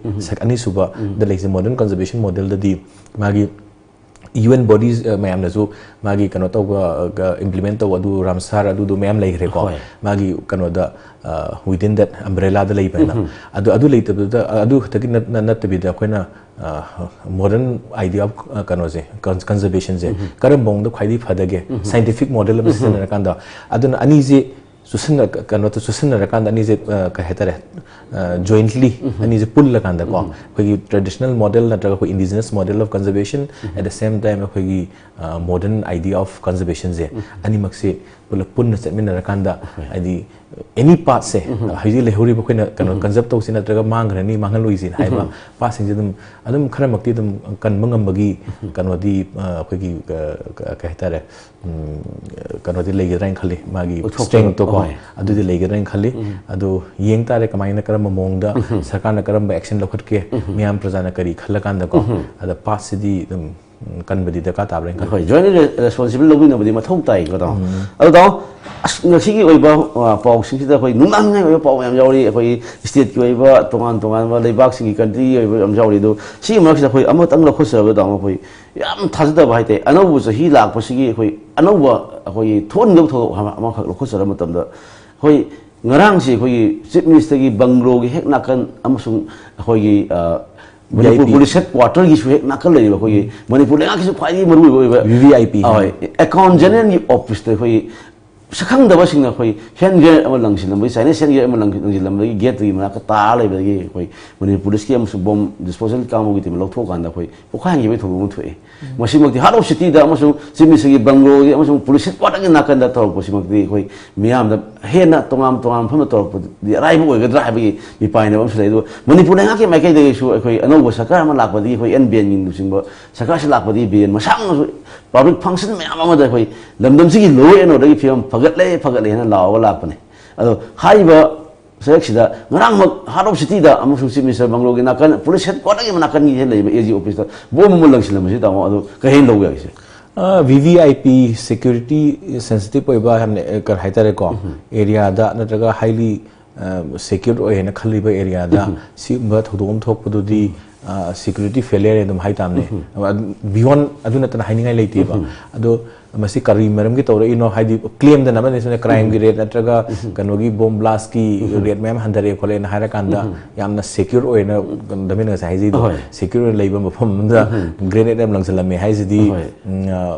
ꯑꯅꯤꯁꯨꯕꯗ ꯂꯩꯁꯦ modern conservation modelꯗꯗꯤ ꯃꯥꯒꯤ UN bodies ꯃꯌꯥꯝꯅꯁꯨ ꯃꯥꯒꯤ ꯀꯩꯅꯣ ꯇꯧꯕ implement ꯇꯧꯕ ꯑꯗꯨ ꯔꯥꯝꯁꯥꯔ ꯑꯗꯨꯗꯣ ꯃꯌꯥꯝ ꯂꯩꯈ꯭ꯔꯦꯀꯣ꯫ ꯍꯣꯏ꯫ ꯃꯥꯒꯤ ꯀꯩꯅꯣꯗ within that umbrellaꯗ ꯂꯩꯕꯅ ꯑꯗꯨ ꯑꯗꯨ ꯂꯩꯇꯕꯗ ꯑꯗꯨ ꯈꯛꯇꯒꯤ ꯅꯠ- ꯅꯠꯇꯕꯤꯗ ꯑꯩꯈꯣꯏꯅ modern idea of ꯀꯩꯅꯣꯁꯦ, conservationꯁꯦ ꯀꯔꯝꯕ ꯃꯑꯣꯡꯗ ꯈ꯭ꯋꯥꯏꯗꯒꯤ ꯐꯗꯒꯦ, scientific model ꯑꯃ ꯁꯤꯖꯤꯟꯅꯔꯀꯥꯟꯗ ꯑꯗꯨꯅ ꯑꯅꯤꯁꯦ ꯆꯨꯁꯤꯟꯅ ꯀꯩꯅꯣ ꯆꯨꯁꯤꯟꯅꯔꯀꯥꯟꯗ ꯑꯅꯤꯁꯦ ꯀꯩ ꯍꯥꯏꯇꯥꯔꯦ, jointly ꯑꯅꯤꯁꯦ ꯄꯨꯜꯂꯀꯥꯟꯗꯀꯣ ꯑꯩꯈꯣꯏꯒꯤ traditional model ꯅꯠꯇ꯭ꯔꯒ ꯑꯩꯈꯣꯏ indigenous model of conservation at the same time ꯑꯩꯈꯣꯏꯒꯤ modern idea of conservationꯁꯦ ꯑꯅꯤꯃꯛꯁꯦ ꯄꯨꯂꯞ ꯄꯨꯟꯅ ꯆꯠꯃꯤꯟꯅꯔꯀꯥꯟꯗ ꯍꯥꯏꯗꯤ any partꯁꯦ ꯍꯧꯖꯤꯛ ꯂꯩꯍꯧꯔꯤꯕ ꯑꯩꯈꯣꯏꯅ ꯀꯩꯅꯣ conserve ꯇꯧꯁꯤ ꯅꯠꯇ꯭ꯔꯒ ꯃꯥꯡꯈ꯭ꯔꯅꯤ ꯃꯥꯡꯍꯜꯂꯣꯏꯁꯤ ꯍꯥꯏꯕ partꯁꯤꯡꯁꯦ ꯑꯗꯨꯝ ꯑꯗꯨꯝ ꯈꯔꯃꯛꯇꯤ ꯑꯗꯨꯝ ꯀꯟꯕ ꯉꯝꯕꯒꯤ ꯀꯩꯅꯣꯗꯤ ꯑꯩꯈꯣꯏꯒꯤ ꯀꯩ ꯍꯥꯏꯇꯥꯔꯦ ꯀꯩꯅꯣꯗꯤ ꯂꯩꯒꯗ꯭ꯔꯥ ꯍꯥꯏꯅ ꯈꯜꯂꯤ ꯃꯥꯒꯤ strengthꯇꯣꯀꯣ ꯑꯗꯨꯗꯤ ꯂꯩꯒꯗ꯭ꯔꯥ ꯍꯥꯏꯅ ꯈꯜꯂꯤ꯫ ꯑꯗꯨ ꯌꯦꯡ ꯇꯥꯔꯦ ꯀꯃꯥꯏꯅ ꯀꯔꯝꯕ ꯃꯑꯣꯡꯗ ꯁꯔꯀꯥꯔꯅ ꯀꯔꯝꯕ action ꯂꯧꯈꯠꯀꯦ ꯃꯤꯌꯥꯝ ꯄ꯭ꯔꯖꯥꯅ ꯀꯔꯤ ꯈꯜꯂꯀꯥꯟꯗꯀꯣ ꯑꯗ partꯁꯤꯗꯤ ꯑꯗꯨꯝ ꯀꯟꯕꯗꯤ ꯗꯔꯀꯥꯔ ꯇꯥꯕ꯭ꯔꯥ ꯍꯥꯏꯅ ꯈꯜꯂꯤ꯫ ꯑꯩꯈꯣꯏ joint responsible ꯂꯧꯃꯤꯟꯅꯕꯗꯤ ꯃꯊꯧ ꯇꯥꯏꯀꯣ ꯇꯥꯃꯣ꯫ ꯑꯗꯣ ꯇꯥꯃꯣ ꯑꯁ ꯉꯁꯤꯒꯤ ꯑꯣꯏꯕ ꯄꯥꯎꯁꯤꯡꯁꯤꯗ ꯑꯩꯈꯣꯏ ꯅꯨꯡꯅꯥꯡꯅꯤꯡꯉꯥꯏ ꯑꯣꯏꯕ ꯄꯥꯎ ꯃꯌꯥꯝ ꯌꯥꯎꯔꯤ꯫ ꯑꯩꯈꯣꯏ stateꯀꯤ ꯑꯣꯏꯕ ꯇꯣꯉꯥꯟ ꯇꯣꯉꯥꯟꯕ ꯂꯩꯕꯥꯛꯁꯤꯡꯒꯤ countryꯒꯤ ꯑꯣꯏꯕ ꯌꯥꯝ ꯌꯥꯎꯔꯤ꯫ ꯑꯗꯣ ꯁꯤꯒꯤ ꯃꯔꯛꯁꯤꯗ ꯑꯩꯈꯣꯏ ꯑꯃꯇꯪ ꯂꯧꯈꯠꯆꯔꯕ ꯇꯥꯃꯣ ꯑꯩꯈꯣꯏ ꯌꯥꯝ ꯊꯥꯖꯗꯕ ꯍꯥꯏꯇꯥꯔꯦ꯫ ꯑꯅꯧꯕ ꯆꯍꯤ ꯂꯥꯛꯄꯁꯤꯒꯤ ꯑꯩꯈꯣꯏ ꯑꯅꯧꯕ ꯑꯩꯈꯣꯏꯒꯤ ꯊꯣꯛꯍꯟꯒꯗꯕ ꯊꯧꯗꯣꯛ ꯑꯃ ꯑꯃꯈꯛ ꯂꯧꯈꯠꯆꯔꯕ ꯃꯇꯝꯗ ꯑꯩꯈꯣꯏ ꯉꯔꯥꯡꯁꯤ ꯑꯩꯈꯣꯏꯒꯤ Chief Ministerꯒꯤ bungalow ꯒꯤ ꯍꯦꯛ ꯅꯥꯀꯟ ꯑꯃꯁꯨꯡ ꯑꯩꯈꯣꯏꯒꯤ ꯃꯅꯤꯄꯨꯔ police headquarter ꯒꯤꯁꯨ ꯍꯦꯛ ꯅꯥꯀꯟ ꯂꯩꯔꯤꯕ ꯑꯩꯈꯣꯏꯒꯤ ꯃꯅꯤꯄꯨꯔ ꯂꯩꯉꯥꯛꯀꯤꯁꯨ ꯈ꯭ꯋꯥꯏꯗꯒꯤ ꯃꯔꯨꯑꯣꯏꯕ ꯑꯣꯏꯕ VVIP ꯍꯣꯏ, Accountant Generalꯒꯤ officeꯇ ꯑꯩꯈꯣꯏꯒꯤ ꯁꯛꯈꯪꯗꯕꯁꯤꯡꯅ ꯑꯩꯈꯣꯏ ꯍꯦꯟ ꯒ꯭ꯔꯦꯅꯦꯗ ꯑꯃ ꯂꯪꯁꯤꯜꯂꯝꯕꯒꯤ, ꯆꯥꯏꯅꯤꯁ ꯍꯦꯟ ꯒ꯭ꯔꯦꯅꯦꯗ ꯑꯃ ꯂꯪ-, ꯂꯪꯁꯤꯜꯂꯝꯕꯒꯤ ꯒꯦꯠꯇꯨꯒꯤ ꯃꯅꯥꯛꯇ ꯇꯥꯔ ꯂꯩꯕꯗꯒꯤ ꯑꯩꯈꯣꯏ ꯃꯅꯤꯄꯨꯔ ꯄꯨꯂꯤꯁꯀꯤ ꯑꯃꯁꯨꯡ ꯕꯣꯝ ꯗꯤꯁꯄꯣꯖꯦꯜ ꯀꯥꯡꯕꯨꯒꯤ ꯇꯤꯝꯅ ꯂꯧꯊꯣꯛꯑꯀꯥꯟꯗ ꯑꯩꯈꯣꯏ ꯄꯣꯛꯈꯥꯏꯍꯟꯈꯤꯕꯒꯤ ꯊꯧꯗꯣꯛ ꯑꯃ ꯊꯣꯛꯑꯦ꯫ ꯃꯁꯤꯃꯛꯇꯤ ꯍꯥꯔꯠ ꯑꯣꯐ ꯁꯤꯇꯤꯗ ꯑꯃꯁꯨꯡ ꯆꯤꯞ ꯃꯤꯅꯤꯁꯇꯔꯒꯤ ꯕꯪꯒ꯭ꯂꯣꯒꯤ ꯑꯃꯁꯨꯡ ꯄꯨꯂꯤꯁ ꯍꯦꯗꯀ꯭ꯋꯥꯇꯔꯒꯤ ꯅꯥꯀꯟꯗ ꯇꯧꯔꯛꯄꯁꯤꯃꯛꯇꯤ ꯑꯩꯈꯣꯏ ꯃꯤꯌꯥꯝꯗ ꯍꯦꯟꯅ ꯇꯣꯉꯥꯟ ꯇꯣꯉꯥꯟꯕ ꯃꯐꯝꯗ ꯇꯧꯔꯛꯄꯗꯤ ꯑꯔꯥꯏꯕ ꯑꯣꯏꯒꯗ꯭ꯔꯥ ꯍꯥꯏꯕꯒꯤ ꯃꯤꯄꯥꯏꯅꯕ ꯑꯃꯁꯨ ꯂꯩ꯫ ꯑꯗꯨꯒ ꯃꯅꯤꯄꯨꯔ ꯂꯩꯉꯥꯛꯀꯤ ꯃꯥꯏꯀꯩꯗꯒꯤꯁꯨ ꯑꯩꯈꯣꯏ ꯑꯅꯧꯕ ꯁꯔꯀꯥꯔ ꯑꯃ ꯂꯥꯛꯄꯗꯒꯤ ꯑꯩꯈꯣꯏ ꯑꯦꯟ ꯕꯦꯟꯒꯤ ꯂꯨꯆꯤꯡꯕ ꯁꯔꯀꯥꯔꯁꯤ ꯂꯥꯛꯄꯗꯒꯤ ꯕꯦꯟ ꯃꯁꯥꯃꯛꯅꯁꯨ ꯄꯕ꯭ꯂꯤꯛ ꯐꯪꯁꯟ ꯃꯌꯥꯝ ꯑꯃꯗ ꯑꯩꯈꯣꯏ ꯂꯝꯗꯝꯁꯤꯒꯤ ꯂꯣ ꯑꯦꯟ ꯑꯣꯔꯗꯔꯒꯤ ꯐꯤꯕꯝ ꯐꯒꯠꯂꯦ, ꯐꯒꯠꯂꯦ ꯍꯥꯏꯅ ꯂꯥꯎꯔꯒ ꯂꯥꯛꯄꯅꯦ꯫ ꯑꯗꯣ ꯍꯥꯏꯔꯤꯕ ꯁꯔꯛꯁꯤꯗ ꯉꯔꯥꯡꯃꯛ ꯍꯥꯔꯠ ꯑꯣꯐ ꯁꯤꯇꯤꯗ ꯑꯃꯁꯨꯡ ꯆꯤꯞ ꯃꯤꯅꯤꯁꯇꯔ ꯕꯪꯒ꯭ꯂꯣꯒꯤ ꯅꯥꯀꯟ, ꯄꯨꯂꯤꯁ ꯍꯦꯗꯀ꯭ꯋꯥꯇꯔꯒꯤ ꯅꯥꯀꯟꯒꯤ ꯍꯦꯛ ꯂꯩꯕ ꯑꯦ ꯖꯤ ꯑꯣꯐꯤꯁꯇ ꯕꯣꯝ ꯑꯃ ꯂꯪꯁꯤꯜꯂꯝꯕꯁꯤ, ꯇꯥꯃꯣ, ꯑꯗꯨ ꯀꯩ ꯍꯥꯏꯅ ꯂꯧꯕ ꯌꯥꯒꯦ ꯁꯦ? V V I P, security sensitive ꯑꯣꯏꯕ ꯍꯥꯏꯕꯅꯦ, ꯑ, ꯀꯩ ꯍꯥꯏꯇꯥꯔꯦꯀꯣ, ꯑꯦꯔꯤꯌꯥꯗ ꯅꯠꯇ꯭ꯔꯒ ꯍꯥꯏꯂꯤ ꯁꯦꯀ꯭ꯌꯨꯔ ꯑꯣꯏ ꯍꯥꯏꯅ ꯈꯜꯂꯤꯕ ꯑꯦꯔꯤꯌꯥꯗ ꯁꯤꯒꯨꯝꯕ ꯊꯧꯗꯣꯛ ꯑꯃ ꯊꯣꯛꯄꯗꯨꯗꯤ ꯁꯦꯀ꯭ꯌꯨꯔꯤꯇꯤ ꯐꯦꯂꯤꯌꯔ ꯑꯗꯨꯝ ꯍꯥꯏ ꯇꯥꯕꯅꯦ꯫ ꯕꯤꯌꯣꯟ ꯑꯗꯨ ꯅꯠꯇꯅ ꯍꯥꯏꯅꯤꯡꯉꯥꯏ ꯂꯩꯇꯦꯕ꯫ ꯑꯗꯣ ꯃꯁꯤ ꯀꯔꯤ ꯃꯔꯝꯒꯤ ꯇꯧꯔꯛꯏꯅꯣ? ꯍꯥꯏꯗꯤ, ꯀ꯭ꯂꯦꯝꯗꯅꯕꯅꯦ, ꯁꯤꯅ ꯀ꯭ꯔꯥꯏꯝꯒꯤ ꯔꯦꯠ ꯅꯠꯇ꯭ꯔꯒ ꯀꯩꯅꯣꯒꯤ ꯕꯣꯝ ꯕ꯭ꯂꯥꯁꯀꯤ ꯔꯦꯠ ꯃꯌꯥꯝ ꯍꯟꯊꯔꯛꯑꯦ ꯈꯣꯠꯂꯦꯅ ꯍꯥꯏꯔꯀꯥꯟꯗ ꯌꯥꯝꯅ ꯁꯦꯀ꯭ꯌꯨꯔ ꯑꯣꯏꯅ, ꯗꯃꯤꯅ ꯉꯁꯥꯏ ꯍꯥꯏꯖꯩꯗꯣ, ꯍꯣꯏ꯫ ꯁꯦꯀ꯭ꯌꯨꯔ ꯑꯣꯏꯅ ꯂꯩꯕ ꯃꯐꯝ ꯑꯃꯗ ꯒ꯭ꯔꯦꯅꯦꯗ ꯌꯥꯝ ꯂꯪꯁꯤꯜꯂꯝꯃꯦ ꯍꯥꯏꯁꯤꯗꯤ, ꯍꯣꯏ꯫ ꯎꯝ,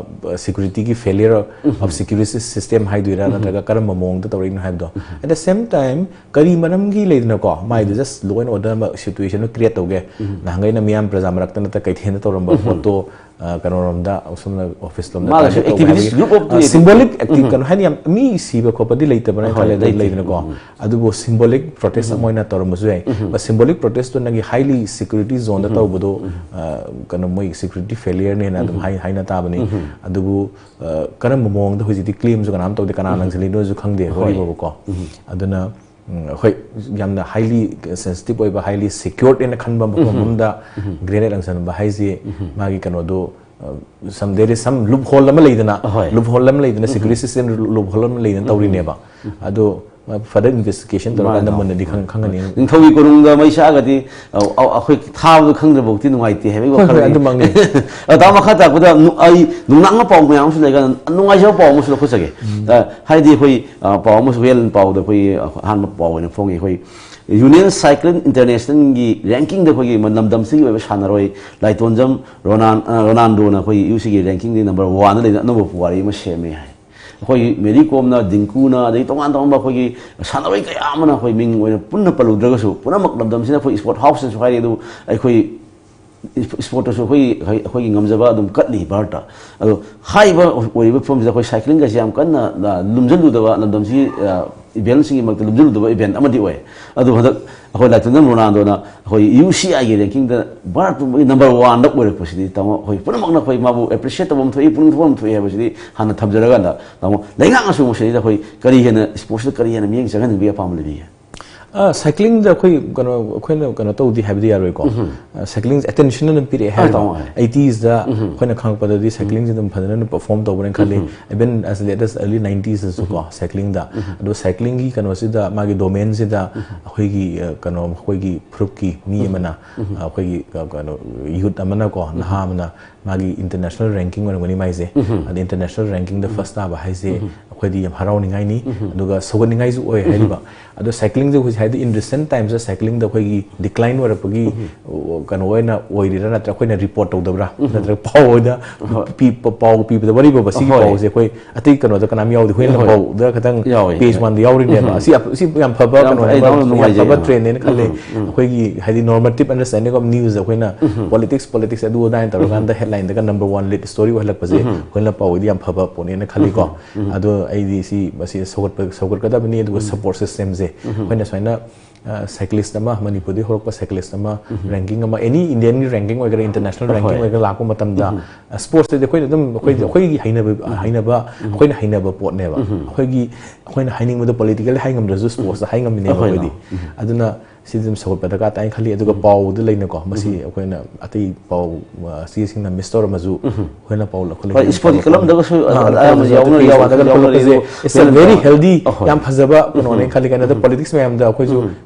ꯑ, ꯁꯦꯀ꯭ꯌꯨꯔꯤꯇꯤꯒꯤ ꯐꯦꯂꯤꯌꯔ ꯑꯣꯐ ꯁꯦꯀ꯭ꯌꯨꯔꯤꯇꯤ ꯁꯤꯁꯇꯦꯝ ꯍꯥꯏꯗꯣꯏꯔꯥ, ꯅꯠꯇ꯭ꯔꯒ ꯀꯔꯝꯕ ꯃꯑꯣꯡꯗ ꯇꯧꯔꯛꯏꯅꯣ ꯍꯥꯏꯕꯗꯣ꯫ At the same time, ꯀꯔꯤ ꯃꯔꯝꯒꯤ ꯂꯩꯗꯅꯀꯣ, ꯃꯥꯏꯗꯨ ꯖꯁ ꯂꯣ ꯑꯦꯟ ꯑꯣꯔꯗꯔ ꯑꯃ ꯁꯤꯆꯨꯋꯦꯁꯟꯗꯨ ꯀ꯭ꯔꯤꯌꯦꯠ ꯇꯧꯒꯦ꯫ ꯅꯍꯥꯟꯈꯩꯅ ꯃꯤꯌꯥꯝ ꯄ꯭ꯔꯖꯥ ꯃꯔꯛꯇ ꯅꯠꯇ ꯀꯩꯊꯦꯜꯗ ꯇꯧꯔꯝꯕ ꯄꯣꯠꯇꯣ, ꯑ, ꯀꯩꯅꯣꯔꯣꯝꯗ, ꯑꯁꯣꯝꯅ ꯑꯣꯐꯤꯁ ꯂꯣꯝꯗ ꯃꯥꯒꯁꯨ ꯇꯧꯒꯦ ꯇꯧꯕ ꯑꯦꯛꯇꯤꯚꯤꯇꯤꯁ ꯍꯥꯏꯕꯒꯤ, ꯒ꯭ꯔꯨꯞ ꯑꯣꯐ ꯑ, ꯁꯤꯝꯕꯣꯂꯤꯛ ꯑꯦꯛꯇꯤꯚ ꯀꯩꯅꯣ ꯍꯥꯏꯅꯤ, ꯌꯥꯝ ꯃꯤ ꯁꯤꯕ ꯈꯣꯠꯄꯗꯤ ꯂꯩꯇꯕꯅ ꯍꯣꯏ, ꯈꯜꯂꯦ, ꯑꯗꯨ ꯂꯩꯇꯦ꯫ ꯂꯩꯗꯅꯀꯣ꯫ ꯑꯗꯨꯕꯨ ꯁꯤꯝꯕꯣꯂꯤꯛ ꯄ꯭ꯔꯣꯇꯦꯁ ꯑꯃ ꯑꯣꯏꯅ ꯇꯧꯔꯝꯕꯁꯨ ꯌꯥꯏ꯫ But ꯁꯤꯝꯕꯣꯂꯤꯛ ꯄ꯭ꯔꯣꯇꯦꯁꯇꯨ ꯅꯪꯒꯤ ꯍꯥꯏꯂꯤ ꯁꯦꯀ꯭ꯌꯨꯔꯤꯇꯤ ꯖꯣꯟꯗ ꯇꯧꯕꯗꯣ, ꯑ, ꯀꯩꯅꯣ, ꯃꯣꯏ ꯁꯦꯀ꯭ꯌꯨꯔꯤꯇꯤ ꯐꯦꯂꯤꯌꯔꯅꯦꯅ ꯑꯗꯨꯝ ꯍꯥꯏ-, ꯍꯥꯏꯅ ꯇꯥꯕꯅꯤ꯫ ꯑꯗꯨꯕꯨ, ꯑ, ꯀꯔꯝꯕ ꯃꯑꯣꯡꯗ ꯍꯧꯖꯤꯛꯇꯤ ꯀ꯭ꯂꯦꯝꯁꯨ ꯀꯅꯥꯝ ꯇꯧꯗꯦ, ꯀꯅꯥ ꯂꯪꯁꯤꯜꯂꯤꯅꯣꯁꯨ ꯈꯪꯗꯦ, ꯍꯣꯏ꯫ ꯋꯥꯔꯤꯕꯣꯕꯀꯣ꯫ ꯑꯗꯨꯅ, ꯎꯝ, ꯍꯣꯏ, ꯌꯥꯝꯅ ꯍꯥꯏꯂꯤ ꯁꯦꯟꯁꯤꯇꯤꯞ ꯑꯣꯏꯕ, ꯍꯥꯏꯂꯤ ꯁꯦꯀ꯭ꯌꯣꯔꯠ ꯍꯥꯏꯅ ꯈꯟꯕ ꯃꯐꯝ ꯑꯃꯗ ꯒ꯭ꯔꯦꯅꯦꯗ ꯂꯪꯁꯟꯕ ꯍꯥꯏꯁꯦ, ꯃꯥꯒꯤ ꯀꯩꯅꯣꯗꯣ, ꯑ, some, there is some loophole ꯑꯃ ꯂꯩꯗꯅ, ꯍꯣꯏ꯫ Loophole ꯑꯃ ꯂꯩꯗꯅ, ꯁꯦꯀ꯭ꯌꯨꯔꯤꯇꯤ ꯁꯤꯁꯇꯦꯝ ꯂꯨꯞꯍꯣꯜ ꯑꯃ ꯂꯩꯗꯅ ꯇꯧꯔꯤꯅꯦꯕ꯫ ꯑꯗꯣ, ꯑ, further investigation ꯇꯧꯔꯀꯥꯟꯗ ꯃꯥꯅꯦ, ꯃꯨꯟꯅꯗꯤ ꯃꯥꯅꯦ꯫ ꯈꯪ-, ꯈꯪꯒꯅꯤ꯫ ꯅꯤꯡꯊꯧꯒꯤ ꯀꯣꯅꯨꯡꯗ ꯃꯩ ꯆꯥꯛꯑꯒꯗꯤ, ꯑ, ꯑ, ꯑꯩꯈꯣꯏ ꯊꯥꯕꯗꯣ ꯈꯪꯗ꯭ꯔꯕꯧꯗꯤ ꯅꯨꯡꯉꯥꯏꯇꯦ ꯍꯥꯏꯕꯒꯤ ꯍꯣꯏ, ꯍꯣꯏ, ꯋꯥꯈꯜꯅꯤ꯫ ꯑꯗꯨꯃꯛꯅꯤ꯫ ꯑ, ꯇꯥ ꯃꯈꯥ ꯇꯥꯔꯛꯄꯗ ꯅꯨ-, ꯑꯩ ꯅꯨꯡꯅꯥꯡꯕ ꯄꯥꯎ ꯃꯌꯥꯝ ꯑꯃꯁꯨ ꯂꯩꯔꯒ ꯅꯨꯡꯉꯥꯏꯖꯕ ꯄꯥꯎ ꯑꯃꯁꯨ ꯂꯧꯈꯠꯆꯒꯦ꯫ ꯑ, ꯍꯥꯏꯗꯤ ꯑꯩꯈꯣꯏ, ꯑ, ꯄꯥꯎ ꯑꯃꯁꯨ, ꯋꯦꯜ ꯄꯥꯎꯗ ꯑꯩꯈꯣꯏ ꯑꯍꯥꯟꯕ ꯄꯥꯎ ꯑꯣꯏꯅ ꯐꯣꯡꯉꯤ꯫ ꯑꯩꯈꯣꯏ Union Cycling Internationalꯒꯤ rankingꯗ ꯑꯩꯈꯣꯏꯒꯤ ꯂꯝꯗꯝꯁꯤꯒꯤ ꯑꯣꯏꯕ ꯁꯥꯟꯅꯔꯣꯏ ꯂꯥꯏꯇꯣꯟꯖꯝ ꯔꯣꯅꯥꯟ-, ꯑ, ꯔꯣꯅꯥꯜꯗꯣꯅ ꯑꯩꯈꯣꯏ ꯌꯨ ꯁꯤꯒꯤ rankingꯗ number oneꯗ ꯂꯩꯗꯨꯅ ꯑꯅꯧꯕ ꯄꯨꯋꯥꯔꯤ ꯑꯃ ꯁꯦꯝꯃꯦ ꯍꯥꯏ꯫ ꯑꯩꯈꯣꯏꯒꯤ ꯃꯦꯔꯤ ꯀꯣꯝꯅ, ꯗꯤꯡꯀꯨꯅ, ꯑꯗꯩ ꯇꯣꯉꯥꯟ ꯇꯣꯉꯥꯟꯕ ꯑꯩꯈꯣꯏꯒꯤ ꯁꯥꯟꯅꯔꯣꯏ ꯀꯌꯥ ꯑꯃꯅ ꯑꯩꯈꯣꯏ ꯃꯤꯡ ꯑꯣꯏꯅ ꯄꯨꯟꯅ ꯄꯜꯂꯨꯗ꯭ꯔꯒꯁꯨ, ꯄꯨꯝꯅꯃꯛ ꯂꯝꯗꯝꯁꯤꯅ ꯑꯩꯈꯣꯏ ꯁ꯭ꯄꯣꯔꯠ ꯍꯥꯎꯁꯅꯁꯨ ꯍꯥꯏꯔꯤ, ꯑꯗꯨꯕꯨ ꯑꯩꯈꯣꯏ ꯁ꯭ꯄꯣꯔꯠꯇꯁꯨ ꯑꯩꯈꯣꯏꯒꯤ, ꯑꯩꯈꯣꯏꯒꯤ ꯉꯝꯖꯕ ꯑꯗꯨꯝ ꯀꯠꯂꯤ ꯚꯥꯔꯠꯇ꯫ ꯑꯗꯣ ꯍꯥꯏꯔꯤꯕ ꯑꯣꯏꯔꯤꯕ ꯐꯤꯕꯝꯁꯤꯗ ꯑꯩꯈꯣꯏ ꯁꯥꯏꯀ꯭ꯂꯤꯡꯒꯁꯦ ꯌꯥꯝ ꯀꯟꯅ, ꯑ, ꯂꯨꯝꯁꯤꯜꯂꯨꯗꯕ, ꯂꯝꯗꯝꯁꯤꯒꯤ, ꯑ, ꯏꯚꯦꯟꯁꯤꯡꯒꯤ ꯃꯔꯛꯇ ꯂꯨꯝꯁꯤꯜꯂꯨꯗꯕ ꯏꯚꯦꯟ ꯑꯃꯗꯤ ꯑꯣꯏ꯫ ꯑꯗꯣ ꯍꯟꯗꯛ ꯑꯩꯈꯣꯏ ꯂꯥꯏꯊꯟꯖꯝ ꯔꯣꯅꯥꯜꯗꯣꯅ ꯑꯩꯈꯣꯏ ꯌꯨ ꯁꯤ ꯑꯥꯏꯒꯤ ꯔꯦꯡꯀꯤꯡꯗ ꯚꯥꯔꯠ ꯄꯨꯝꯕꯒꯤ ꯅꯝꯕꯔ ꯋꯥꯟꯗ ꯑꯣꯏꯔꯛꯄꯁꯤꯗꯤ, ꯇꯥꯃꯣ, ꯑꯩꯈꯣꯏ ꯄꯨꯝꯅꯃꯛꯅ ꯑꯩꯈꯣꯏ ꯃꯥꯕꯨ ꯑꯦꯄ꯭ꯔꯤꯁꯤꯌꯦꯠ ꯇꯧꯕ ꯑꯃ ꯊꯣꯛꯏ, ꯄꯨꯛꯅꯤꯡ ꯊꯧꯒꯠꯄ ꯑꯃ ꯊꯣꯛꯏ ꯍꯥꯏꯕꯁꯤꯗꯤ ꯍꯥꯟꯅ ꯊꯝꯖꯔꯀꯥꯟꯗ, ꯇꯥꯃꯣ, ꯂꯩꯉꯥꯛꯅꯁꯨ ꯃꯁꯤꯗꯩꯗ ꯑꯩꯈꯣꯏ ꯀꯔꯤ ꯍꯦꯟꯅ ꯁ꯭ꯄꯣꯔꯠꯁꯤꯗ ꯀꯔꯤ ꯍꯦꯟꯅ ꯃꯤꯠꯌꯦꯡ ꯆꯪꯍꯟꯅꯤꯡꯕꯒꯤ ꯑꯄꯥꯝꯕ ꯂꯩꯕꯤꯒꯦ? ꯁꯥꯏꯀ꯭ꯂꯤꯡꯗ ꯑꯩꯈꯣꯏ ꯀꯩꯅꯣ, ꯑꯩꯈꯣꯏꯅ ꯀꯩꯅꯣ ꯇꯧꯗꯦ ꯍꯥꯏꯕꯗꯤ ꯌꯥꯔꯣꯏꯀꯣ꯫ ꯁꯥꯏꯀ꯭ꯂꯤꯡꯁꯦ ꯑꯦꯇꯦꯟꯁꯟ ꯑꯗꯨꯝ ꯄꯤꯔꯛꯑꯦ ꯑꯥ, ꯍꯥꯏꯕ ꯇꯥꯃꯣ, ꯍꯣꯏ꯫ ꯑꯩꯇꯤꯁꯇ ꯑꯩꯈꯣꯏꯅ ꯈꯪꯉꯛꯄꯗꯗꯤ ꯁꯥꯏꯀ꯭ꯂꯤꯡꯁꯦ ꯑꯗꯨꯝ ꯐꯖꯅ ꯑꯗꯨꯝ ꯄꯔꯐꯣꯔꯝ ꯇꯧꯕꯅꯦꯅ ꯈꯜꯂꯤ꯫ Even as late as early nineties ꯗꯁꯨ ꯀꯣ, ꯁꯥꯏꯀ꯭ꯂꯤꯡꯗ꯫ ꯑꯗꯣ ꯁꯥꯏꯀ꯭ꯂꯤꯡꯒꯤ ꯀꯩꯅꯣꯁꯤꯗ, ꯃꯥꯒꯤ ꯗꯣꯃꯦꯟꯁꯤꯗ ꯑꯩꯈꯣꯏꯒꯤ, ꯑ, ꯀꯩꯅꯣ, ꯑꯩꯈꯣꯏꯒꯤ ꯐꯨꯔꯨꯞꯀꯤ ꯃꯤ ꯑꯃꯅ, ꯑ, ꯑꯩꯈꯣꯏꯒꯤ, ꯑ, ꯀꯩꯅꯣ, ꯌꯨꯠ ꯑꯃꯅꯀꯣ, ꯅꯍꯥ ꯑꯃꯅ ꯃꯥꯒꯤ ꯏꯟꯇꯔꯅꯦꯁꯅꯦꯜ ꯔꯦꯡꯀꯤꯡ ꯑꯣꯏꯔꯝꯒꯅꯤ ꯃꯥꯏꯁꯦ꯫ ꯑꯗ ꯏꯟꯇꯔꯅꯦꯁꯅꯦꯜ ꯔꯦꯡꯀꯤꯡꯗ ꯐꯥꯔꯁ ꯇꯥꯕ ꯍꯥꯏꯁꯦ ꯑꯩꯈꯣꯏꯗꯤ ꯌꯥꯝ ꯍꯔꯥꯎꯅꯤꯡꯉꯥꯏꯅꯤ, ꯑꯗꯨꯒ ꯁꯧꯒꯠꯅꯤꯡꯉꯥꯏꯁꯨ ꯑꯣꯏ ꯍꯥꯏꯔꯤꯕ꯫ ꯑꯗꯣ ꯁꯥꯏꯀ꯭ꯂꯤꯡꯁꯦ ꯍꯧꯖꯤꯛ ꯍꯥꯏꯗꯤ in recent times ꯁꯥꯏꯀ꯭ꯂꯤꯡꯗ ꯑꯩꯈꯣꯏꯒꯤ ꯗꯤꯀ꯭ꯂꯥꯏꯟ ꯑꯣꯏꯔꯛꯄꯒꯤ, ꯑꯣ, ꯀꯩꯅꯣ ꯑꯣꯏꯅ ꯑꯣꯏꯔꯤꯔꯥ, ꯅꯠꯇ꯭ꯔꯒ ꯑꯩꯈꯣꯏꯅ ꯔꯤꯄꯣꯔꯠ ꯇꯧꯗꯕ꯭ꯔꯥ, ꯅꯠꯇ꯭ꯔꯒ ꯄꯥꯎ ꯑꯣꯏꯅ ꯄꯤ-, ꯄ-, ꯄꯥꯎ ꯄꯤꯕꯗ ꯋꯥꯔꯤꯕ ꯁꯤꯒꯤ ꯍꯣꯏ꯫ ꯄꯥꯎꯁꯦ ꯑꯩꯈꯣꯏ ꯑꯇꯩ ꯀꯩꯅꯣꯗ ꯀꯅꯥꯝ ꯌꯥꯎꯗꯦ, ꯑꯩꯈꯣꯏꯅ ꯍꯣꯏ꯫ ꯄꯥꯎꯗ ꯈꯤꯇꯪ ꯌꯥꯎꯋꯦ꯫ ꯄꯦꯖ ꯋꯥꯟꯗ ꯌꯥꯎꯔꯤꯅꯦꯕ꯫ ꯑꯁꯤ ꯌꯥꯝ-, ꯁꯤ ꯌꯥꯝ ꯐꯕ ꯌꯥꯝ ꯀꯩꯅꯣꯅꯦ, ꯑꯩ ꯌꯥꯝ ꯌꯥꯝ ꯅꯨꯡꯉꯥꯏꯖꯩ ꯐꯕ ꯌꯥꯝꯅ꯫ ꯇ꯭ꯔꯦꯟꯅꯦꯅ ꯈꯜꯂꯦ꯫ ꯑꯩꯈꯣꯏꯒꯤ ꯍꯥꯏꯗꯤ normative understanding of news ꯑꯩꯈꯣꯏꯅ ꯄꯣꯂꯤꯇꯤꯛꯁ, ꯄꯣꯂꯤꯇꯤꯛꯁ ꯑꯗꯨ ꯑꯗꯥꯅ ꯇꯧꯔꯀꯥꯟꯗ ꯍꯦꯗꯂꯥꯏꯟꯗꯒ ꯅꯝꯕꯔ ꯋꯥꯟ ꯂꯤꯗ ꯁ꯭ꯇꯣꯔꯤ ꯑꯣꯏꯍꯜꯂꯛꯄꯁꯦ ꯑꯩꯈꯣꯏꯅ ꯄꯥꯎꯗꯤ ꯌꯥꯝ ꯐꯕ ꯄꯣꯠꯅꯦꯅ ꯈꯜꯂꯤꯀꯣ꯫ ꯑꯗꯣ ꯑꯩꯗꯤ ꯁꯤ, ꯃꯁꯤ ꯁꯧꯒꯠꯄ, ꯁꯧꯒꯠꯀꯗꯕꯅꯤ꯫ ꯑꯗꯨꯒ ꯁꯄꯣꯔꯠ ꯁꯤꯁꯇꯦꯝꯁꯦ ꯑꯩꯈꯣꯏꯅ ꯁꯨꯃꯥꯏꯅ, ꯑ, ꯁꯥꯏꯀ꯭ꯂꯤꯁ ꯑꯃ, ꯃꯅꯤꯄꯨꯔꯗꯒꯤ ꯍꯧꯔꯛꯄ ꯁꯥꯏꯀ꯭ꯂꯤꯁ ꯑꯃ, ꯔꯦꯡꯀꯤꯡ ꯑꯃ, ꯑꯦꯅꯤ ꯏꯟꯗꯤꯌꯟꯒꯤ ꯔꯦꯡꯀꯤꯡ ꯑꯣꯏꯒꯦꯔꯥ, ꯏꯟꯇꯔꯅꯦꯁꯅꯦꯜ ꯔꯦꯡꯀꯤꯡ ꯍꯣꯏ꯫ ꯑꯣꯏꯒꯦꯔꯥ ꯂꯥꯛꯄ ꯃꯇꯝꯗ, ꯑ, ꯁ꯭ꯄꯣꯔꯠꯁꯇꯗꯤ ꯑꯩꯈꯣꯏꯅ ꯑꯗꯨꯝ ꯑꯩꯈꯣꯏ, ꯑꯩꯈꯣꯏꯒꯤ ꯍꯩꯅꯕ, ꯍꯩꯅꯕ, ꯑꯩꯈꯣꯏꯅ ꯍꯩꯅꯕ ꯄꯣꯠꯅꯦꯕ꯫ ꯑꯩꯈꯣꯏꯒꯤ, ꯑꯩꯈꯣꯏꯅ ꯍꯥꯏꯅꯤꯡꯕꯗꯣ ꯄꯣꯂꯤꯇꯤꯀꯦꯜꯂꯤ ꯍꯥꯏ ꯉꯝꯗ꯭ꯔꯁꯨ ꯁ꯭ꯄꯣꯔꯠꯁꯇ ꯍꯥꯏ ꯉꯝꯃꯤꯅꯦꯕ ꯍꯣꯏ, ꯑꯩꯈꯣꯏꯗꯤ꯫ ꯑꯗꯨꯅ ꯁꯤꯗꯤ ꯑꯗꯨꯝ ꯁꯧꯒꯠꯄ ꯗꯔꯀꯥꯔ ꯇꯥꯏꯅ ꯈꯜꯂꯤ꯫ ꯑꯗꯨꯒ ꯄꯥꯎꯗ ꯂꯩꯅꯀꯣ, ꯃꯁꯤ ꯑꯩꯈꯣꯏꯅ ꯑꯇꯩ ꯄꯥꯎ, ꯑ, ꯆꯦꯁꯤꯡꯅ ꯃꯤꯁ ꯇꯧꯔꯝꯃꯁꯨ ꯑꯩꯈꯣꯏꯅ ꯄꯥꯎ ꯂꯧꯈꯠꯂꯛꯏ꯫ ꯍꯣꯏ, ꯁ꯭ꯄꯣꯔꯠꯀꯤ ꯀꯂꯝꯗꯒꯁꯨ ꯑꯥ, ꯑꯌꯥꯝꯕ ꯀꯂꯝꯗꯁꯨ ꯌꯥꯎꯅ-, ꯄꯦꯖ ꯌꯥꯎ-, ꯋꯥꯟꯗꯒ ꯌꯥꯎꯅꯔꯤ ꯂꯧꯈꯠꯂꯛꯄꯁꯦ, ꯑꯗꯨꯕꯨ it's a very healthy, ꯌꯥꯝ ꯐꯖꯕ ꯀꯩꯅꯣꯅꯦ ꯈꯜꯂꯤ꯫ ꯀꯩꯅꯣꯗ ꯄꯣꯂꯤꯇꯤꯛꯁ ꯃꯌꯥꯝꯗ ꯑꯩꯈꯣꯏꯁꯨ,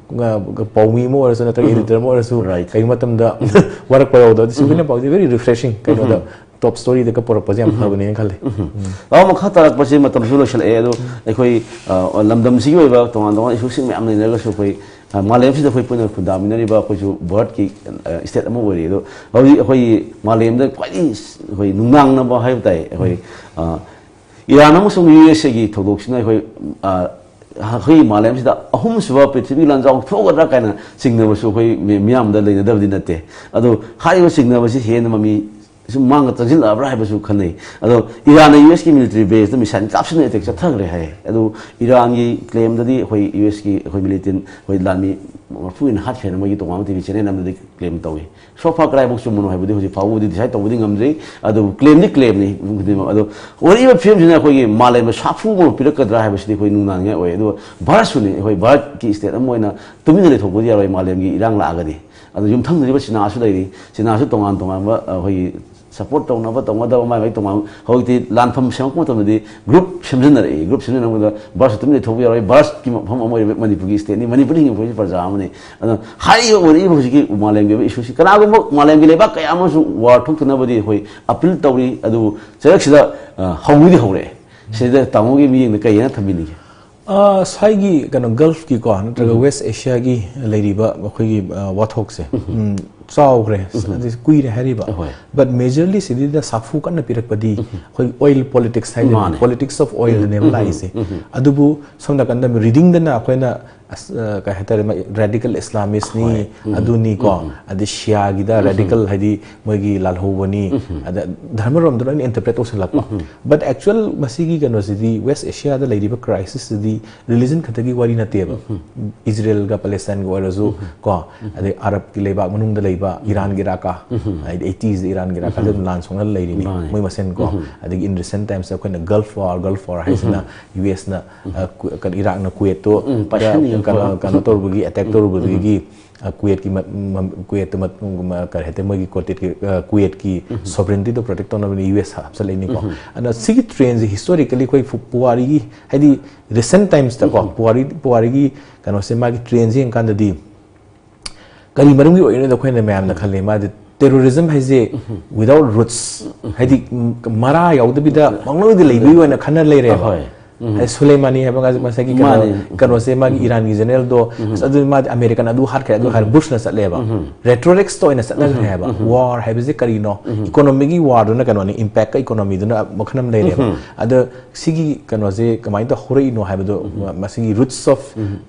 ꯑ, ꯄꯥꯎꯃꯤ ꯑꯃ ꯑꯣꯏꯔꯁꯨ ꯅꯠꯇ꯭ꯔꯒ ꯏꯗꯤꯇꯔ ꯑꯃ ꯑꯣꯏꯔꯁꯨ, Right. ꯀꯩꯒꯨꯝꯕ ꯃꯇꯝꯗ ꯋꯥꯔꯛꯄ ꯌꯥꯎꯗꯕ, ꯁꯨꯃꯥꯏꯅ ꯄꯥꯎꯁꯦ very refreshing, ꯀꯩꯅꯣꯗ ꯇꯣꯞ ꯁ꯭ꯇꯣꯔꯤꯗꯒ ꯄꯨꯔꯛꯄꯁꯦ ꯌꯥꯝ ꯐꯕꯅꯦꯅ ꯈꯜꯂꯤ꯫ ꯂꯥꯎ, ꯃꯈꯥ ꯇꯥꯔꯛꯄꯁꯦ ꯃꯇꯝꯁꯨ ꯂꯣꯏꯁꯤꯜꯂꯛꯑꯦ꯫ ꯑꯗꯣ ꯑꯩꯈꯣꯏ, ꯑ, ꯂꯝꯗꯝꯁꯤꯒꯤ ꯑꯣꯏꯕ ꯇꯣꯉꯥꯟ ꯇꯣꯉꯥꯟꯕ ꯏꯁꯨꯁꯤꯡ ꯃꯌꯥꯝ ꯂꯩꯅꯔꯒꯁꯨ, ꯑꯩꯈꯣꯏ, ꯑ, ꯃꯥꯂꯦꯝꯁꯤꯗ ꯑꯩꯈꯣꯏ ꯄꯨꯟꯅ ꯈꯨꯟꯗꯥꯃꯤꯟꯅꯔꯤꯕ ꯑꯩꯈꯣꯏꯁꯨ ꯚꯥꯔꯠꯀꯤ, ꯑ, ꯁ꯭ꯇꯦꯠ ꯑꯃ ꯑꯣꯏꯔꯤ꯫ ꯑꯗꯣ ꯍꯧꯖꯤꯛ ꯑꯩꯈꯣꯏꯒꯤ ꯃꯥꯂꯦꯝꯗ ꯈ꯭ꯋꯥꯏꯗꯒꯤ ꯑꯩꯈꯣꯏ ꯅꯨꯡꯅꯥꯡꯅꯕ ꯍꯥꯏꯕ ꯇꯥꯏ, ꯑꯩꯈꯣꯏ, ꯑ, ꯏꯔꯥꯟ ꯑꯃꯁꯨꯡ ꯌꯨ ꯑꯦꯁ ꯑꯦꯒꯤ ꯊꯧꯗꯣꯛꯁꯤꯅ ꯑꯩꯈꯣꯏ, ꯑ, ꯑꯩꯈꯣꯏꯒꯤ ꯃꯥꯂꯦꯝꯁꯤꯗ ꯑꯍꯨꯝꯁꯨꯕ ꯄ꯭ꯔꯤꯊꯤꯕꯤ ꯂꯥꯟꯖꯥꯎ ꯊꯣꯛꯀꯗ꯭ꯔꯥ ꯀꯥꯏꯅ ꯆꯤꯡꯅꯕꯁꯨ ꯑꯩꯈꯣꯏ ꯃꯤ-, ꯃꯤꯌꯥꯝꯗ ꯂꯩꯅꯗꯕꯗꯤ ꯅꯠꯇꯦ꯫ ꯑꯗꯣ ꯍꯥꯏꯔꯤꯕ ꯆꯤꯡꯅꯕꯁꯤ ꯍꯦꯟꯅ ꯃꯃꯤ ꯁꯨꯝ ꯃꯥꯡꯗ ꯆꯪꯁꯤꯜꯂꯛꯑꯕ꯭ꯔꯥ ꯍꯥꯏꯕꯁꯨ ꯈꯟꯅꯩ꯫ ꯑꯗꯣ ꯏꯔꯥꯟꯅ ꯌꯨ ꯑꯦꯁꯀꯤ ꯃꯤꯂꯤꯇꯔꯤ ꯕꯦꯁꯇ ꯃꯤꯁꯥꯏꯜ ꯀꯥꯞꯁꯤꯟꯅ ꯑꯦꯇꯦꯛ ꯆꯠꯊꯈ꯭ꯔꯦ ꯍꯥꯏ꯫ ꯑꯗꯨ ꯏꯔꯥꯟꯒꯤ ꯀ꯭ꯂꯦꯝꯗꯗꯤ ꯑꯩꯈꯣꯏ ꯌꯨ ꯑꯦꯁꯀꯤ ꯑꯩꯈꯣꯏ ꯃꯤꯂꯤꯇꯦꯟ ꯑꯩꯈꯣꯏ ꯂꯥꯟꯃꯤ ꯃꯔꯐꯨ ꯍꯦꯟꯅ ꯍꯥꯠꯈ꯭ꯔꯦꯅ ꯃꯣꯏꯒꯤ ꯇꯣꯉꯥꯟꯕ ꯇꯤ ꯚꯤ ꯆꯦꯅꯦꯜ ꯑꯃꯗꯗꯤ ꯀ꯭ꯂꯦꯝ ꯇꯧꯏ꯫ ꯁꯣꯐꯥ ꯀꯗꯥꯏꯐꯥꯎ ꯆꯨꯝꯕꯅꯣ ꯍꯥꯏꯕꯗꯤ ꯍꯧꯖꯤꯛ ꯐꯥꯎꯕꯗꯤ ꯗꯤꯁꯥꯏꯠ ꯇꯧꯕꯗꯤ ꯉꯝꯗ꯭ꯔꯤ꯫ ꯑꯗꯨꯕꯨ ꯀ꯭ꯂꯦꯝꯗꯤ ꯀ꯭ꯂꯦꯝꯅꯤ ꯈꯨꯗꯤꯡꯃꯛ꯫ ꯑꯗꯣ ꯋꯥꯔꯤꯕ ꯐꯤꯂꯝꯁꯤꯅ ꯑꯩꯈꯣꯏꯒꯤ ꯃꯥꯂꯦꯝꯗ ꯁꯥꯐꯨ ꯑꯃ ꯄꯤꯔꯛꯀꯗ꯭ꯔꯥ ꯍꯥꯏꯕꯁꯤꯗꯤ ꯑꯩꯈꯣꯏ ꯅꯨꯡꯅꯥꯡꯅꯤꯡꯉꯥꯏ ꯑꯣꯏ꯫ ꯑꯗꯨꯒ ꯚꯥꯔꯠꯁꯨꯅꯤ, ꯑꯩꯈꯣꯏ ꯚꯥꯔꯠꯀꯤ ꯁ꯭ꯇꯦꯠ ꯑꯃ ꯑꯣꯏꯅ ꯇꯨꯃꯤꯟꯅ ꯂꯩꯊꯣꯛꯄꯗꯤ ꯌꯥꯔꯣꯏ ꯃꯥꯂꯦꯝꯒꯤ ꯏꯔꯥꯡ ꯂꯥꯛꯑꯒꯗꯤ꯫ ꯑꯗꯣ ꯌꯨꯝꯊꯪꯅꯔꯤꯕ ꯆꯤꯅꯥꯁꯨ ꯂꯩꯔꯤ꯫ ꯆꯤꯅꯥꯁꯨ ꯇꯣꯉꯥꯟ ꯇꯣꯉꯥꯟꯕ ꯑꯩꯈꯣꯏꯒꯤ ꯁꯄꯣꯔꯠ ꯇꯧꯅꯕ ꯇꯧꯅꯗꯕ ꯃꯥꯏ ꯃꯥꯏ ꯇꯣꯉꯥꯟ, ꯍꯧꯖꯤꯛꯇꯤ ꯂꯥꯟꯐꯝ ꯁꯦꯝꯃꯛꯄ ꯃꯇꯝꯗꯗꯤ ꯒ꯭ꯔꯨꯞ ꯁꯦꯝꯖꯤꯟꯅꯔꯛꯏ꯫ ꯒ꯭ꯔꯨꯞ ꯁꯦꯝꯖꯤꯟꯅꯕꯗ ꯚꯥꯔꯠꯁꯨ ꯇꯨꯃꯤꯟ ꯂꯩꯊꯣꯛꯄ ꯌꯥꯔꯣꯏ꯫ ꯚꯥꯔꯠꯀꯤ ꯃꯐꯝ ꯑꯃ ꯑꯣꯏꯔꯤꯕ ꯃꯅꯤꯄꯨꯔꯒꯤ ꯁ꯭ꯇꯦꯠꯅꯤ꯫ ꯃꯅꯤꯄꯨꯔꯗ ꯍꯤꯡꯉꯤꯕ ꯑꯩꯈꯣꯏꯁꯨ ꯄ꯭ꯔꯖꯥ ꯑꯃꯅꯤ꯫ ꯑꯗꯨꯅ ꯍꯥꯏꯔꯤꯕ ꯑꯣꯏꯔꯛꯏꯕ ꯍꯧꯖꯤꯛꯀꯤ ꯃꯥꯂꯦꯝꯒꯤ ꯑꯣꯏꯕ ꯏꯁꯨꯁꯤ ꯀꯅꯥꯒꯨꯝꯕ ꯃꯥꯂꯦꯝꯒꯤ ꯂꯩꯕꯥꯛ ꯀꯌꯥ ꯑꯃꯁꯨ ꯋꯥꯔ ꯊꯣꯛꯇꯅꯕꯗꯤ ꯑꯩꯈꯣꯏ ꯑꯄꯤꯜ ꯇꯧꯔꯤ꯫ ꯑꯗꯨꯕꯨ ꯆꯩꯔꯛꯁꯤꯗ, ꯑ, ꯍꯧꯕꯗꯤ ꯍꯧꯔꯛꯑꯦ꯫ ꯁꯤꯗ ꯇꯥꯃꯣꯒꯤ ꯃꯤꯠꯌꯦꯡꯗ ꯀꯩ ꯍꯥꯏꯅ ꯊꯝꯕꯤꯅꯤꯡꯒꯦ? ꯑ, ꯁ꯭ꯋꯥꯏꯒꯤ ꯀꯩꯅꯣ ꯒꯜꯐꯀꯤꯀꯣ ꯅꯠꯇ꯭ꯔꯒ ꯋꯦꯁ ꯑꯦꯁꯤꯌꯥꯒꯤ ꯂꯩꯔꯤꯕ ꯑꯩꯈꯣꯏꯒꯤ, ꯑ, ꯋꯥꯊꯣꯛꯁꯦ, ꯎꯝ, ꯆꯥꯎꯈ꯭ꯔꯦ꯫ ꯑꯗꯩ ꯀꯨꯏꯔꯦ ꯍꯥꯏꯔꯤꯕ꯫ ꯍꯣꯏ꯫ But majorly ꯁꯤꯗꯩꯗ ꯁꯥꯐꯨ ꯀꯟꯅ ꯄꯤꯔꯛꯄꯗꯤ ꯑꯩꯈꯣꯏ ꯑꯣꯏꯜ ꯄꯣꯂꯤꯇꯤꯛꯁ ꯍꯥꯏꯗꯅ ꯃꯥꯅꯦ꯫ ꯄꯣꯂꯤꯇꯤꯛꯁ ꯑꯣꯐ ꯑꯣꯏꯜꯅꯦꯕ ꯂꯥꯛꯏꯁꯦ꯫ ꯑꯗꯨꯕꯨ ꯁꯣꯝ ꯅꯥꯀꯟꯗ ꯔꯤꯗꯤꯡꯗꯅ ꯑꯩꯈꯣꯏꯅ ꯑꯁ, ꯑ, ꯀꯩ ꯍꯥꯏꯇꯥꯔꯦ, ꯔꯦꯗꯤꯀꯦꯜ ꯏꯁꯂꯥꯃꯤꯁꯅꯤ, ꯑꯗꯨꯅꯤꯀꯣ, ꯑꯗꯩ ꯁꯤꯌꯥꯒꯤꯗ ꯔꯦꯗꯤꯀꯦꯜ ꯍꯥꯏꯗꯤ ꯃꯣꯏꯒꯤ ꯂꯥꯜꯍꯧꯕꯅꯤ, ꯑꯗ ꯙꯔꯃꯔꯣꯝꯗ ꯂꯣꯏꯅ ꯏꯟꯇꯔꯄ꯭ꯔꯦꯠ ꯇꯧꯁꯜꯂꯛꯄ꯫ But actual ꯃꯁꯤꯒꯤ ꯀꯩꯅꯣꯁꯤꯗꯤ ꯋꯦꯁ ꯑꯦꯁꯤꯌꯥꯗ ꯂꯩꯔꯤꯕ ꯀ꯭ꯔꯥꯏꯁꯤꯁꯁꯤꯗꯤ ꯔꯤꯂꯤꯖꯟ ꯈꯛꯇꯒꯤ ꯋꯥꯔꯤ ꯅꯠꯇꯦꯕ꯫ ꯏꯖꯔꯦꯜꯒ ꯄꯦꯂꯦꯁꯇꯥꯏꯟꯒ ꯑꯣꯏꯔꯁꯨ ꯀꯣ, ꯑꯗꯩ ꯑꯔꯕꯀꯤ ꯂꯩꯕꯥꯛ ꯃꯅꯨꯡꯗ ꯂꯩꯕ ꯏꯔꯥꯟꯒꯤ ꯏꯔꯥꯛꯀ, ꯍꯥꯏꯗꯤ ꯑꯩꯇꯤꯁꯇ ꯏꯔꯥꯟꯒꯤ ꯏꯔꯥꯛꯀ ꯑꯗꯨꯝ ꯂꯥꯟ ꯁꯣꯛꯅ ꯂꯩꯔꯤꯅꯤ꯫ ꯃꯥꯅꯦ꯫ ꯃꯣꯏ ꯃꯁꯦꯟ ꯀꯣ, ꯑꯗꯒꯤ in recent times ꯑꯩꯈꯣꯏꯅ ꯒꯜꯐ ꯋꯥꯔ, ꯒꯜꯐ ꯋꯥꯔ ꯍꯥꯏꯁꯤꯅ ꯌꯨ ꯑꯦꯁꯅ, ꯑ, ꯀꯨ-, ꯀꯩꯅꯣ, ꯏꯔꯥꯛꯅ ꯀꯨꯋꯦꯠꯇꯣ ꯎꯝ, ꯄꯥꯏꯁꯟꯅꯤꯡꯉꯛꯄ꯫ ꯀꯩꯅꯣ, ꯀꯩꯅꯣ ꯇꯧꯔꯨꯕꯒꯤ, ꯑꯦꯇꯦꯛ ꯇꯧꯔꯨꯕꯗꯒꯤ, ꯑ, ꯀꯨꯋꯦꯠꯀꯤ ꯃ-, ꯃ-, ꯀꯨꯋꯦꯠꯇ ꯃ-, ꯃ-, ꯀꯔꯤ ꯍꯥꯏꯇꯥꯔꯦ, ꯃꯣꯏꯒꯤ ꯀꯣꯇꯦꯠꯀꯤ, ꯑ, ꯀꯨꯋꯦꯠꯀꯤ ꯁꯣꯕꯔꯦꯟꯇꯤꯗꯣ ꯄ꯭ꯔꯣꯇꯦꯛ ꯇꯧꯅꯕꯅꯤ ꯌꯨ ꯑꯦꯁ ꯍꯥꯞꯆꯜꯂꯛꯏꯅꯤꯀꯣ꯫ ꯑꯗꯣ ꯁꯤꯒꯤ ꯇ꯭ꯔꯦꯟꯁꯦ ꯍꯤꯁꯇꯣꯔꯤꯀꯦꯜꯂꯤ ꯑꯩꯈꯣꯏ ꯐꯨ-, ꯄꯨꯋꯥꯔꯤꯒꯤ, ꯍꯥꯏꯗꯤ ꯔꯤꯁꯦꯟ ꯇꯥꯏꯝꯁꯇꯀꯣ, ꯄꯨꯋꯥꯔꯤ, ꯄꯨꯋꯥꯔꯤꯒꯤ ꯀꯩꯅꯣꯁꯦ, ꯃꯥꯒꯤ ꯇ꯭ꯔꯦꯟꯁꯦ ꯌꯦꯡꯀꯥꯟꯗꯗꯤ ꯀꯔꯤ ꯃꯔꯝꯒꯤ ꯑꯣꯏꯔꯤꯅꯣꯗ ꯑꯩꯈꯣꯏꯅ ꯃꯌꯥꯝꯅ ꯈꯜꯂꯤ, ꯃꯥꯗꯤ ꯇꯦꯔꯣꯔꯤꯖꯝ ꯍꯥꯏꯁꯦ without roots, ꯍꯥꯏꯗꯤ, ꯎꯝ, ꯃꯔꯥ ꯌꯥꯎꯗꯕꯤꯗ ꯄꯪꯂꯣꯏꯗ ꯂꯩꯕꯒꯤ ꯑꯣꯏꯅ ꯈꯟꯅ ꯂꯩꯔꯦꯕ꯫ ꯍꯣꯏ꯫ ꯍꯥꯏꯗꯤ ꯁꯨꯂꯩꯃꯥꯅꯤ ꯍꯥꯏꯕ ꯉꯥꯁꯤ ꯃꯁꯥꯒꯤ ꯀꯩꯅꯣ, ꯃꯥꯅꯤ꯫ ꯀꯩꯅꯣꯁꯦ, ꯃꯥꯒꯤ ꯏꯔꯥꯟꯒꯤ ꯖꯦꯅꯔꯦꯜꯗꯣ, "ꯑꯁ, ꯑꯗꯨꯗꯤ ꯃꯥꯗꯤ ꯑꯃꯦꯔꯤꯀꯟ ꯑꯗꯨ ꯍꯥꯠꯈ꯭ꯔꯦ, ꯑꯗꯨ ꯍꯥꯏꯔ ꯕꯨꯁꯅ ꯆꯠꯂꯦꯕ꯫ ꯔꯦꯇꯣꯔꯤꯛꯁꯇ ꯑꯣꯏꯅ ꯆꯠꯅꯈ꯭ꯔꯦ ꯍꯥꯏꯕ꯫ ꯋꯥꯔ ꯍꯥꯏꯕꯁꯤ ꯀꯔꯤꯅꯣ? ꯏꯀꯣꯅꯣꯃꯤꯒꯤ ꯋꯥꯔꯗꯨꯅ ꯀꯩꯅꯣꯅꯤ, ꯏꯝꯄꯦꯛꯀ ꯏꯀꯣꯅꯣꯃꯤꯗꯨꯅ ꯃꯈꯜ ꯑꯃ ꯂꯩꯔꯦꯕ꯫ ꯑꯗꯣ ꯁꯤꯒꯤ ꯀꯩꯅꯣꯁꯦ ꯀꯃꯥꯏꯅ ꯇꯧ ꯍꯧꯔꯛꯏꯅꯣ ꯍꯥꯏꯕꯗꯣ, ꯃ-, ꯃꯁꯤꯒꯤ roots of,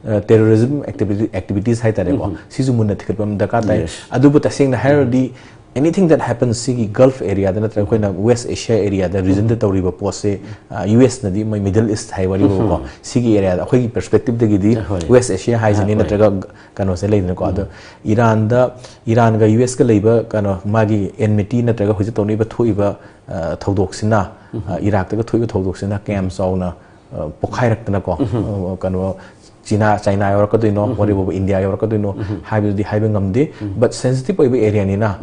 ꯑ, terrorism activity, activities ꯍꯥꯏꯇꯥꯔꯦꯀꯣ꯫ ꯁꯤꯁꯨ ꯃꯨꯟꯅ ꯊꯤꯒꯠꯄ ꯑꯃ ꯗꯔꯀꯥꯔ ꯇꯥꯏ꯫ Yes. ꯑꯗꯨꯕꯨ ꯇꯁꯦꯡꯅ ꯍꯥꯏꯔꯗꯤ, anything that happens ꯁꯤꯒꯤ Gulf areaꯗ ꯅꯠꯇ꯭ꯔꯒ ꯑꯩꯈꯣꯏꯅ West Asia areaꯗ regionꯗ ꯇꯧꯔꯤꯕ ꯄꯣꯠꯁꯦ, ꯑ, USꯅꯗꯤ ꯃꯣꯏ Middle East ꯍꯥꯏ ꯋꯥꯔꯤꯕꯀꯣ, ꯁꯤꯒꯤ areaꯗ ꯑꯩꯈꯣꯏꯒꯤ perspectiveꯗꯒꯤꯗꯤ ꯍꯣꯏ꯫ West Asia ꯍꯥꯏꯁꯤꯅꯤ, ꯍꯣꯏ꯫ ꯅꯠꯇ꯭ꯔꯒ ꯀꯩꯅꯣꯁꯦ ꯂꯩꯗꯅꯀꯣ꯫ ꯑꯗꯣ ꯏꯔꯥꯟꯗ, ꯏꯔꯥꯟꯒ USꯀ ꯂꯩꯕ ꯀꯩꯅꯣ, ꯃꯥꯒꯤ enmity ꯅꯠꯇ꯭ꯔꯒ ꯍꯧꯖꯤꯛ ꯇꯧꯅꯔꯤꯕ ꯊꯣꯛꯏꯕ, ꯑ, ꯊꯧꯗꯣꯛꯁꯤꯅ, ꯑ, ꯏꯔꯥꯛꯇꯒ ꯊꯣꯛꯏꯕ ꯊꯧꯗꯣꯛꯁꯤꯅ ꯀꯌꯥꯝ ꯆꯥꯎꯅ, ꯑ, ꯄꯣꯛꯈꯥꯏꯔꯛꯇꯅꯀꯣ, ꯑ, ꯀꯩꯅꯣ, ꯆꯤꯅꯥ, ꯆꯥꯏꯅꯥ ꯌꯧꯔꯛꯀꯗꯣꯏꯅꯣ, ꯋꯥꯔꯤꯕꯨꯕ ꯏꯟꯗꯤꯌꯥ ꯌꯧꯔꯛꯀꯗꯣꯏꯅꯣ ꯍꯥꯏꯕꯗꯨꯗꯤ ꯍꯥꯏꯕ ꯉꯝꯗꯦ꯫ But sensitive ꯑꯣꯏꯕ areaꯅꯤꯅ,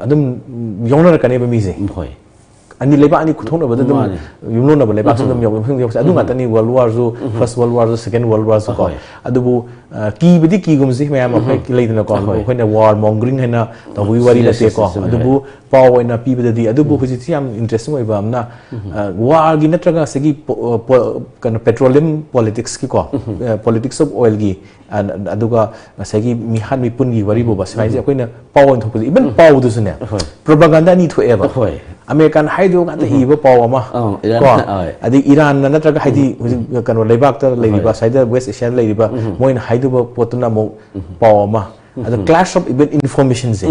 ꯑꯗꯨꯝ ꯌꯥꯎꯅꯔꯛꯀꯅꯦꯕ ꯃꯤꯁꯦ꯫ ꯍꯣꯏ꯫ ꯑꯅꯤ, ꯂꯩꯕꯥꯛ ꯑꯅꯤ ꯈꯨꯠꯊꯣꯛꯅꯕꯗ ꯑꯗꯨꯝ ꯃꯥꯅꯤ꯫ ꯌꯨꯝꯂꯣꯟꯅꯕ ꯂꯩꯕꯥꯛꯁꯨ ꯑꯗꯨꯝ ꯌꯥꯎ-, ꯌꯥꯎ-, ꯑꯗꯨ ꯉꯥꯛꯇꯅꯤ, World Warꯁꯨ, First World Warꯁꯨ, Second World Warꯁꯨ ꯀꯣ꯫ ꯍꯣꯏ꯫ ꯑꯗꯨꯕꯨ, ꯑ, ꯀꯤꯕꯗꯤ ꯀꯤꯒꯨꯝꯁꯤ ꯃꯌꯥꯝ ꯑꯩꯈꯣꯏ ꯂꯩꯗꯅꯀꯣ, ꯍꯣꯏ꯫ ꯑꯩꯈꯣꯏꯅ war mongering ꯍꯥꯏꯅ ꯇꯧꯕꯒꯤ ꯋꯥꯔꯤ Yes, ꯅꯠꯇꯦꯀꯣ꯫ Yes, yes, ꯑꯗꯨꯕꯨ right꯫ ꯄꯥꯎ ꯑꯣꯏꯅ ꯄꯤꯕꯗꯗꯤ, ꯑꯗꯨꯕꯨ ꯍꯧꯖꯤꯛꯁꯤ ꯌꯥꯝ interesting ꯑꯣꯏꯕ ꯑꯃꯅ, ꯑ, warꯒꯤ ꯅꯠꯇ꯭ꯔꯒ ꯉꯁꯥꯏꯒꯤ ꯄꯣ-, ꯑ, ꯄꯣ-, ꯀꯩꯅꯣ, petroleum politicsꯀꯤꯀꯣ, ꯑ, politics of oilꯒꯤ, ꯑ, ꯑꯗꯨꯒ ꯉꯁꯥꯏꯒꯤ ꯃꯤꯍꯥꯠ ꯃꯤꯄꯨꯟꯒꯤ ꯋꯥꯔꯤꯕꯨꯕ, ꯁꯨꯃꯥꯏꯅꯁꯦ ꯑꯩꯈꯣꯏꯅ ꯄꯥꯎ ꯑꯣꯏꯅ ꯊꯣꯛꯄꯁꯦ, even ꯄꯥꯎꯗꯨꯁꯨꯅꯦ, ꯍꯣꯏ꯫ Propaganda ꯑꯅꯤ ꯊꯣꯛꯑꯦꯕ꯫ ꯍꯣꯏ꯫ ꯑꯃꯦꯔꯤꯀꯥꯟ ꯍꯥꯏꯗꯣ ꯉꯥꯛꯇ ꯏꯕ ꯄꯥꯎ ꯑꯃ, ꯑꯧ, ꯏꯔꯥꯟ, ꯀꯣ? ꯍꯣꯏ꯫ ꯑꯗꯩ ꯏꯔꯥꯟꯅ ꯅꯠꯇ꯭ꯔꯒ ꯍꯥꯏꯗꯤ ꯍꯧꯖꯤꯛ ꯀꯩꯅꯣ ꯂꯩꯕꯥꯛꯇ ꯂꯩꯔꯤꯕ, ꯍꯣꯏ꯫ ꯁ꯭ꯋꯥꯏꯗ West Asiaꯗ ꯂꯩꯔꯤꯕ, ꯃꯣꯏꯅ ꯍꯥꯏꯗꯣꯏꯕ ꯄꯣꯠꯇꯨꯅ ꯑꯃꯨꯛ ꯄꯥꯎ ꯑꯃ꯫ ꯑꯗꯣ clash of even informationꯁꯦ꯫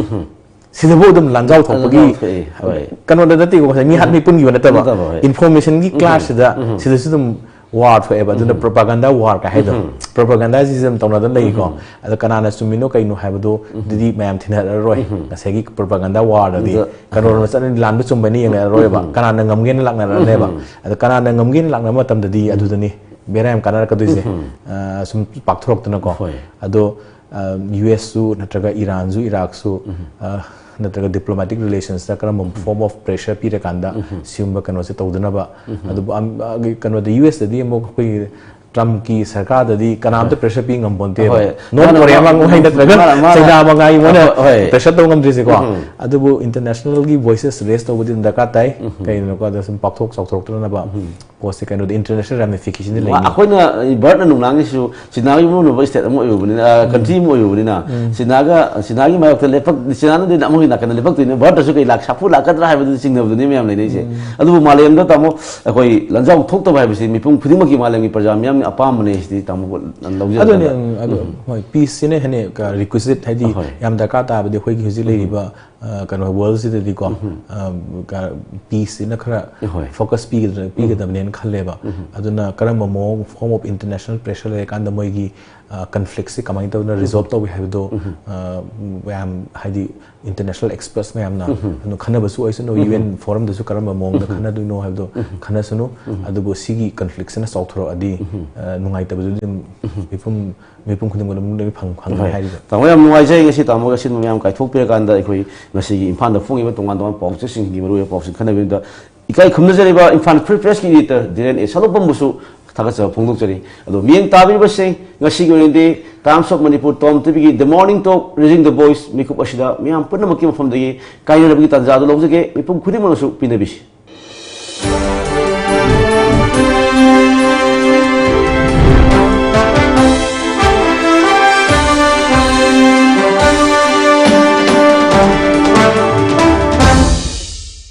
ꯁꯤꯗꯕꯨ ꯑꯗꯨꯝ ꯂꯥꯟꯖꯥꯎ ꯊꯣꯛꯄꯒꯤ, ꯂꯥꯟꯖꯥꯎ ꯊꯣꯛꯑꯦ, ꯍꯣꯏ꯫ ꯀꯩꯅꯣꯗ ꯅꯠꯇꯦꯀꯣ, ꯉꯁꯥꯏ ꯃꯤꯍꯥꯠ ꯃꯤꯄꯨꯟꯒꯤ ꯅꯠꯇꯕ, ꯅꯠꯇꯕ, ꯍꯣꯏ꯫ Informationꯒꯤ clashꯁꯤꯗ, ꯁꯤꯗꯁꯨ ꯑꯗꯨꯝ war ꯊꯣꯛꯑꯦꯕ꯫ ꯑꯗꯨꯅ propaganda war ꯀ ꯍꯥꯏꯗꯣ, propaganda ꯁꯤꯁꯨ ꯑꯗꯨꯝ ꯇꯧꯅꯗꯅ ꯂꯩꯀꯣ꯫ ꯑꯗꯣ ꯀꯅꯥꯅ ꯆꯨꯝꯃꯤꯅꯣ ꯀꯩꯅꯣ ꯍꯥꯏꯕꯗꯣ ꯑꯗꯨꯗꯤ ꯃꯌꯥꯝ ꯊꯤꯅꯔꯔꯣꯏ꯫ ꯉꯁꯥꯏꯒꯤ propaganda warꯗꯗꯤ ꯑꯗꯣ ꯀꯩꯅꯣꯔꯣꯝꯗ ꯆꯠꯂꯅꯤ, ꯂꯥꯟꯕ ꯆꯨꯝꯕꯅꯤ ꯌꯦꯡꯅꯔꯔꯣꯏꯕ꯫ ꯀꯅꯥꯅ ꯉꯝꯒꯦꯅ ꯂꯥꯛꯅꯔꯅꯦꯕ꯫ ꯑꯗꯣ ꯀꯅꯥꯅ ꯉꯝꯒꯦꯅ ꯂꯥꯛꯅꯕ ꯃꯇꯝꯗꯗꯤ ꯑꯗꯨꯗꯅꯤ ꯕꯦꯔꯥ ꯌꯥꯝ ꯀꯥꯟꯅꯔꯛꯀꯗꯣꯏꯁꯦ꯫ ꯑ, ꯁꯨꯝ ꯄꯥꯛꯊꯣꯔꯛꯇꯅꯀꯣ꯫ ꯍꯣꯏ꯫ ꯑꯗꯣ, ꯑ, USꯁꯨ ꯅꯠꯇ꯭ꯔꯒ ꯏꯔꯥꯟꯁꯨ, ꯏꯔꯥꯛꯁꯨ, ꯑ, ꯅꯠꯇ꯭ꯔꯒ diplomatic relationsꯇ ꯀꯔꯝꯕ form of pressure ꯄꯤꯔꯀꯥꯟꯗ ꯁꯤꯒꯨꯝꯕ ꯀꯩꯅꯣꯁꯦ ꯇꯧꯗꯅꯕ꯫ ꯑꯗꯨꯕꯨ ꯑꯝ-, ꯑ, ꯀꯩꯅꯣꯗ USꯇꯗꯤ ꯑꯃꯨꯛ ꯑꯩꯈꯣꯏꯒꯤ ꯇ꯭ꯔꯝꯞꯀꯤ ꯁꯔꯀꯥꯔꯗꯗꯤ ꯀꯅꯥꯝꯇ ꯄ꯭ꯔꯦꯁꯔ ꯄꯤ ꯉꯝꯄꯣꯟꯇꯦꯕ꯫ ꯍꯣꯏ꯫ ꯅꯣꯔꯠ ꯀꯣꯔꯤꯌꯥ ꯃꯥꯡꯉꯨ ꯍꯥꯏ ꯅꯠꯇ꯭ꯔꯒ ꯃꯥꯅ, ꯃꯥꯅ, ꯆꯩꯅꯥ ꯃꯉꯥꯏ ꯃꯣꯏꯅ ꯍꯣꯏ, ꯍꯣꯏ꯫ ꯄ꯭ꯔꯦꯁꯔ ꯇꯧꯕ ꯉꯝꯗ꯭ꯔꯤꯁꯦꯀꯣ꯫ ꯎꯝ꯫ ꯑꯗꯨꯕꯨ ꯏꯟꯇꯔꯅꯦꯁꯅꯦꯜꯒꯤ ꯚꯣꯏꯁꯦꯁ ꯔꯦꯁ ꯇꯧꯕꯗꯤ ꯑꯗꯨꯝ ꯗꯔꯀꯥꯔ ꯇꯥꯏ꯫ ꯎꯝ꯫ ꯀꯩꯒꯤꯅꯣꯀꯣ ꯑꯗ ꯁꯨꯝ ꯄꯥꯛꯊꯣꯛ ꯆꯥꯎꯊꯣꯔꯛꯇꯅꯕ ꯎꯝ꯫ ꯄꯣꯠꯁꯦ ꯀꯩꯅꯣꯗꯤ ꯏꯟꯇꯔꯅꯦꯁꯅꯦꯜ ꯔꯥꯃꯤꯐꯤꯀꯦꯁꯟꯗꯤ ꯃꯥ-, ꯂꯩꯅꯤ꯫ ꯑꯩꯈꯣꯏꯅ ꯚꯥꯔꯠꯅ ꯅꯨꯡꯅꯥꯡꯉꯤꯁꯤꯁꯨ ꯆꯤꯅꯥꯒꯤ ꯃꯔꯨꯞꯅꯕ ꯁ꯭ꯇꯦꯠ ꯑꯃ ꯑꯣꯏꯔꯨꯕꯅꯤꯅ, ꯑ, ꯎꯝ꯫ ꯀꯟꯇ꯭ꯔꯤ ꯑꯃ ꯑꯣꯏꯔꯨꯕꯅꯤꯅ, ꯎꯝ꯫ ꯆꯤꯅꯥꯒ, ꯆꯤꯅꯥꯒꯤ ꯃꯥꯌꯣꯛꯇ ꯂꯦꯞꯄꯛ-, ꯆꯤꯅꯥꯅꯗꯤ ꯑꯃꯨꯛ ꯅꯥꯀꯟꯗ ꯂꯦꯞꯄꯛꯇꯣꯏꯅꯦ, ꯚꯥꯔꯠꯇꯁꯨ ꯀꯩ ꯂꯥꯛ ꯁꯥꯐꯨ ꯂꯥꯛꯀꯗ꯭ꯔꯥ ꯍꯥꯏꯕꯗꯨꯗꯤ ꯆꯤꯡꯅꯕꯗꯨꯅꯤ ꯃꯌꯥꯝ ꯂꯩꯅꯩꯁꯦ꯫ ꯎꯝ꯫ ꯑꯗꯨꯕꯨ ꯃꯥꯂꯦꯝꯗ ꯇꯥꯃꯣ ꯑꯩꯈꯣꯏ ꯂꯟꯖꯥꯎ ꯊꯣꯛꯇꯕ ꯍꯥꯏꯕꯁꯤ ꯃꯤꯄꯨꯝ ꯈꯨꯗꯤꯡꯃꯛꯀꯤ ꯃꯥꯂꯦꯝꯒꯤ ꯄ꯭ꯔꯖꯥ ꯃꯤꯌꯥꯝꯒꯤ ꯑꯄꯥꯝꯕꯅꯦ ꯁꯤꯗꯤ ꯇꯥꯃꯣ ꯂꯧꯖꯒꯦ꯫ ꯑꯗꯨꯅꯦ, ꯎꯝ, ꯑꯗꯨ, ꯎꯝ꯫ ꯍꯣꯏ, ꯄꯤꯁꯁꯤꯅ ꯍꯦꯟꯅ ꯀ-, ꯔꯤꯀ꯭ꯋꯤꯖꯤꯠ ꯍꯥꯏꯗꯤ ꯍꯣꯏ꯫ ꯌꯥꯝ ꯗꯔꯀꯥꯔ ꯇꯥꯕꯗꯤ ꯑꯩꯈꯣꯏꯒꯤ ꯍꯧꯖꯤꯛ ꯎꯝ꯫ ꯂꯩꯔꯤꯕ, ꯑ, ꯀꯩꯅꯣ, ꯋꯥꯔꯜꯁꯤꯗꯗꯤꯀꯣ, ꯎꯝ꯫ ꯑ, ꯀ-, ꯄꯤꯁꯁꯤꯅ ꯈꯔ ꯍꯣꯏ꯫ ꯐꯣꯀꯁ ꯄꯤꯒꯗ꯭ꯔꯥ, ꯎꯝ꯫ ꯄꯤꯒꯗꯕꯅꯦꯅ ꯈꯜꯂꯦꯕ꯫ ꯎꯝ꯫ ꯑꯗꯨꯅ ꯀꯔꯝꯕ ꯃꯑꯣꯡ, ꯐꯣꯔꯝ ꯑꯣꯐ ꯏꯟꯇꯔꯅꯦꯁꯅꯦꯜ ꯄ꯭ꯔꯦꯁꯔ ꯂꯩꯔꯀꯥꯟꯗ ꯃꯣꯏꯒꯤ, ꯑ, ꯀꯟꯐ꯭ꯂꯤꯛꯁꯁꯤ ꯀꯃꯥꯏꯅ ꯇꯧꯗꯅ ꯎꯝ꯫ ꯔꯤꯖꯣꯜꯕ ꯇꯧꯏ ꯍꯥꯏꯕꯗꯣ, ꯎꯝ꯫ ꯑ, ꯃꯌꯥꯝ ꯍꯥꯏꯗꯤ ꯏꯟꯇꯔꯅꯦꯁꯅꯦꯜ ꯑꯦꯛꯁꯄꯔꯠꯁ ꯃꯌꯥꯝꯅ ꯎꯝ꯫ ꯑꯗꯨ ꯈꯟꯅꯕꯁꯨ ꯑꯣꯏꯁꯅꯨ, ꯎꯝ꯫ ꯌꯨ ꯑꯦꯟ ꯐꯣꯔꯝꯗꯁꯨ ꯀꯔꯝꯕ ꯃꯑꯣꯡꯗ ꯎꯝ꯫ ꯈꯟꯅꯗꯣꯏꯅꯣ ꯍꯥꯏꯕꯗꯣ ꯎꯝ꯫ ꯈꯟꯅꯁꯅꯨ, ꯎꯝ꯫ ꯑꯗꯨꯕꯨ ꯁꯤꯒꯤ ꯀꯟꯐ꯭ꯂꯤꯛꯁꯤꯅ ꯆꯥꯎꯊꯣꯔꯛꯑꯗꯤ, ꯎꯝ꯫ ꯑ, ꯅꯨꯡꯉꯥꯏꯇꯕꯗꯨꯗꯤ ꯑꯗꯨꯝ ꯎꯝ꯫ ꯃꯤꯄꯨꯝ, ꯃꯤꯄꯨꯝ ꯈꯨꯗꯤꯡꯃꯛ ꯑꯗꯨꯝ ꯂꯣꯏ ꯐꯪ-, ꯐꯪꯒꯅꯤ ꯍꯣꯏ꯫ ꯍꯥꯏꯔꯤꯕ꯫ ꯇꯥꯃꯣ, ꯌꯥꯝ ꯅꯨꯡꯉꯥꯏꯖꯩ ꯉꯁꯤ ꯇꯥꯃꯣꯒ ꯑꯁꯤꯟꯕ ꯃꯌꯥꯝ ꯀꯥꯏꯊꯣꯛꯄꯤꯔꯀꯥꯟꯗ ꯑꯩꯈꯣꯏ ꯉꯁꯤꯒꯤ ꯏꯝꯐꯥꯜꯗ ꯐꯣꯡꯉꯤꯕ ꯇꯣꯉꯥꯟ ꯇꯣꯉꯥꯟꯕ ꯄꯥꯎꯆꯦꯁꯤꯡꯒꯤ ꯃꯔꯨꯑꯣꯏꯕ ꯄꯥꯎꯁꯤꯡ ꯈꯟꯅꯕꯤꯕꯗ ꯏꯀꯥꯏ ꯈꯨꯝꯅꯖꯔꯤꯕ ꯏꯝꯐꯥꯜ ꯐ꯭ꯔꯤ ꯄ꯭ꯔꯦꯁꯀꯤ ꯏꯗꯤꯇꯔ ꯙꯤꯔꯦꯟ ꯑꯦ ꯁꯂꯣꯄꯝꯕꯨꯁꯨ ꯊꯥꯒꯠꯆꯕ ꯐꯣꯡꯗꯣꯛꯆꯔꯤ꯫ ꯑꯗꯣ ꯃꯤꯠꯌꯦꯡ ꯇꯥꯕꯤꯔꯤꯕꯁꯤꯡ, ꯉꯁꯤꯒꯤ ꯑꯣꯏꯅꯗꯤ Times of Manipur Tom ꯇꯤꯚꯤꯒꯤ The Morning Talk, Raising the Voice ꯃꯤꯀꯨꯞ ꯑꯁꯤꯗ ꯃꯤꯌꯥꯝ ꯄꯨꯝꯅꯃꯛꯀꯤ ꯃꯐꯝꯗꯒꯤ ꯀꯥꯏꯅꯔꯕꯒꯤ ꯇꯥꯟꯖꯥ ꯑꯗꯨ ꯂꯧꯖꯒꯦ꯫ ꯃꯤꯄꯨꯝ ꯈꯨꯗꯤꯡꯃꯛꯅꯁꯨ ꯄꯤꯅꯕꯤꯁꯤ꯫